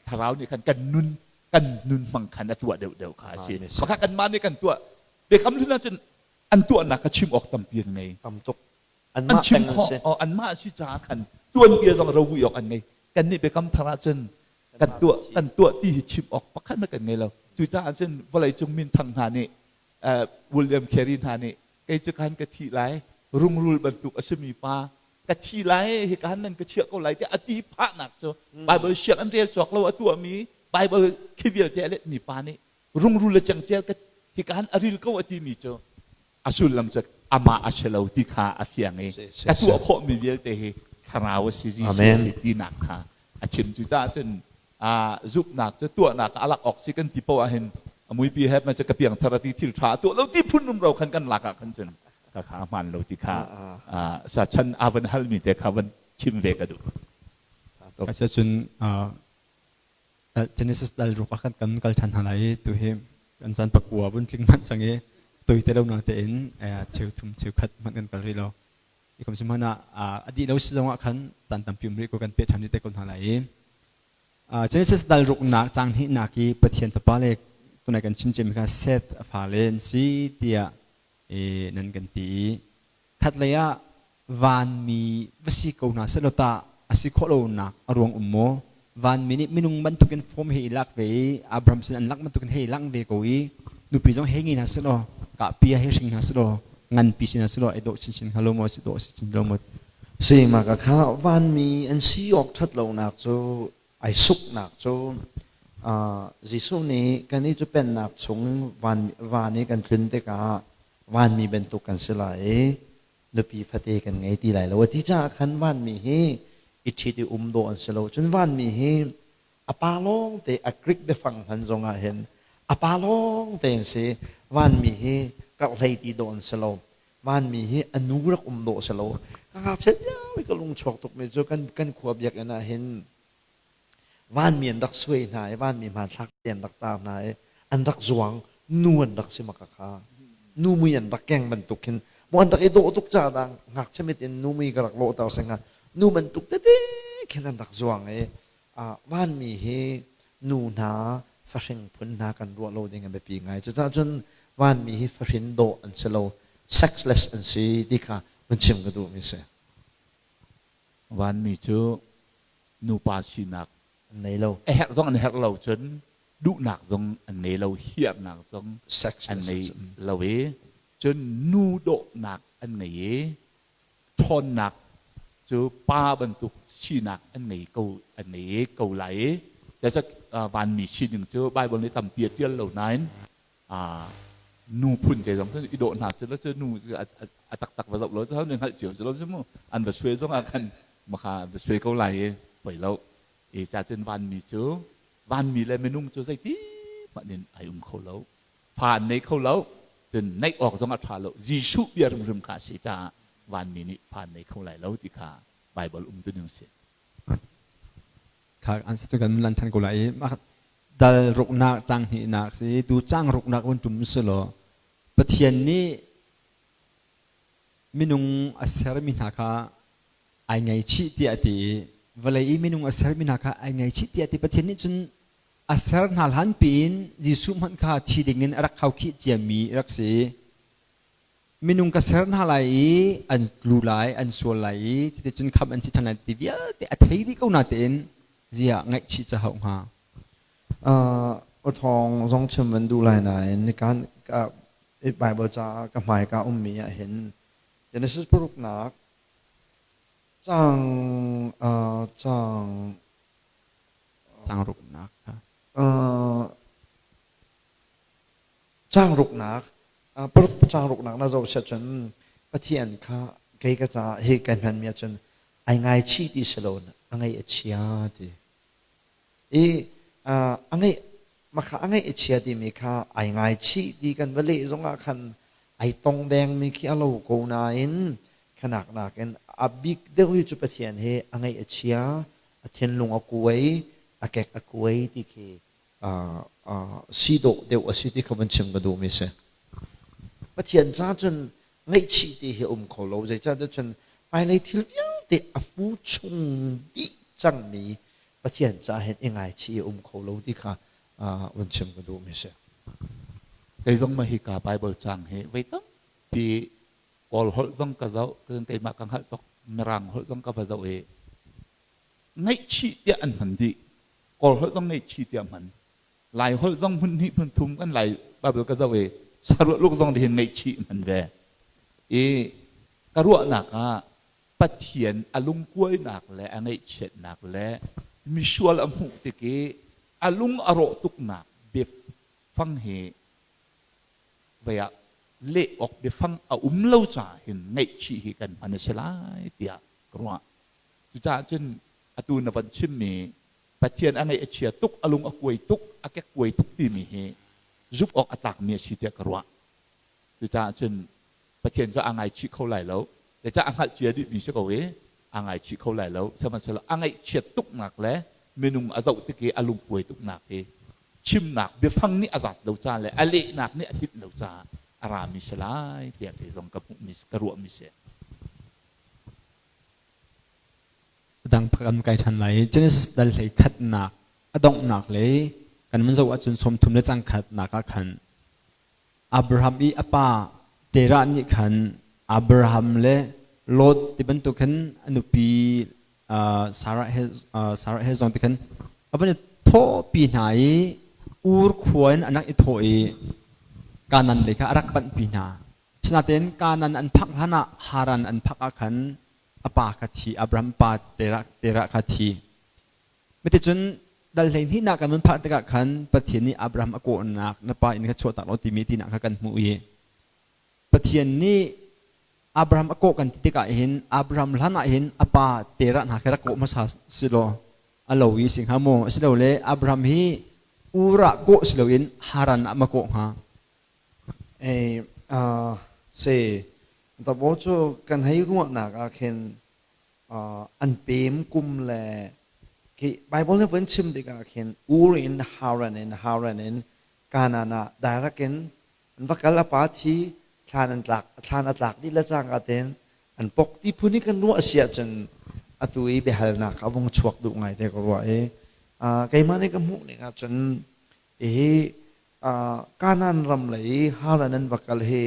thlarau nih khan kan nun kan nun hmang khan a tuah deuhdeuh kha a si. Maka kanmah nih kan tuah biakam hlun ahcun an tuahnak kha chim awk tampi an ngei. Tam tuk. An Anmah chim peng an khawh si. Oh, anmah si caah khan tuanbia zong rovui awk an ngei. Kannih biakam thar ahcun kan tuah kan tuah ti hi chim awk pakhat hmanh kan ngei lo. Cucaah cun vawleicung minthang hna nih William Carey hna nih kei cu khan ka thi lai rungrul bantuk a simi pa ka thi lai hi ka han nan ka chiah ko lai tiah a ti phahnak cu Bible siang an rel cawk lo a tuahmi Bible khi vialte a letmi pa nih rungrul le cengcel ka hika han a ril ko a timi cu a sullam cu amah a si lo ti kha a fiang i ka tuah khawhmi vialte hi thlarau a si Jesuh a si tinak kha a chim. Cucaah cun zumhnak cu tuahnak a lak awk si kan ti poah ahhin a muipi he ma cu ka piangthar a ti thil ṭha a tuah lo ti phun rumro khan kan lak ah khan cun ka kha a hmaan lo ti kha sa chan a van halmi te kha van chim ve ka duh. Cun Genesis dal ruk ah kan kal ṭhan hna lai i tuhi kan caan pakua vun tling manh cang i toite lo na tein cheu thum cheu khat hmanh kan kal rih lo. I kum si hmanh ah a dih lo si zong ah khan caan tampi um rih ko kan peh ṭhan rih te ko hna lai i Genesis dal ruk nak caang hnih nak i Pathian fapa le tunai kan chim ciami kha Seth a fale an si tiah nan kan ti i Khatlei ah vanmi va si ko hna sehlaw tah a si khawh lonak a ruang um maw? Vanmi nih minung bantukin form he i lak ve i Abraham sin an lak bantukin hei lang ve ko i nupi zong hei ngei hna sehlaw kahpi ah hei hring hna sehlaw nganpi si hna sehlaw ai dawh chinchin hnga lo maw si dawh si chin lo maw? Si mah ka kha vanmi an si awk ṭhat lonak cu ai suknak cu Jesuh nih kannih cu pennak chung van, van i kan tlun tikah vanmi bantuk kan si lai i nupi fate kan ngei ti lai lo a ti caah khan vanmi hi i ṭhit i um dawh an si lo. Cun vanmi hi a pa lawng te a Greek biafang hman zongah hin a pa lawng te an si. Vanmi hi karhlei ti dawh an si lo. Vanmi hi a nu rak um dawh si lo. Ka ngakchiat lio i ka lung chuak tukmi cu kan kan khua biakinn ah hin vanmi an rak suai hna i vanmi hmanthlak te an rak tar hna i an rak zuang nu an rak si maka kha nu mui an rak keng bantuk khin mu an rak i dawh tuk caah dah ngakchia mit in nu mui ka rak lawhter si hnga nu bantuk tete khin an rak zuang i vanmi hi nu hna fahring phun hna kan ruah lo ding a biapi ngai. Cucaah cun vanmi hi fahrin dawh an si lo, sexless an si ti kha vun chim ka duhmi si. Vanmi cu nupa sinak an nei lo. A herh zong an herh lo cun duhnak zong an ngei lo, hiarnak zong an ngei lo i cun nu dawhnak an ngei i ṭhawnnak cu pa bantuk sinak an ngei ko an ngei ko lai i zeicah vanmi sining cu Baibal nih tampi a ṭial lo nain nu phun te zong i dawh hna seh law cu nu a taktak va zoh lo cu nih hngalh cio si lo cu mu an va suai zong ah khan makha va suai ko lai i poi lo i ca cun vanmi cu vanmi le minung cu zeiti hmanh in ai um kho lo fa an nei kho lo cun neih awk zong a ṭha lo Jesuh bia hrimhrim kha a si caah vanmi nih fa an nei kho lai lo ti kha Baibal um tu ning si. Kha an si cu kan lan ṭhan ko lai i dal ruknak cang hnihnak si tu cang ruknak vun ṭum si law Pathian nih minung a sermi hna kha ai ngaihchih tiah a ti i vawlei i minung a sermi hna kha ai ngaihchih tiah a ti Pathian nih cun a ser hna hlan piin Jesuh hmanh kha thi dingin a rak khaukhih ciami rak si. Minung ka ser hna lai i an tlu lai, an sual lai i cuticun khamh an si ṭhan lai ti vialte a thei dih ko natein ziah ngaihchih ca hauh hnga? Awthawng zong chim van duh lai nain nikan Bible caah ka hmai ka ummi ah hin Genesis paruknak caang caang Caang ruknak kha. Caang ruknak paruk caang ruknak na zoh siah cun Pathian kha kei ka caah hi kai hmanmi ahcun ai ngaichih ti si lo a ngaih a chia ti. I a ngaih makha a ngaih a chia timi kha ai ngaichih ti kan va leh zongah khan ai tong dengmi khi a lo ko nain khanak nakin a bik deuh hi cu Pathian hi a ngaih a chia a thinlung a kuai, a kek a kuai ti khi si dawh deuh a si ti kha van chim ka duhmi si. Pathian ca cun ngaihchih ti hi a um kho lo. Zeicahtiah cun hmailei thil vialte a hmu chung dih cangmi Pathian ca hin i ngaichih a um kho lo ti kha van chim ka duhmi si. Kei zong mah hika Bible cang hi voi tampi Kawl holh zong ka zoh, keimah ka hngalh tuk, Mirang holh zong ka va zoh i ngaihchih tiah an hman dih. Kawl holh zong ngaihchih tiah hman. Lai holh zong hmun hnih hmun thum kan Lai Bible ka zoh i saruah luk zong hin ngaihchih hman ve. I ka ruahnak ah Pathian a lungkuainak le a ngaihchiatnak le misual a hmuh tik i a lung a rawh tuknak biafang hi vei ah leh awk biafang a um lo caah hin ngaihchih hi kan hman a si lai tiah ka ruah. Cucaah cun atu na van chimmi Pathian a ngaih a chia tuk, a lung a kuai tuk, a kekkuai tuk timi hi zumh awk a tlakmi a si tiah ka ruah. Cucaah cun Pathian cu aa ngaichih kho lai lo. Zeicah a hngalh cia dihmi si ko i aa ngaichih kho lai lo. Sihmanhsehlaw a ngaihchiat tuknak le minung a zoh tik i a lungkuai tuknak hi chimnak biafang nih a zat lo ca le a lehnak nih a tlinh lo caah a rami si lai tiah kei zong ka hmuhmi ka ruahmi si. Dang kan kai ṭhan lai. Genesis dal hlei khatnak a donghnak le kan mun zoh ahcun 30 le cang khatnak ah khan Abraham i a pa Terah nih khan Abraham le Lot ti bantuk khan a nupi Sarah he Sarah he zong ti khan a van i thawhpi hna i Ur khua in an rak i thawh i Kanaan lei kha a rak panhpi hna. Asinain Kanaan an phak hlan ah Haran an phak ah khan a pa kha thi Abraham pa Terah Terah kha thi. Cuticun dal 12nak kan hun phak tikah khan Pathian nih Abraham a kawhnak na pa inn kha chuahtak law timi tinak kha kan hmuh i Pathian nih Abraham a kawh kan ti tikah hin Abraham hlan ah hin a pa Terah hna kha rak kawh hmasa si law a lo i si hnga maw asilole Abraham hi Ur ah kawh si loin Haran ah ma kawh hnga? Si. Tabo cu kan hei ruahnak ah khin an pem kum le khi Bible nih vun chim tikah khin Ur in Haran in Haran in Kanaan ah direct in an va kal a pa thi thlan an tlak thlan a tlak dih le cangka tein an pok ti phun i kan ruah si ahcun atu i biahalnak a vung chuak duh ngai te ka ruah i keimah nih ka hmuh ning ahcun hihi Kanaan ram lei Haran an va kal hi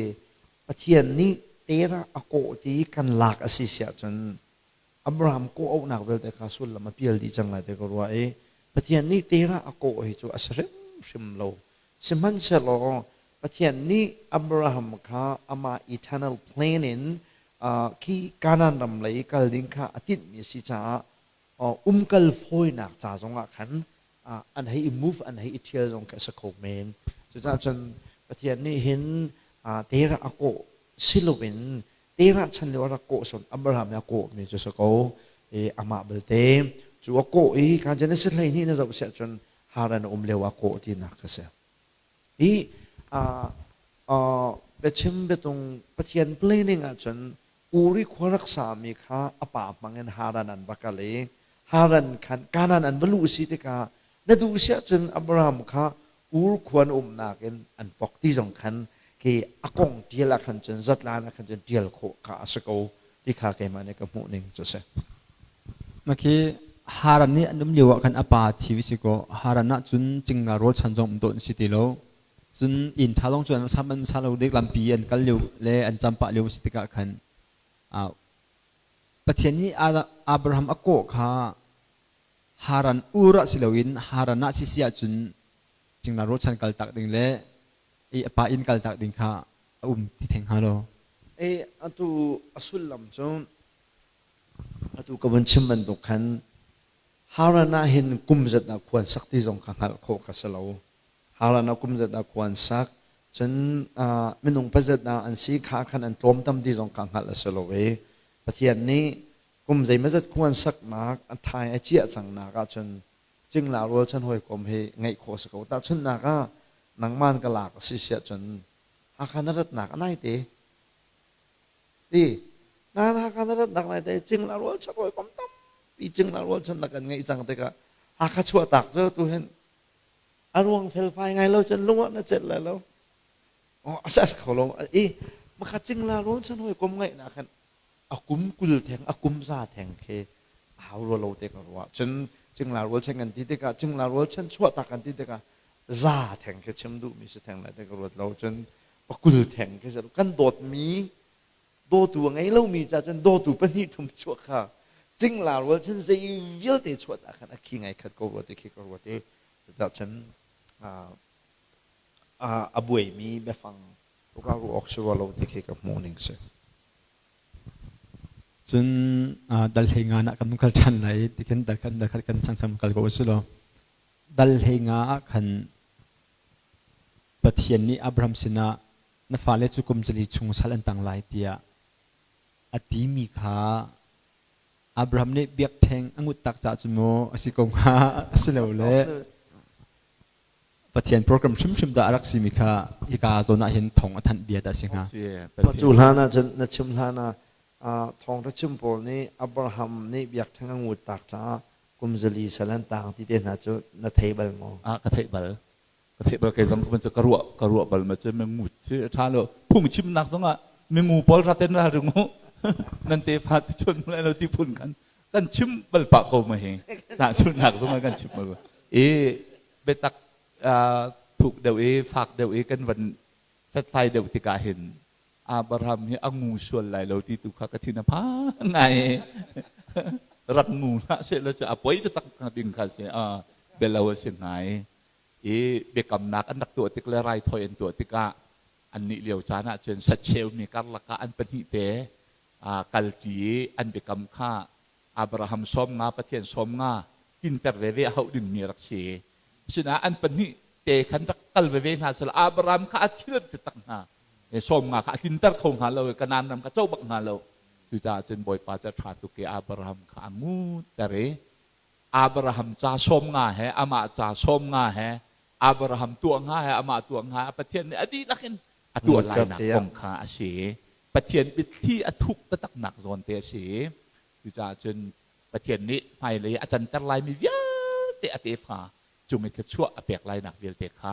Pathian nih Terah a kawh ti kan lak a si si ahcun Abraham kawh auhnak vialte kha sullam a pial dih cang lai ti ka ruah i Pathian nih Terah a kawh hi cu a si hrimhrim lo. Sihmanhsehlaw Pathian nih Abraham kha amah eternal plan in khi Kanaan ram lei kal ding kha a tinhmi a si caah umkal fawinak ca zongah khan an hei i move an hei i ṭhial zong khi a si kho men. Cucaah cun Pathian nih hin Terah a kawh si loin Terah chan lio a rak kawh son Abraham nih a kawhmi cu si ko. I amah belte cu a kawh i ka Genesis 12 na zoh siah cun Haran a um lio ah kawh tinak ka si. Hi biachim biatung Pathian planning ahcun Uri khua rak sami kha a pa hmang in Haran an va kal i Haran khan Kanaan an va luh si tikah na duh si ahcun Abraham kha Ur khua na umnak in an pok ti zong khan khi a kong ṭial ah khan cun zatlan ah khan cun ṭial khawh kha a si ko ti kha keimah nih ka hmuh ning cu a si. Makhi Haran nih an um lio ah khan a pa thi si kaw Haran ah cun cingla rawl chan zong um dawh an si ti lo. Cun inn ṭha zong cu an sam an sa lo dek lampi an kal lio le an cam pah lio si tikah khan Pathian nih Abraham a kawh kha Haran Ur ah si loin Haran ah si si ahcun cingla rualchan kal tak ding le i a pa inn kal tak ding kha a um ti theng hnga lo. E atu a sullam cu atu ka vun chim bantuk khan Haran ah hin kum zat ah khuan sak ti zong kha hngalh khawh kha si lo. Haran ah kum zat ah khuan sak cun minung pazat ah an si kha khan an tlawm tam ti zong kha hngalh a si lo i Pathian nih kum zeimawzat khuan saknak a thai a ciah cangnak ahcun cingla rualchan hawikom hi ngeih khawh a si ko. Tahchunhnak ah nangman ka lak a si siah cun Hakha na ratnak a nai te. Ti nan Hakha na ratnak nai te cingla rualchan hawikom tampi cingla rualchan na kan ngeih cang tikah Hakha chuahtak cu tu hin a ruang felfai ngai lo cun lung ah na celh lai lo. Oh, a sa kho lo. I makha cingla rualchan hawikom ngeihnak khan a kum 20 theng a kum za theng khi a hau rua lo te ka ruah cun cingla rualchan kan ti tikah cingla rualchan chuahtak kan ti tikah za theng khi chim duhmi si theng lai te ka ruat lo cun pakul theng khi si kan dawtmi dawtu a ngei lomi ca cun dawtu pahnih thum chuah kha cingla rualchan zei vialte chuah ta khan a khi ngai khat ko rua ti khi ka ruat i cun a buaimi biafang ka ruah awk si rua lo ti khi ka hmuh ning si. Cun dal hlei nga ah kan kal ṭhan lai ti khin dal khat dal khat kan changchang kal ko usih law dal hlei nga ah khan Pathian nih Abraham sinah na fale cu kum 4 chung sal an tang lai tiah a timi kha Abraham nih biakṭheng a ngut tak caah cun maw a si ko hnga a si lo le Pathian program hrimhrim dah a rak simi kha hika zawn ah hin thawng a thanh bia dah si hnga. Cu hlan ah cun na chim hlan ah thawngṭha chim pawl nih Abraham nih biakṭheng a ngut tak caah kum 4 sal an tang ti te hna cu na thei bal maw? Ah ka theih bal. Ka theih bal kei zong ka cu ka ruah ka ruah bal ma cu mi ngut cu a ṭha lo. Phungchimnak zong ah mi ngu pawl raten ra ring u. Nan tefa ti chun lai lo ti phun khan kan chim bal pah ko ma hi. Tahchunhnak zong ah kan chim bal. I biatak thuk deuh i fak deuh i kan van hlathlai deuh tikah hin Abraham hi a ngu sual lai lo ti tu kha ka thin a phang ngai rak ngu hlah seh law cu a poi taktak ding kha si belo a si ngai i biakamnak an rak tuah tik le raithawi an tuah tikah annih lio caan ah cun sacheu mi karlak ah an pahnih te kalṭi i an biakam kha Abraham 50 Pathian 50 tinter veve a hauh dingmi a rak si. Asinain an pahnih te khan rak kal veve hna sehla Abraham kha a thil an ti tak hna. 50 kha a tinter kho hnga lo i Kanaan ram kha co bak hnga lo. Cucaah cun Bawipa cu a ṭha tuk i Abraham kha a ngutter i Abraham ca 50 he amah ca 50 he Abraham tuah hnga he amah tuah hnga Pathian nih a dihlak in a tuah lainak kong kha a si. Pathian biathli a thuk taktaknak zawn te a si. Cucaah cun Pathian nih hmailei a canter laimi vialte a tefa cung i thluachuah a pek lainak vialte kha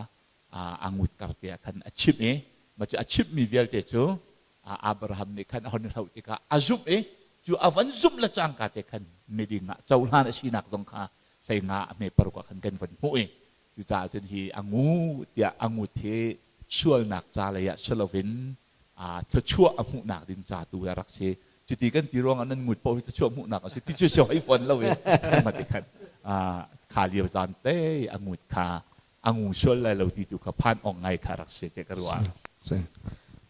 a ngutter tiah khan a chimh i mah cu a chimhmi vialte cu Abraham nih khan a hon i hloh tikah a zumh i cu a van zumh le cangka te khan miding ah cohlan a sinak zong kha hleinga a hme paruk ah khan kan von hmuh i cucaah cun hi a ngu tiah a ngut hi sualnak ca lei ah si loin thluachuah a hmuhnak ding ca tu a rak si. Cuti kan ti ruangah nan ngut paoh hi thluachuah hmuhnak a si ti cu si hoi fawn lo i ma ti khan kha lio zan te a ngut kha a ngu sual lai lo ti tu kha phan awk ngai kha rak si te ka ruah.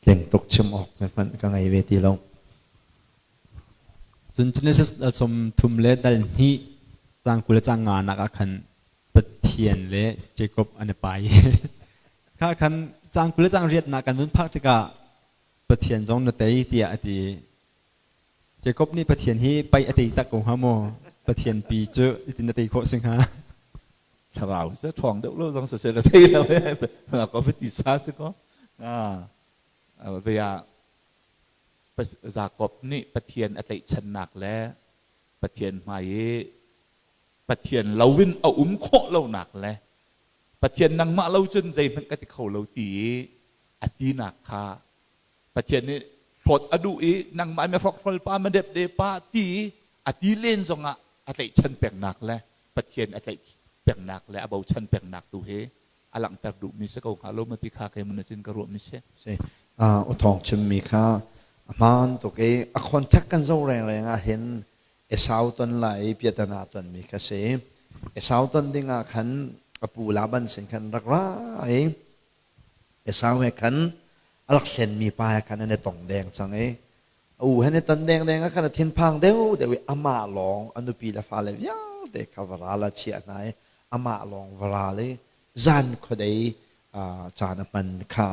Tling tuk chim awk hmanh ka ngei ve ti lo. Cun Genesis dal thum le dal hnih cang 20 le cang nga nak ah khan Pathian le Jacob an i pai. Kha khan cang 20 le cang riatnak kan vun phak tikah Pathian zong na tei tiah a ti. Jacob nih Pathian hi pai a tei tak ko hnga maw? Pathian pi cu itin na tei khawh si hnga? Thlarau se ṭhawng deuh lo zong siseh la thei lo ko ti sa si ko. Via Jacob nih Pathian a tlaihchannak le Pathian hmai i Pathian loin a um khawh lonak le Pathian nangmah lo cun zeihmanh ka ti kho lo ti i a tinak kha Pathian nih hlawt a duh i nangmah mi hrokhrol pa ma depde pa ti a ti len zongah a tlaihchan pengnak le Pathian a tlaih pengnak le a bochan pengnak tu hi a langhter duhmi si ko hnga lo ma ti kha kei mun cin ka ruahmi si. Si. U Thawng chimmi kha a hmaan tuk i a contact kan zoh rengreng ah hin Esau ton lai i piatana tonmi kha si. Esau ton ding ah khan a pu Laban sin khan rak ra i Esau he khan a rak hlenmi pa he khan an i tong deng cang i a u he an i ton dengdeng ah khan a thinphang deuhdeuh i amah lawng a nupi le fale vialte kha va ral a chiah hna i amah lawng va ral i zan khuadei caan a hman kha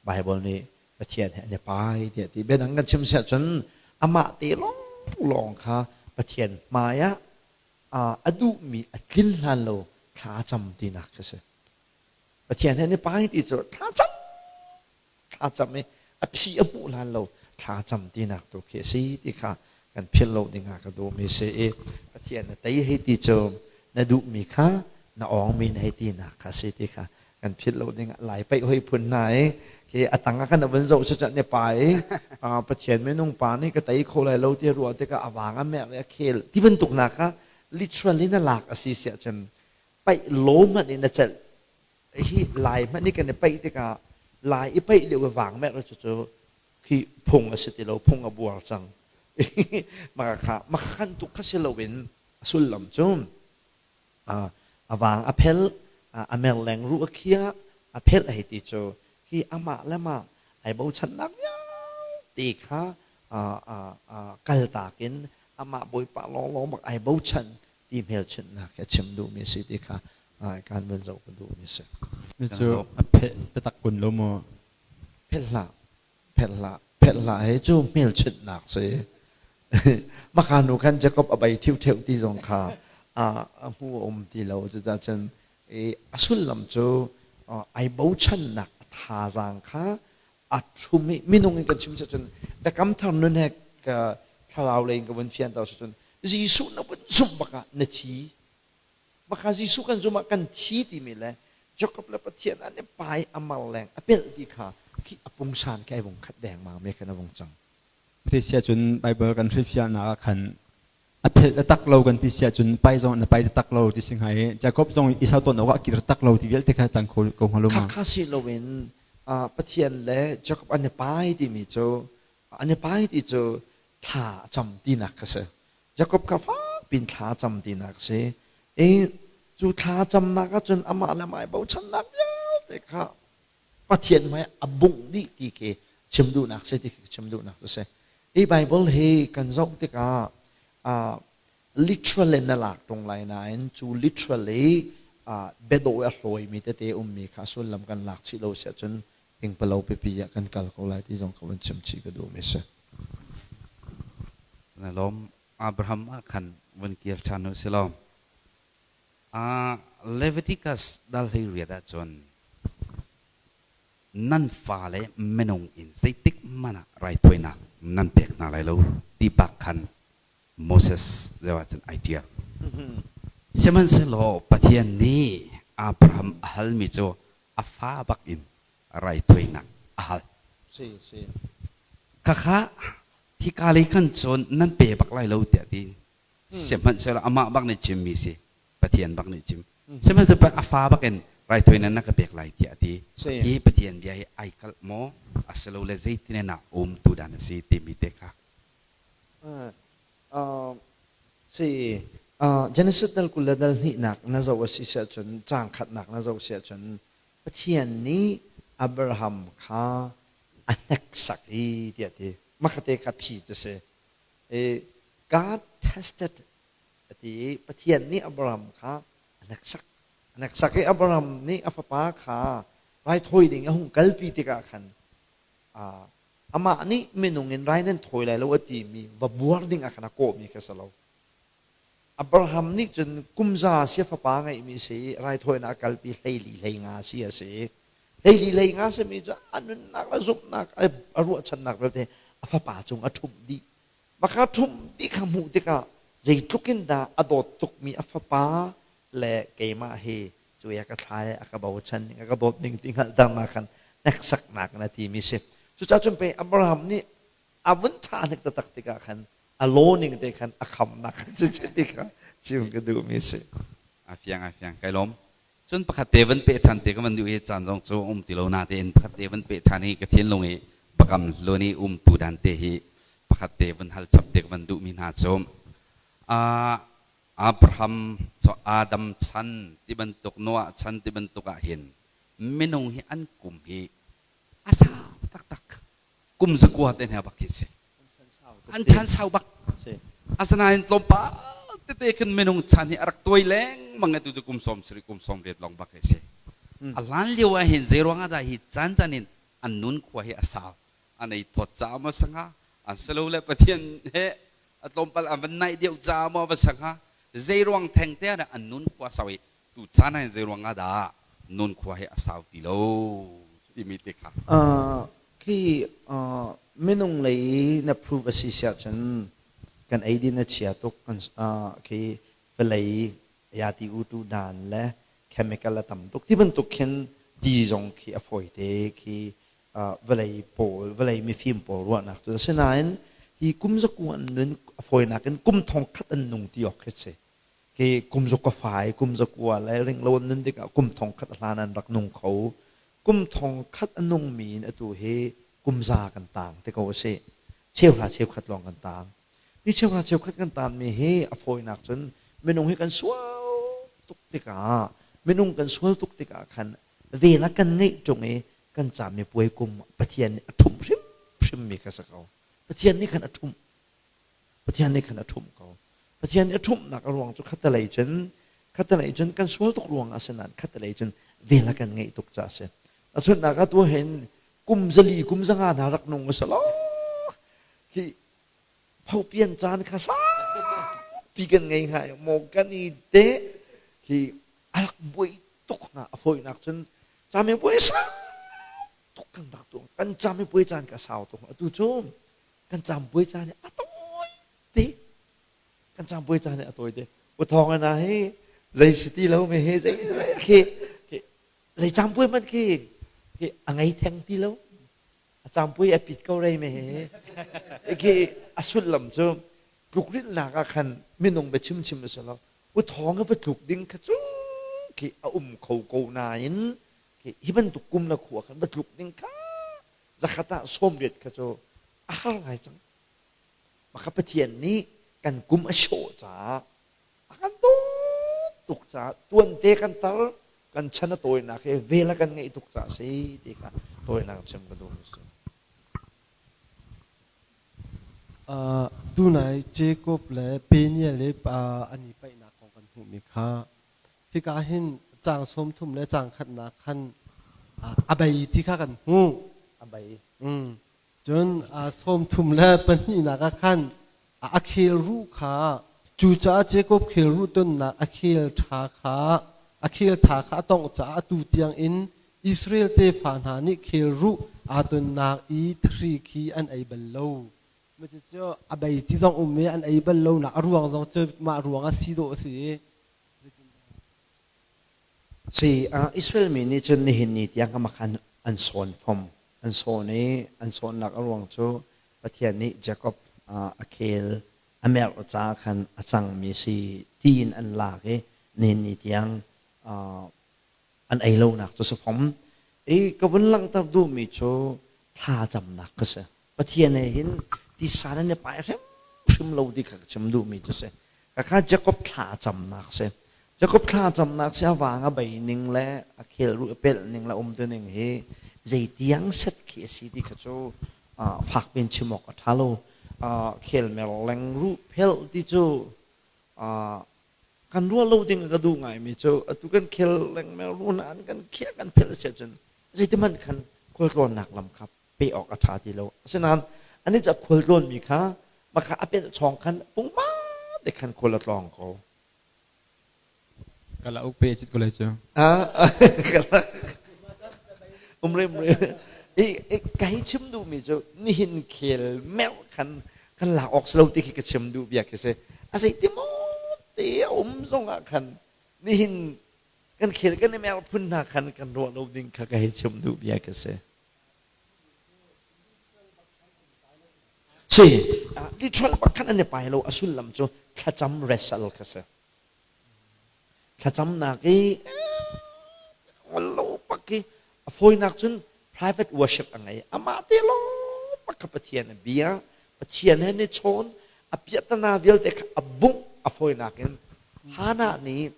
Baibal nih Pathian he an i pai tiah ti. Biadang kan chim siah cun amah te lawnglawng kha Pathian hmai ah a duhmi a tlin hlan lo thla a cam tinak khi si. Pathian he an i pai ti cu thla cam thla cam i a phi a hmuh hlan lo thla cam tinak tu khi a si ti kha kan philh lo ding ah ka duhmi si i Pathian na tei hei ti cu na duhmi kha na awngmi na hei tinak kha si ti kha kan philh lo ding ah lai paih hoi phun hna i khi a tang ah kan vun zoh cu ne pa i Pathian minung pa nih ka tei kho lai lo ti ruah tikah a vang a merh le a khel ti bantuk nak kha literally na lak a si siah cun paih law hmanh in na celh hi lai hmanh i kan i paih tikah lai i paih lio i vang merh cu cu khi phung a si ti lo, phung a buar cang. Maka kha makhan tuk kha si loin a sullam cu a vang a phel, a mer leng ruh a khia, a phelh hei ti cu hi amah le mah ai bochannak vialte kha kaltak in amah Bawipa lawnglawng bak ai bochan ti hmelchunhnak hi a chim duhmi a si ti kha kan vun zoh ka duhmi a si. Cu a pheh taktak kun lo maw? Phelh hlah, phelh hlah, phelh hlah he cu hmelchunhnak si. Maka nu khan Jacob a bei ṭhiuṭheu ti zong kha a hmu a um ti lo. Cucaah cun a sullam cu ai bochannak a thazaang kha a ṭhum i minung in kan chim cun biakam thar nun he thlarau lei in ka vun fianter cun Jesuh na vun zumh bak ah na thi. Maka Jesuh kan zumh ah kan thi timi le Jacob le Pathian an i pai a mar leng a pelh ti kha khi a pungsan khi ai vung khat dengmang me khan a vung cang. Ti cun Bible kan hrilhfiahnak ah khan a phelh taktak lo kan ti si ahcun pai zong na pai taktak lo ti si hnga i Jacob zong Esau ton awk ah kir tak lo ti vialte kha cang kho ko hnga lo ma? Kha si loin Pathian le Jacob an i pai timi cu an i pai ti cu thla a cam tinak kha si. Jacob kha fak pin thla cam tinak si. I cu thla camnak ahcun amah le amah i bochannak vialte kha Pathian hmai a bungh dih ti khi chim duhnak si ti khi chim duhnak cu si. Hi Bible hi kan zoh tikah literal in na lak ṭung lai nain cu literally biadawh a hlawimi tete ummi kha sullam kan lak chih lo si ahcun pingpalo pipi ah kan kal ko lai ti zong ka vun chim chih ka duhmi si. Na lawm Abraham ah khan vun kir ṭhan u si law Leviticus dal 18 ahcun nan fale minung in zeitik Zeihmanh ah raithawinak nan pek hna lai lo ti bak khan Moses zeu ahcun ai ṭial. Sihmanhsehlaw Pathian nih Abraham a halmi cu a fa bak in raithawinak a hal. Si, si. Khakha hika lei khan cun nan pe bak lai lo tiah ti. Sihmanhsehlaw amah bak nih chimmi si. Pathian bak nih chim. Sihmanhsehlaw a fa bak in raithawinak na ka pek lai tiah a ti. Hi Pathian bia hi ai kalh maw asilole zeitin in ah um tu dan a si timi te kha. Si Genesis dal 20 le dal hnihnak na zoh a si ahcun caang khatnak na zoh si ahcun Pathian nih Abraham kha a hneksak i tiah ti. Makhate kha phi cu si. God tested a ti i Pathian nih Abraham kha a hneksak. A hneksak i Abraham nih a fapa kha raithawi ding a hung kalpi tikah khan amah nih minung in rai nan thawi lai lo a timi va buar ding ah khan a kawhmi kha si lo. Abraham nih cun kumza sia fapa ngeihmi si i raithawinak a kalpi 14 hleinga si a si. 14 hleinga simi cu a nunnak le zumhnak a ruahchannak vialte a fapa cung a ṭhumh dih. Maka ṭhumh ti kha hmuh tikah zeitluk in dah a dawt tukmi a fapa le keimah hi cu a ka thlai a ka bochan ning a ka dawt ning ti hngalhternak khan hneksaknak na timi si. Cucaah cun pei Abraham nih a vun tha hnek taktak tikah khan a law ning te khan a khamnak si ti kha chim ka duhmi si. A fiang a fiang kai lawm. Cun pakhat te van peh ṭhan te ka van duh i caan zong cu um ti lo natein pakhat te van peh ṭhan i ka thinlung i pakam hlun i umtu dan te hi pakhat te van hal chap te ka van duhmi hna cu Abraham so Adam chan ti bantuk Noah chan ti bantuk ah hin minung hi an kum hi a sau taktak kum zakua te hna bak khi si an chan sau bak asinain tlawmpal tete khin minung chan hi a rak tuai lengmang atu cu kum 70 kum 80 lawng bak hi si a hlan lio ah hin zeiruang ah dah hi caan caan in an nun khua hi a sau an ei thawt caah maw sangha an silo le Pathian he a tlawmpal an van naih deuh caah maw va sangha zeiruang theng te ah an nun khua sau i tu caan ah hin zeiruang ah dah nun khua hi a sau ti lo timi te kha Khi minung lei na prove a si siah cun kan eidin a chia tuk kan khi vawlei yati utu dan le chemical a tam tuk ti bantuk khin ti zong khi a fawi te khi vawlei pawl vawlei mifim pawl ruahnak cu asinain hi kum zaku an nun a fawinak in kum thong khat an nung ti awk khi si Khi kum zuk ka fai, kum zakua le ringlo an nun tikah kum thong khat hlan an rak nung kho. Kum thong khat a nungmi in atu hi kum za kan tang te ko a si. Cheuhra cheukhat lawng kan tang. Hi cheuhra cheukhat kan tanmi hi a fawinak cun minung hi kan sual tuk tikah minung kan sual tuk tikah khan vel a kan ngeih ṭung i kan cami puai kum Pathian nih a ṭhumh hrimhrimmi kha si ko. Pathian nih khan a ṭhumh. Pathian nih khan a ṭhumh ko. Pathian nih a ṭhumhnak a ruang cu khattelei cun khattelei cun kan sual tuk ruang ah si nain khattelei cun vel a kan ngeih tuk caah a si. Tahchunhnak ah tu hin kum 400 kum 500 hna rak nung a si lo. Hi phopian caan kha saupi kan ngei hnga i maw kan i te hi a rak buai tuk hnga a fawinak cun camipuai sau tuk kan rak tuah kan camipuai caan kha sau tuk atu cu kan campuai caan hi a tawi te kan campuai caan hi a tawi te u thawng ana hi zei si ti lo me he zei zei khi zei campuai man khi khi a ngei theng ti lo a campuai a pit ko rei me he khi a sullam cu tlukrilhnak ah khan minung bia chim chim a si lo u thawng a va tluk ding kha cu khi a um kho ko nain khi hi bantuk kum na khua khan va tluk ding kha zakhat ah 80 kha cu a har ngai cang. Maka Pathian nih kan kum a sawh caah a kan dawt tuk caah tuante kan tar kan chan a tawinak he vel a kan ngeih tuk caah si ti kha tawinak chim ka duh mi si. Uh, tunai Jacob le Peniel le uh, an i paihnak kong kan hmuhmi kha hika hin caang 30 le caang khatnak khan a bei ti kha kan hmuh. A bei. Mm. Cun 32nak ah khan a khel ruh kha cucaah Jacob khel ruh tonnak a khel ṭha kha a khel tha kha a tongh caah atu tiang in Israel tefa hna nih khel ruh Aa tonnak i thri khi an ei bal lo. Cucu a bei ti zong um i an ei bal lo nak a ruang zong cu mah ruang ah si dawh a si i. Si, Israel mi nih cun nihin ni tiang kha an sawn fom. An sawn i an sawnnak a ruang cu Pathian nih Jacob a khel a merh caah khan a cangmi si tiin an lak i nihin ni tiang an ei lonak cu si fom. I ka vun langhter duhmi cu thlacamnak ka si. Pathian he hin tisa nan i pai hrimhrim lo ti kha ka chim duhmi cu si. Khakha Jacob thlacamnak si. Jacob thlacamnak si a vang a bei ning le a khel ruh a pelh ning le um tu ning hi zeitiang set khi a si ti kha cu fak piin chim awk a ṭha lo. Khel mer leng ruh phelh ti cu kan ruah lo ding ka duh ngaimi cu atu kan khel lengmang ru nain kan khiah kan phelh a si ahcun zeitihmanh khan khualtlawnnak lam kha pe awk a ṭha ti lo. Asinain anih cu a khualtlawnmi kha maka a pelh chawng khan pungma te khan khual a tlawng ko. Kala uk pe chit ko lai cu. Umre umre. I kai chim duhmi cu nihin khel merh khan kan lak awk si lo ti khi ka chim duh bia khi si. A zei ti maw te a um zong ah khan nihin kan khel kan i mer phun hna khan kan ruah lo ding kha ka hei chim duh bia khi si. Si, literal bak khan an i pai lo a sullam cu thlacam wrestle kha si. Thlacamnak i lo pak i a fawinak cun private worship a ngei. Amah te lawng pak kha Pathian a bia, Pathian he ni chawn, a piahtana vialte kha a bungh a fawinak in Hannah nih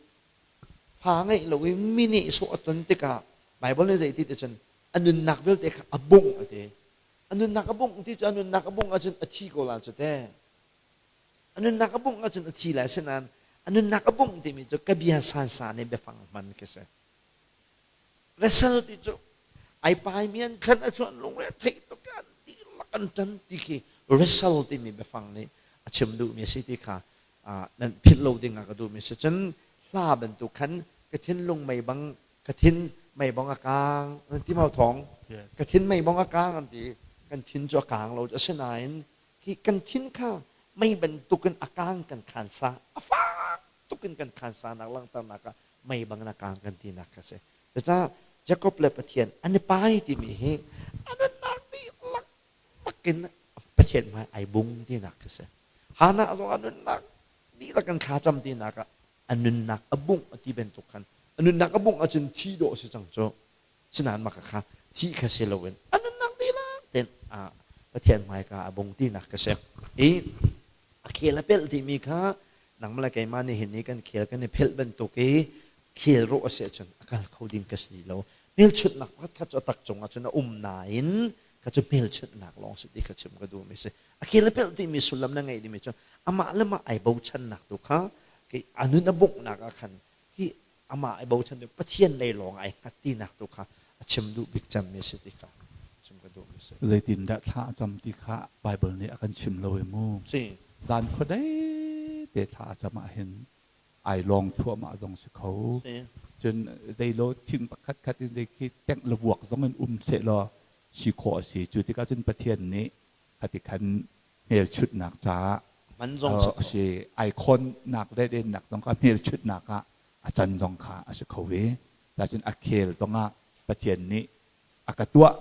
fa ngeih lo i mi nih sawh a ton tikah Bible nih zei ti ti cun a nunnak vialte kha a bungh a ti. A nunnak a bungh ti cu a nunnak a bungh ahcun a thi ko la cu te. A nunnak a bungh ahcun a thi lai asinain a nunnak a bungh timi cu ka bia sansan i biafang hman khi si. Wrestle ti cu ai paimi an khan a chuan lungre theih tuk an dihlak an ṭan ti khi wrestle timi biafang nih a chim duhmi a si ti kha nan philh lo ding ah ka duhmi si. Cun hla bantuk khan ka thinlung mei bang ka thin mei bang a kaang an ti mau thawng ka thin mei bang a kaang an ti kan thin cu a kaang lo asinain hi kan thin kha mei bantukin a kaang kan khansa a fak tukin kan khansa nak langhternak ah mei bang a kaang kan tinak kha si. Cucaah Jacob le Pathian an i pai timi hi a nunnak dihlak bakin Pathian hmai ai bung tinak kha si. Hannah zong a nunnak dihlak kan thlacam tinak ah a nunnak a bungh a ti bantuk khan a nunnak a bungh ahcun thi dawh a si cang cu. Sinain mah kha thi kha si loin a nunnak dihlak tein Pathian hmaika a bung tinak ka si. I a khel a pelh timi kha nangmah le keimah nih hin i kan khel kan i phelh bantuk i khel rawh a si ahcun a kal kho ding ka si ti lo. Hmelchunhnak pakhat khat cu a tak cungah cun a um nain kha cu hmelchunhnak lawng si ti kha chim ka duhmi si. A khel a pelh timi sullam na ngeih dimi cu amah le mah ai bochannak tu kha a nun a bunghnak ah khan hi amah ai bochan tu Pathian lei lawng ai hngat tinak tu kha a chim duh bik cemmi si ti kha chim ka duhmi si. Zeitindah thla a cam ti kha Bible nih a kan chim lo i mu. Si. Zan khuadei te thla a cam ahhin ai lawng thluahmah zong si kho. Si. Cun zeilo thing pakhat khat in zei khi tengh le vuak zong in um sehlaw si khawh a si. Cu tikah cun Pathian nih khati khan hmelchunhnak caah man zong si kho. Si ai khawnnak le dennak zong kha hmelchunhnak ah a can zong kha a si kho ve. Cun a khel zong ah Pathian nih a ka tuah.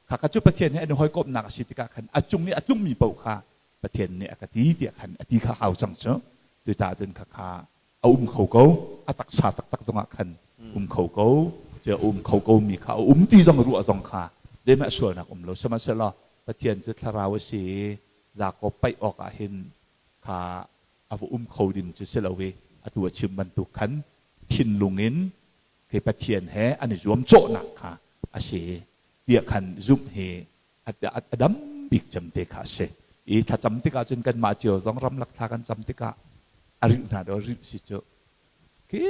Khakha cu Pathian he an i hawikomhnak a si tikah khan a cung i a tlungmi paoh kha Pathian nih a ka ti tiah khan a ti kha hau cang cu. Cucaah cun khakha a um kho ko. A taksa taktak zongah khan um kho ko. Cu a um kho ko mi kha a um ti zong ruah zong kha zeihmanh sualnak um lo. Sihmanhsehlaw Pathian cu thlarau a si i Jakob paih awk ah hin kha a va um kho ding cu si lo i atu a chim bantuk khan thinlung in khi Pathian he an i zuamcawhnak kha a si tiah khan zumh hi a dam bik cem te kha a si. I thlacam tikah cun kanmah cio zong ramlak thla kan cam tikah a rilh hna do rilh si cu khi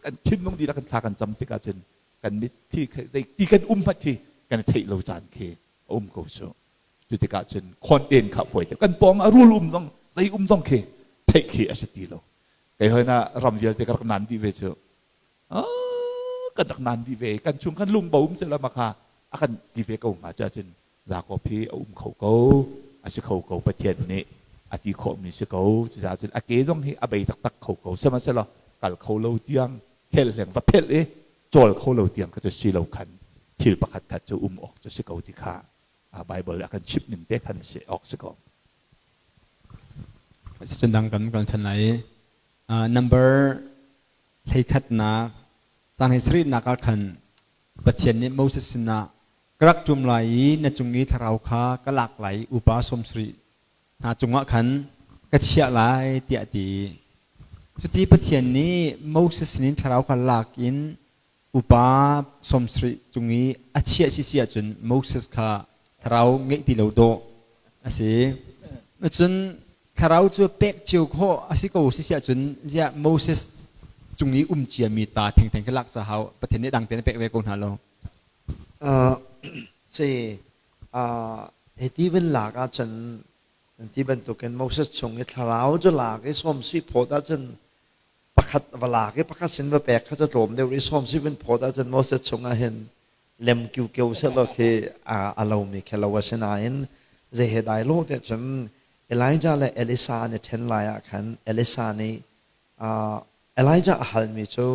kan thinlung dihlak kan thla kan cam tikah cun kan mitthi ti kan um hmat khi kan theih lo caan khi a um ko cu. Cu tikah cun khawn en kha fawi te kan pawng a rul um zong lei um zong khi theih khi a si ti lo. Kei hoi na ram vialte ka rak nan dih ve cu. Kan rak nan dih ve kan chung kan lung bo um cu la makha. A kan ti ve ko hnga cun Jakob hi a um kho ko, a si kho ko Pathian nih a ti khawhmi si ko. Cucaah cun a ke zong hi a bei taktak kho ko. Sihmanhsehlaw kal kho lo tiang khel hleng va phelh i cawl kho lo tiang kha cu si lo khan thil pakhat khat cu um awk cu si ko ti kha Bible a kan chimh ning te khan si awk si ko. Cun dang kan kal ṭhan lai. Number 11nak cang hei sarihnak ah khan Pathian nih Moses sinah ka rak ṭum lai i na cung i thlarau kha ka lak lai i upa 70 hna cungah khan ka chiah lai tiah a ti. Cuti Pathian nih Moses sinin thlarau kha lak in upa 70 cung i a chiah sisi ahcun Moses kha thlarau ngeih ti lo dawh a si. Cun thlarau cu pek cio khawh a si ko sisi ahcun ziah Moses cung i um ciami ta thengtheng kha lak ca hau Pathian nih dang tein a pek ve ko hna lo. Si hiti van lak ahcun ti bantukin Moses chung i thlarau cu lak i sawm sui phawt ahcun pakhat va lak i pakhat sin va pek kha cu tlawm deuh i sawm sui van phawt ahcun Moses chung ah hin lem kiu sehlaw khi a lomi khi lo a si nain zei he dai lo te cun Elijah le Elisa an i ṭhen lai ah khan Elisa nih Elijah a halmi cu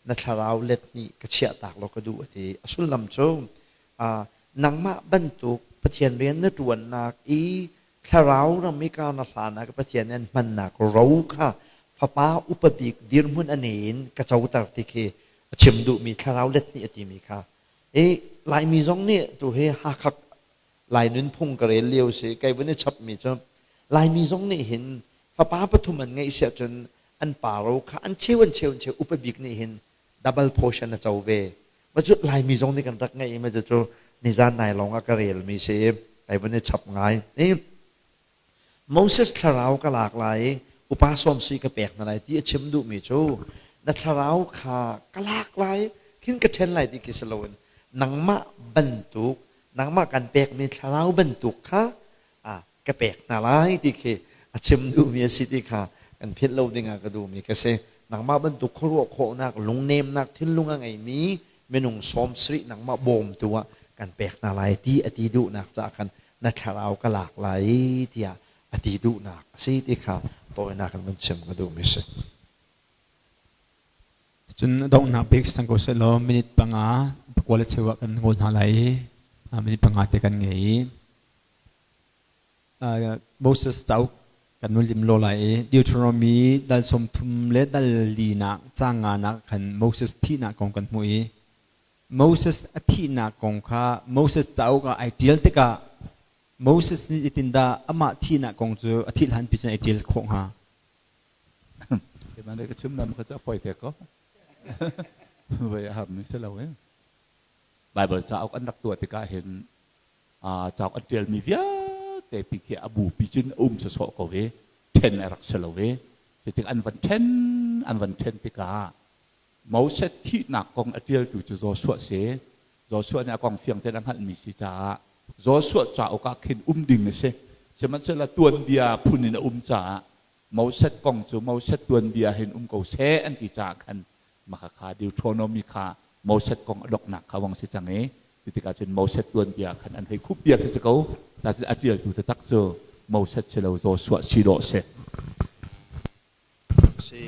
na thlarau let hnih ka chiahtak law ka duh a ti. A sullam cu nangmah bantuk Pathian rian na ṭuannak i thlarau ram i ka na hlanah Pathian nih an hmannak ro kha fapa upa bik dirhmun a nei in ka coter ti khi a chim duhmi thlarau let hnih a timi kha. I Laimi zong nih tu hi Hakha Lai nunphung ka rel lio si kai vun i chapmi cu Laimi zong nih hin fapa pathum an ngeih siah cun an pa ro kha an cheu an cheu an cheu upa bik nih hin double portion a co ve. Ma cu Laimi zong nih kan rak ngeih i ma cu nizan nai lawng ah ka relmi si i kai vun i chap ngai. I Moses thlarau ka lak lai i upa sawm sui ka pek hna lai ti a chim duhmi cu na thlarau kha ka lak lai khin ka ṭhen lai ti khi si loin nangmah bantuk nangmah kan pekmi thlarau bantuk kha ka pek hna lai ti khi a chim duhmi a si ti kha kan philh lo dingah ka duhmi ka si. Nangmah bantuk khuaruah khawhnak, lungnemnak thinlung a ngeimi minung 70 nangmah bawmtu ah kan pek hna lai ti a ti duhnak caah khan na thlarau ka lak lai tiah a ti duhnak a si ti kha tawinak in vun chim ka duhmi si. Cun donghnak bik sang ko sehlaw minute 5 pakua le cheu ah kan ngol hna lai i minute 5 te kan ngei i Moses cauk kan nun lim lo lai i Deuteronomy dal 30 le dal linak caang nganak khan Moses thihnak kong kan hmuh i Moses a thihnak kong kha Moses cauk ah ai ṭial tikah Moses nih zeitindah amah thihnak kong cu a thih hlanpi cun ai ṭial khawh hnga? Keimah ka chim nam kha cu a fawi te ko. Voi a har mi si lo eh. Bible cauk an rak tuah tikah hin cauk an ṭialmi vialte pi khi a bupi cun a um sawsawh ko i ṭhen a rak si lo i cutik an van ṭhen an van ṭhen tikah Moses thihnak kong a ṭialtu cu Joshua si. Joshua nih a kong fiang tein a hngalhmi si caah Joshua cauk ah khin um ding a si. Sihmanhsehlaw tuanbia phun in a um caah Moses kong cu Moses tuanbia hin um ko seh an ti caah khan maka kha Deuteronomy kha Moses kong a donghnak kha wang si cang i cutikah cun Moses tuanbia khan an hei khup bia khi si ko. Nain a ṭialtu taktak cu Moses si lo Joshua si dawh si. Si,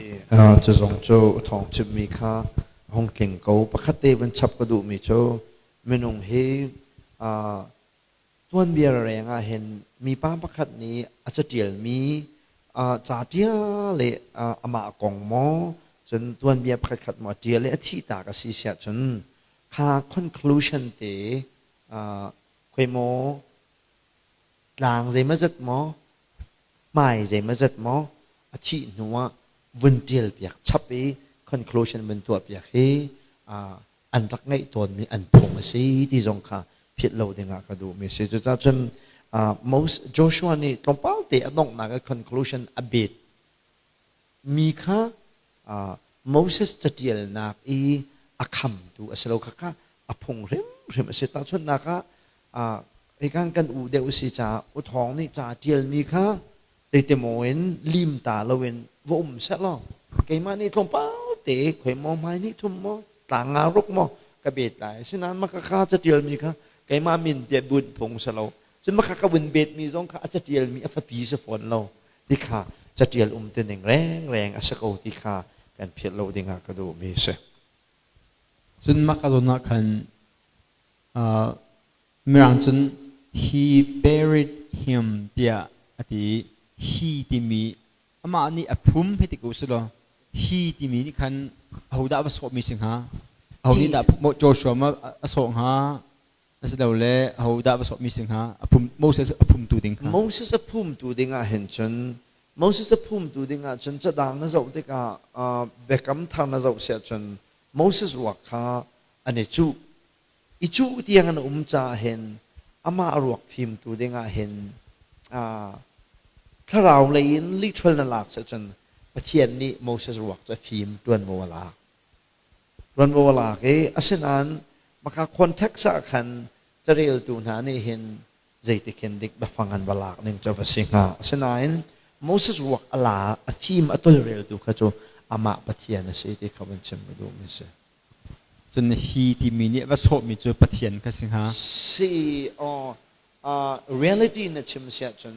cu zong cu thawng chimmi kha hung tling ko. Pakhat te vun chap ka duhmi cu minung hi tuanbia reng ah hin mipa pakhat nih a caṭialmi ca ṭial le amah kong maw cun tuanbia pakhatkhat maw a ṭial i a thihtak a si siah cun kha conclusion te khoi maw tlang zeimawzat maw hmai zeimawzat maw a thih hnu ah vun ṭial piak chap i conclusion vun tuah piak hi an rak ngeih tawnmi an phung a si ti zong kha philh lo dingah ka duhmi a si. Cucaah cun Joshua nih tlawmpal te a donghnak i conclusion a bet mi kha Moses caṭialnak i a khamtu a si lo kha kha a phung hrimhrim a si. Tahchunhnak ah hikan kan u deuh si caah U Thawng nih ca ṭialmi kha zeitimaw in lim ta loin va um sehlaw keimah nih tlawmpal te khoi maw hmai nih thum maw tlang nga ruk maw ka bet lai. Asinain mah ka ca ṭialmi kha Keimah min tiah bunh phung si lo. Cun maka ka vun bet mi zong kha a catial mi a fapi si fawn lo. Ti kha catial um ti ning rengreng a si ko ti kha kan philh lo ding ah ka duh mi si. Cun maka zawn ah khan Mirang cun he buried him tiah a ti. He timi amah nih a phum hei ti ko si law hi timi nih khan ahodah va sawhmi si hnga? Aho nih dah Joshua ma a sawh hnga? Asilole ahodah va sawhmi si hnga? A phum Moses a phumtu ding kha. Moses a phumtu ding ah hin cun Moses a phumtu ding ah cun cadang na zoh tikah biakam thar na zoh siah cun Moses ruak kha an i cuh. I cuh tiang an um caah hin amah ruak fimtu dingah hin thlarau lei in literal na lak cun Pathian nih Moses ruak cu a fim ṭuanvo a lak. Ṭuanvo a lak i asinain maka context ah khan careltu hna nih hin zeitikhin dik biafang an va lak ning cu va si hnga. Asinain Moses ruak a la a fim a tolreltu kha cu amah Pathian a si ti kha van chim ka duhmi a si. Cun hi timi nih va sawhmi cu Pathian kha si hnga. Si aw reality na chim siah cun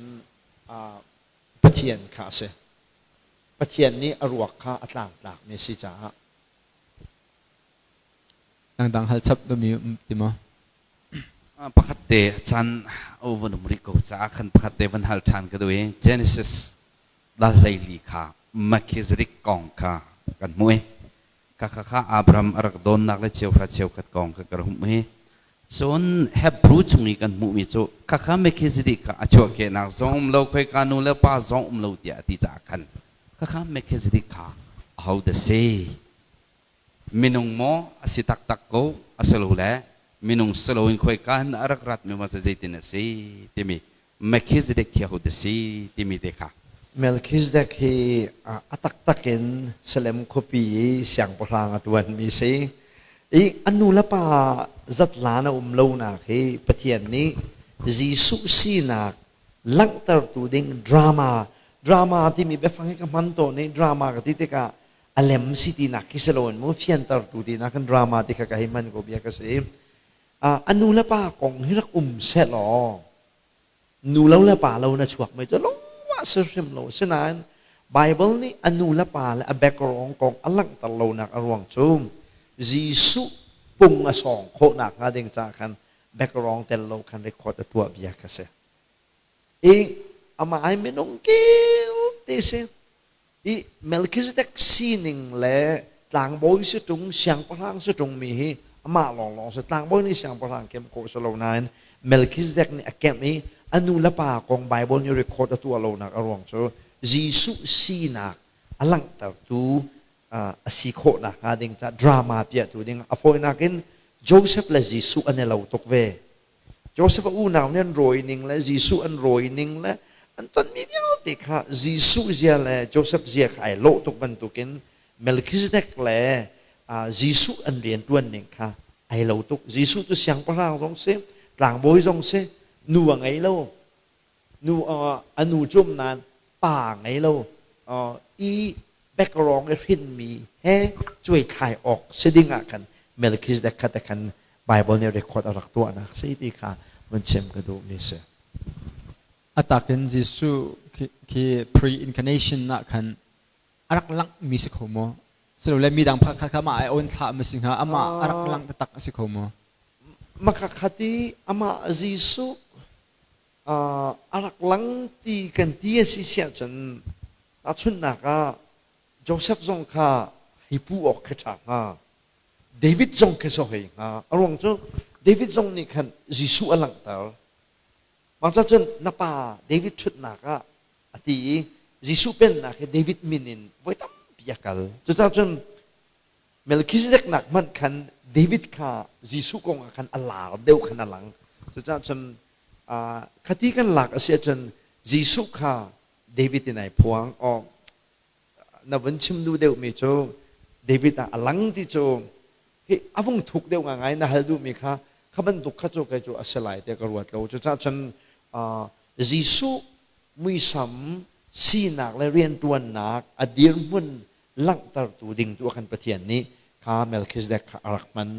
Pathian kha a si. Pathian nih a ruak kha a tlangtlakmi a si caah. Dangdang hal chap dumi um ti maw? Pakhat te caan a van um rih ko caah khan pakhat te van hal ṭhan ka duh i Genesis dal 14 kha Melchizedek kong kha kan hmuh i Khakha kha Abraham a rak dawnnak le cheuhra cheukhat kong kha ka rak hmuh i cun Hebrew chung i kan hmuhmi cu khakha Melchizedek kha a chuahkehnak zong um lo khoika nu le pa zong um lo tiah a ti caah khan khakha Melchizedek kha ahodah si? Minung maw a si taktak ko asilole minung si loin khoika in a rak ratmi maw zeitin a si timi Melchizedek khi ahodah si timi te kha. Melchizedek hi a taktak in Salem khuapi i siangpahrang a ṭuanmi si. I a nu le pa zatlan a um lonak hi Pathian nih Jesuh sinak langhtertu ding drama drama timi biafang hi ka hman tawn i drama ka ti tikah a lem si tinak khi si loin mu fiantertu tinak kan drama ti kha ka hei hman ko bia ka si. A nu le pa kong hi rak um seh law nu lo le pa lo na chuak mei cu lungwah si hrim lo. Sinain Bible nih a nu le pa le a background kong a langhter lonak a ruang cu Jesuh pung a sawng khawhnak hnga ding caah khan background tel lo khan record a tuah bia kha si. I amah ai minung keu te si. I Melchizedek sining le tlangbawi si ṭung, siangpahrang si ṭungmi hi amah lawnglawng si. Tlangbawi nih siangpahrang kemh khawh si lo nain Melchizedek nih a kemh i a nu le pa kong Bible nih record a tuah lonak a ruang cu Jesuh sinak a langhtertu a si khawh nakhnga ding caah drama piahtu ding a fawinak in Joseph le Jesuh an i lo tuk ve. Joseph a unau nih an rawi ning le Jesuh an rawi ning le an tonmi vialte kha Jesuh zia le Joseph zia kha ai lawh tuk bantukin Melchizedek le Jesuh an rianṭuan ning kha ai lo tuk. Jesuh cu siangpahrang zong si, tlangbawi zong si, nu a ngei lo. Nu a nu cum nain pa ngei lo. I background i hrinmi he cuaithlai awk si ding ah khan Melchizedek kha te khan Bible nih record a rak tuahnak si ti kha vun chim ka duhmi si. A takin Jesuh khi pre-incarnation ah khan a rak langhmi si kho maw? Silole midang pakhat kha amah ai on thlah ma si hnga? Amah a rak langh taktak a si kho maw? Makakhat i amah Jesuh a rak lang ti kan ti a si siah cun tahchunhnak ah Joseph zong kha hei pu awk khi ṭha hnga. David zong khi so hei hnga. A ruang cu David zong nih khan Jesuh a langhter. Mah cun na pa David ṭhutnak ah a ti i Jesuh pennak hi David min in voi tampi a kal. Cucaah cun Melchizedek nak hmanh khan David kha Jesuh kong ah khan a lar deuh khan a lang. Cucaah cun khati kan lak a si ahcun Jesuh kha David in ai phuang. Aw na vun chim duh deuhmi cu David ah a lang ti cu hi a vung thuk deuh ngai na hal duhmi kha kha bantuk kha cu kei cu a si lai tiah ka ruat lo. Cucaah cun Jesuh muisam sinak le rianṭuannak a dirhmun langhtertu ding tu ah khan Pathian nih kha Melchizedek kha a rak hman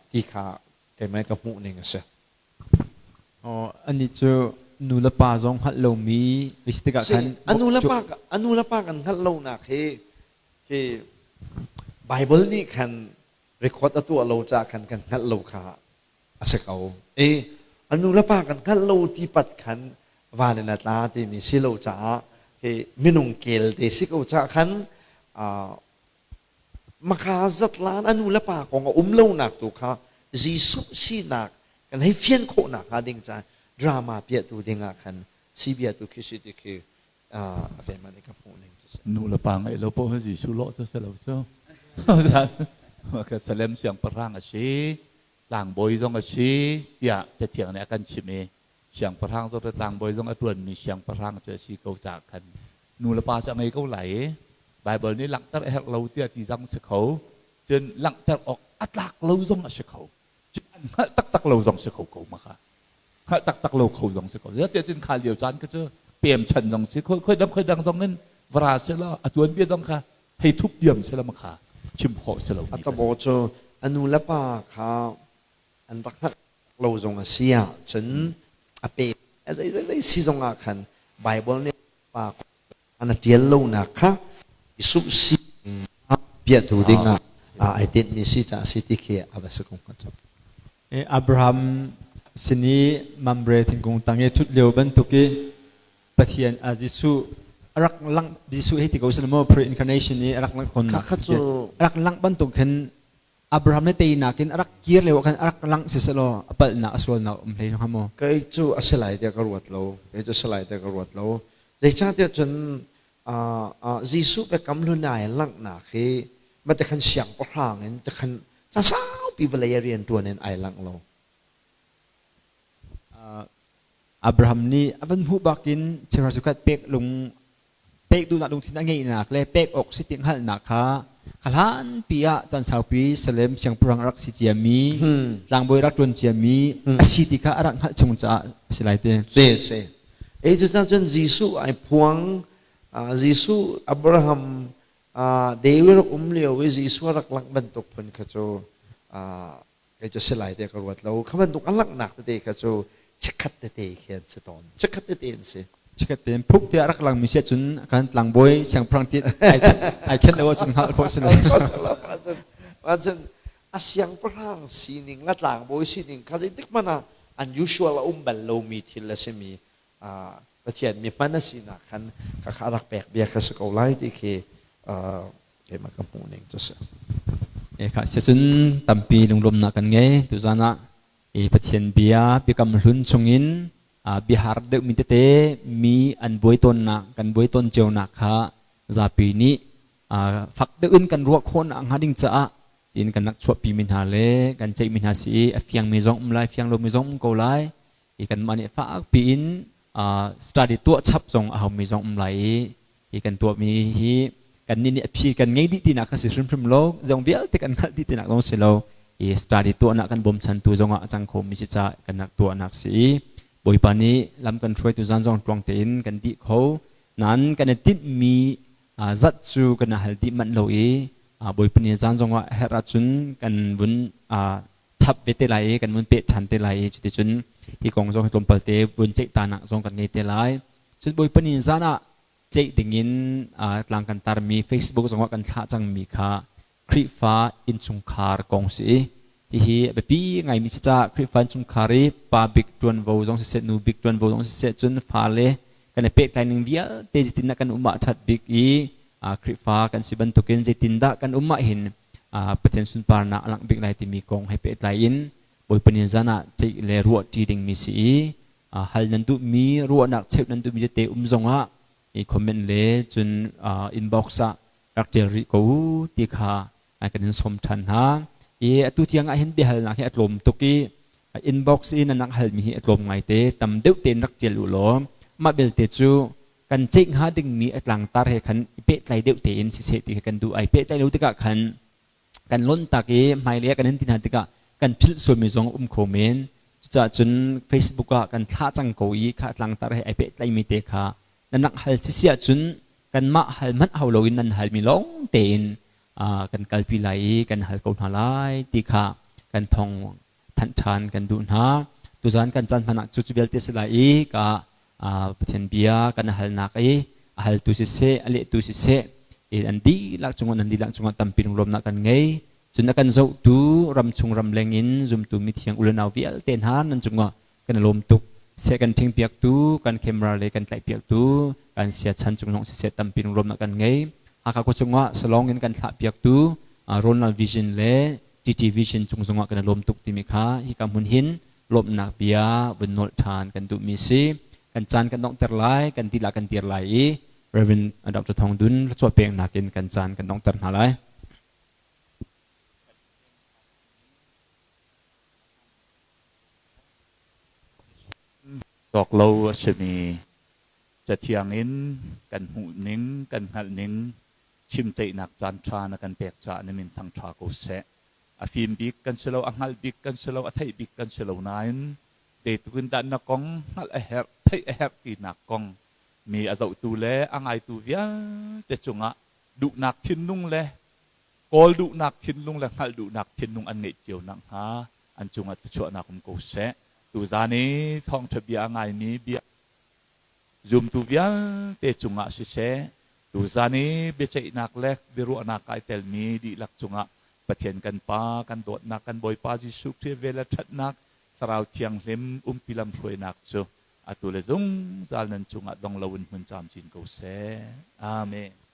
ti kha keimah ka hmuh ning a si. Anih cu nu le pa zong hngalh lomi a si tikah khan A nu le pa a nu le pa kan hngalh lonak hi hi Bible nih khan record a tuah lo caah khan kan hngalh lo kha a si ko. I a nu le pa kan hngalh lo ti pat khan van in a tla timi si lo caah hi minung kel te si ko caah khan maka zatlan a nu le pa kong a um lonak tu kha Jesuh sinak kan hei fian khawhnak hnga ding caah drama piahtu ding ah khan si bia tu khi si ti khi keimah nih ka hmuh ning cu si. Nu le pa ngeih lo paoh hi Jesuh lawh cu si lo cu. Salem siangpahrang a si, tlangbawi zong a si tiah Cathiang nih a kan chimh i siangpahrang zong cu tlangbawi zong a ṭuanmi siangpahrang cu a si ko caah khan nu le pa cu a ngei ko lai i Baibal nih langhter a herh lo tiah ti zong si kho, cun langhter awk a tlak lo zong a si kho. Cun an hngalh taktak lo zong si kho ko ma kha. Hngalh taktak lo kho zong si ko. Zeitiah cun kha lio caan kha cu pem chan zong si khoi dang khoi dang zong in vara si la a tuanbia zong kha hei thup diam si la ma kha chim khawh si lo mi. A tabo cu a nu le pa kha an rak hngalh lo zong a si ah cun a pe zei zei zei si zong ah khan Bible nih pa an a ṭial lonak kha Jesuh si piahtu dingah ai tinhmi si caah si ti khi a va si ko hnga cu. Abraham sin i Mamre thingkung tang i ṭhut lio bantuk i Pathian a Jesuh a rak lang Jesuh hei ti ko sila maw pre-incarnation i a rak lang ton Kha cu a rak lang bantuk khin Abraham le teinak in a rak kir lio ah khan a rak lang si selaw a palhnak a sualnak um hlei hnga maw? Kei cu a si lai tiah ka ruat lo. Kei cu a si lai tiah ka ruat lo. Zeicahtiah cun Jesuh biakam hlun ai langhnak hi mate khan siangpahrang in te khan ca saupi vawlei a rian ṭuan in ai langh lo. Abraham nih a van hmuh bakin cheuhra cheukhat pek lung pek duhnak lungthin a ngeihnak le pek awk si ti hngalhnak kha hlanpi ah caan saupi Salem siangpahrang a rak si ciami tlangbawi rak ṭuan ciami a si ti kha a rak hngalh chung caah a si lai te. Si si. E cucaah cun Jesuh ai phuang Jesuh Abraham David rak um lio i Jesuh a rak langh bantuk phun kha cu kei cu si lai tiah ka ruat lo. Kha bantuk a langhnak tete kha cu chikkhat tete khi an si tawn. Chikkhat tete an si. Chikkhat tein phuk tiah rak langmi si ahcun kan tlangbawi siangpahrang ti ai khen lo ahcun hngalh khawh si lo. Ahcun a siangpahrang sining le tlangbawi sining kha zeitik hmanh ah unusual a um bal lomi thil a simi Pathian mi hman a sinak khan kha kha rak pek bia kha si ko lai ti khi keimah ka hmuh ning cu si. Kha siacun tampi lunglawmnak kan ngei tuzan ah i Pathian bia biakam hlun chungin biahar deuhmi tete mi an buai tawnnak kan buai tawn cionak kha zapi nih fak deuh in kan ruah khawh nak hnga ding caah tiin kan rak chuahpi mi hna le kan ceih mi hna si i a fiangmi zong um lai fiang lomi zong um ko lai i kanmah nih fakpi in study tuah chap zong a haumi zong um lai i hi kan tuahmi hi kannih nih a phi kan ngei dih tinak kha si hrimhrim lo zong vialte kan hngalh dih tinak zong si lo i study tuahnak kan bawmchantu zongah a cang khomi si caah kan rak tuahnak si i Bawipa nih lam kan hruaitu zan zong tluang tein kan dih kho nain kan i tinhmi zat cu kan hal dih manh lo i Bawipa nih zan zongah herh ahcun kan vun chap ve te lai i kan vun peh ṭhan te lai i cuticun hi kong zong hi tlawmpal te vun ceih ta nak zong kan ngei te lai. Cun Bawipa nih zan ah ceih dingin tlang kan tarmi Facebook zongah kan thlah cangmi kha Khrihfa innchungkhar kong si i hihi a biapi ngaimi si caah Khrihfa innchungkhar i pa bik ṭuanvo zong siseh nu bik ṭuanvo zong siseh cun fale kan i pehtlai ning vialte zeitindah kan um ah ṭhat bik i Khrihfa kan si bantukin zeitindah kan um ah hin Pathian sunparnak a langh bik lai timi kong he pehtlai in Bawipa ni zan ah ceih le ruah ṭi dingmi si i hal nan duhmi ruahnak cheuh nan duhmi tete um zongah i comment le cun inbox ah rak ṭial rih ko u ti kha kan in sawm ṭhan hna. I atu tiang ah hin biahalnak hi a tlawm tuk i inbox i nan rak halmi hi a tlawm ngaite tam deuh tein rak ṭial u law mah belte cu kan ceih hnga dingmi a tlangtar he khan i pehtlai deuh tein siseh ti kha kan duh. Ai pehtlai lo tikah khan kan lontak i hmailei ah kan in ti hna tikah kan philh sualmi zong um kho men. Cucaah cun Facebook ah kan thlah cang ko i kha tlangtar he ai pehtlaimi te kha nan rak hal sisi ahcun kanmah hal hmanh hau loin nan halmi lawng tein kan kalpi lai i kan hal ko hna lai ti kha kan thawng thanh ṭhan kan duh hna. Tuzan kan caan hman ah cu cu vialte si lai i ka Pathian bia kan halnak i a haltu siseh, a lehtu siseh, an dihlak cungah nan dihlak cungah tampi lunglawmnak kan ngei. Cun a kan zohtu ramchung ramleng in zumtu mithiang u le nau vialte hna nan cungah kan i lawm tuk. Seh kan ṭhingpiaktu, kan camera le kan tlaihpiaktu, kan siachan cung zong siseh tampi lunglawmnak kan ngei. Hakha khua chungah salong in kan thlahpiaktu Ronald Vision le TT Vision cung zongah kan i lawm tuk timi kha hika hmun hin lawmhnak bia vun nolh ṭhan kan duhmi si. Kan caan kan donghter lai, kan dilah kan dir lai i Reverend Dr. Thawng Dun thluachuah peknak in kan caan kan donghter hna lai. Cawk lo a simi Cathiang in kan hmuhning, kan hngalhning chimceihnak caanṭha na kan pek caah na min thangṭha ko seh. A fim bik kan si lo, a hngalh bik kan si lo, a theih bik kan si lo nain zeitluk in dah na kong hngalh a herh, theih a herh tinak kong mi a zohtu le a ngaitu vialte cungah duhnak thinlung le kawl duhnak thinlung le hngalh duhnak thinlung an ngeih cio nakhnga an cungah thluachuahnak um ko seh. Tuzaan i thawngṭha bia a ngaimi bia zumtu vialte cungah siseh, tuzaan i biaceihnak le biaruahnak ai telmi dihlak cungah Pathian kan Pa, kan dawtnak, kan Bawipa Jesuh Khrih vel le ṭhatnak, Thlarau Thianghlim umpi lamhruainak cu atu le zungzal nan cungah dong loin hmun camcin ko seh. Amen.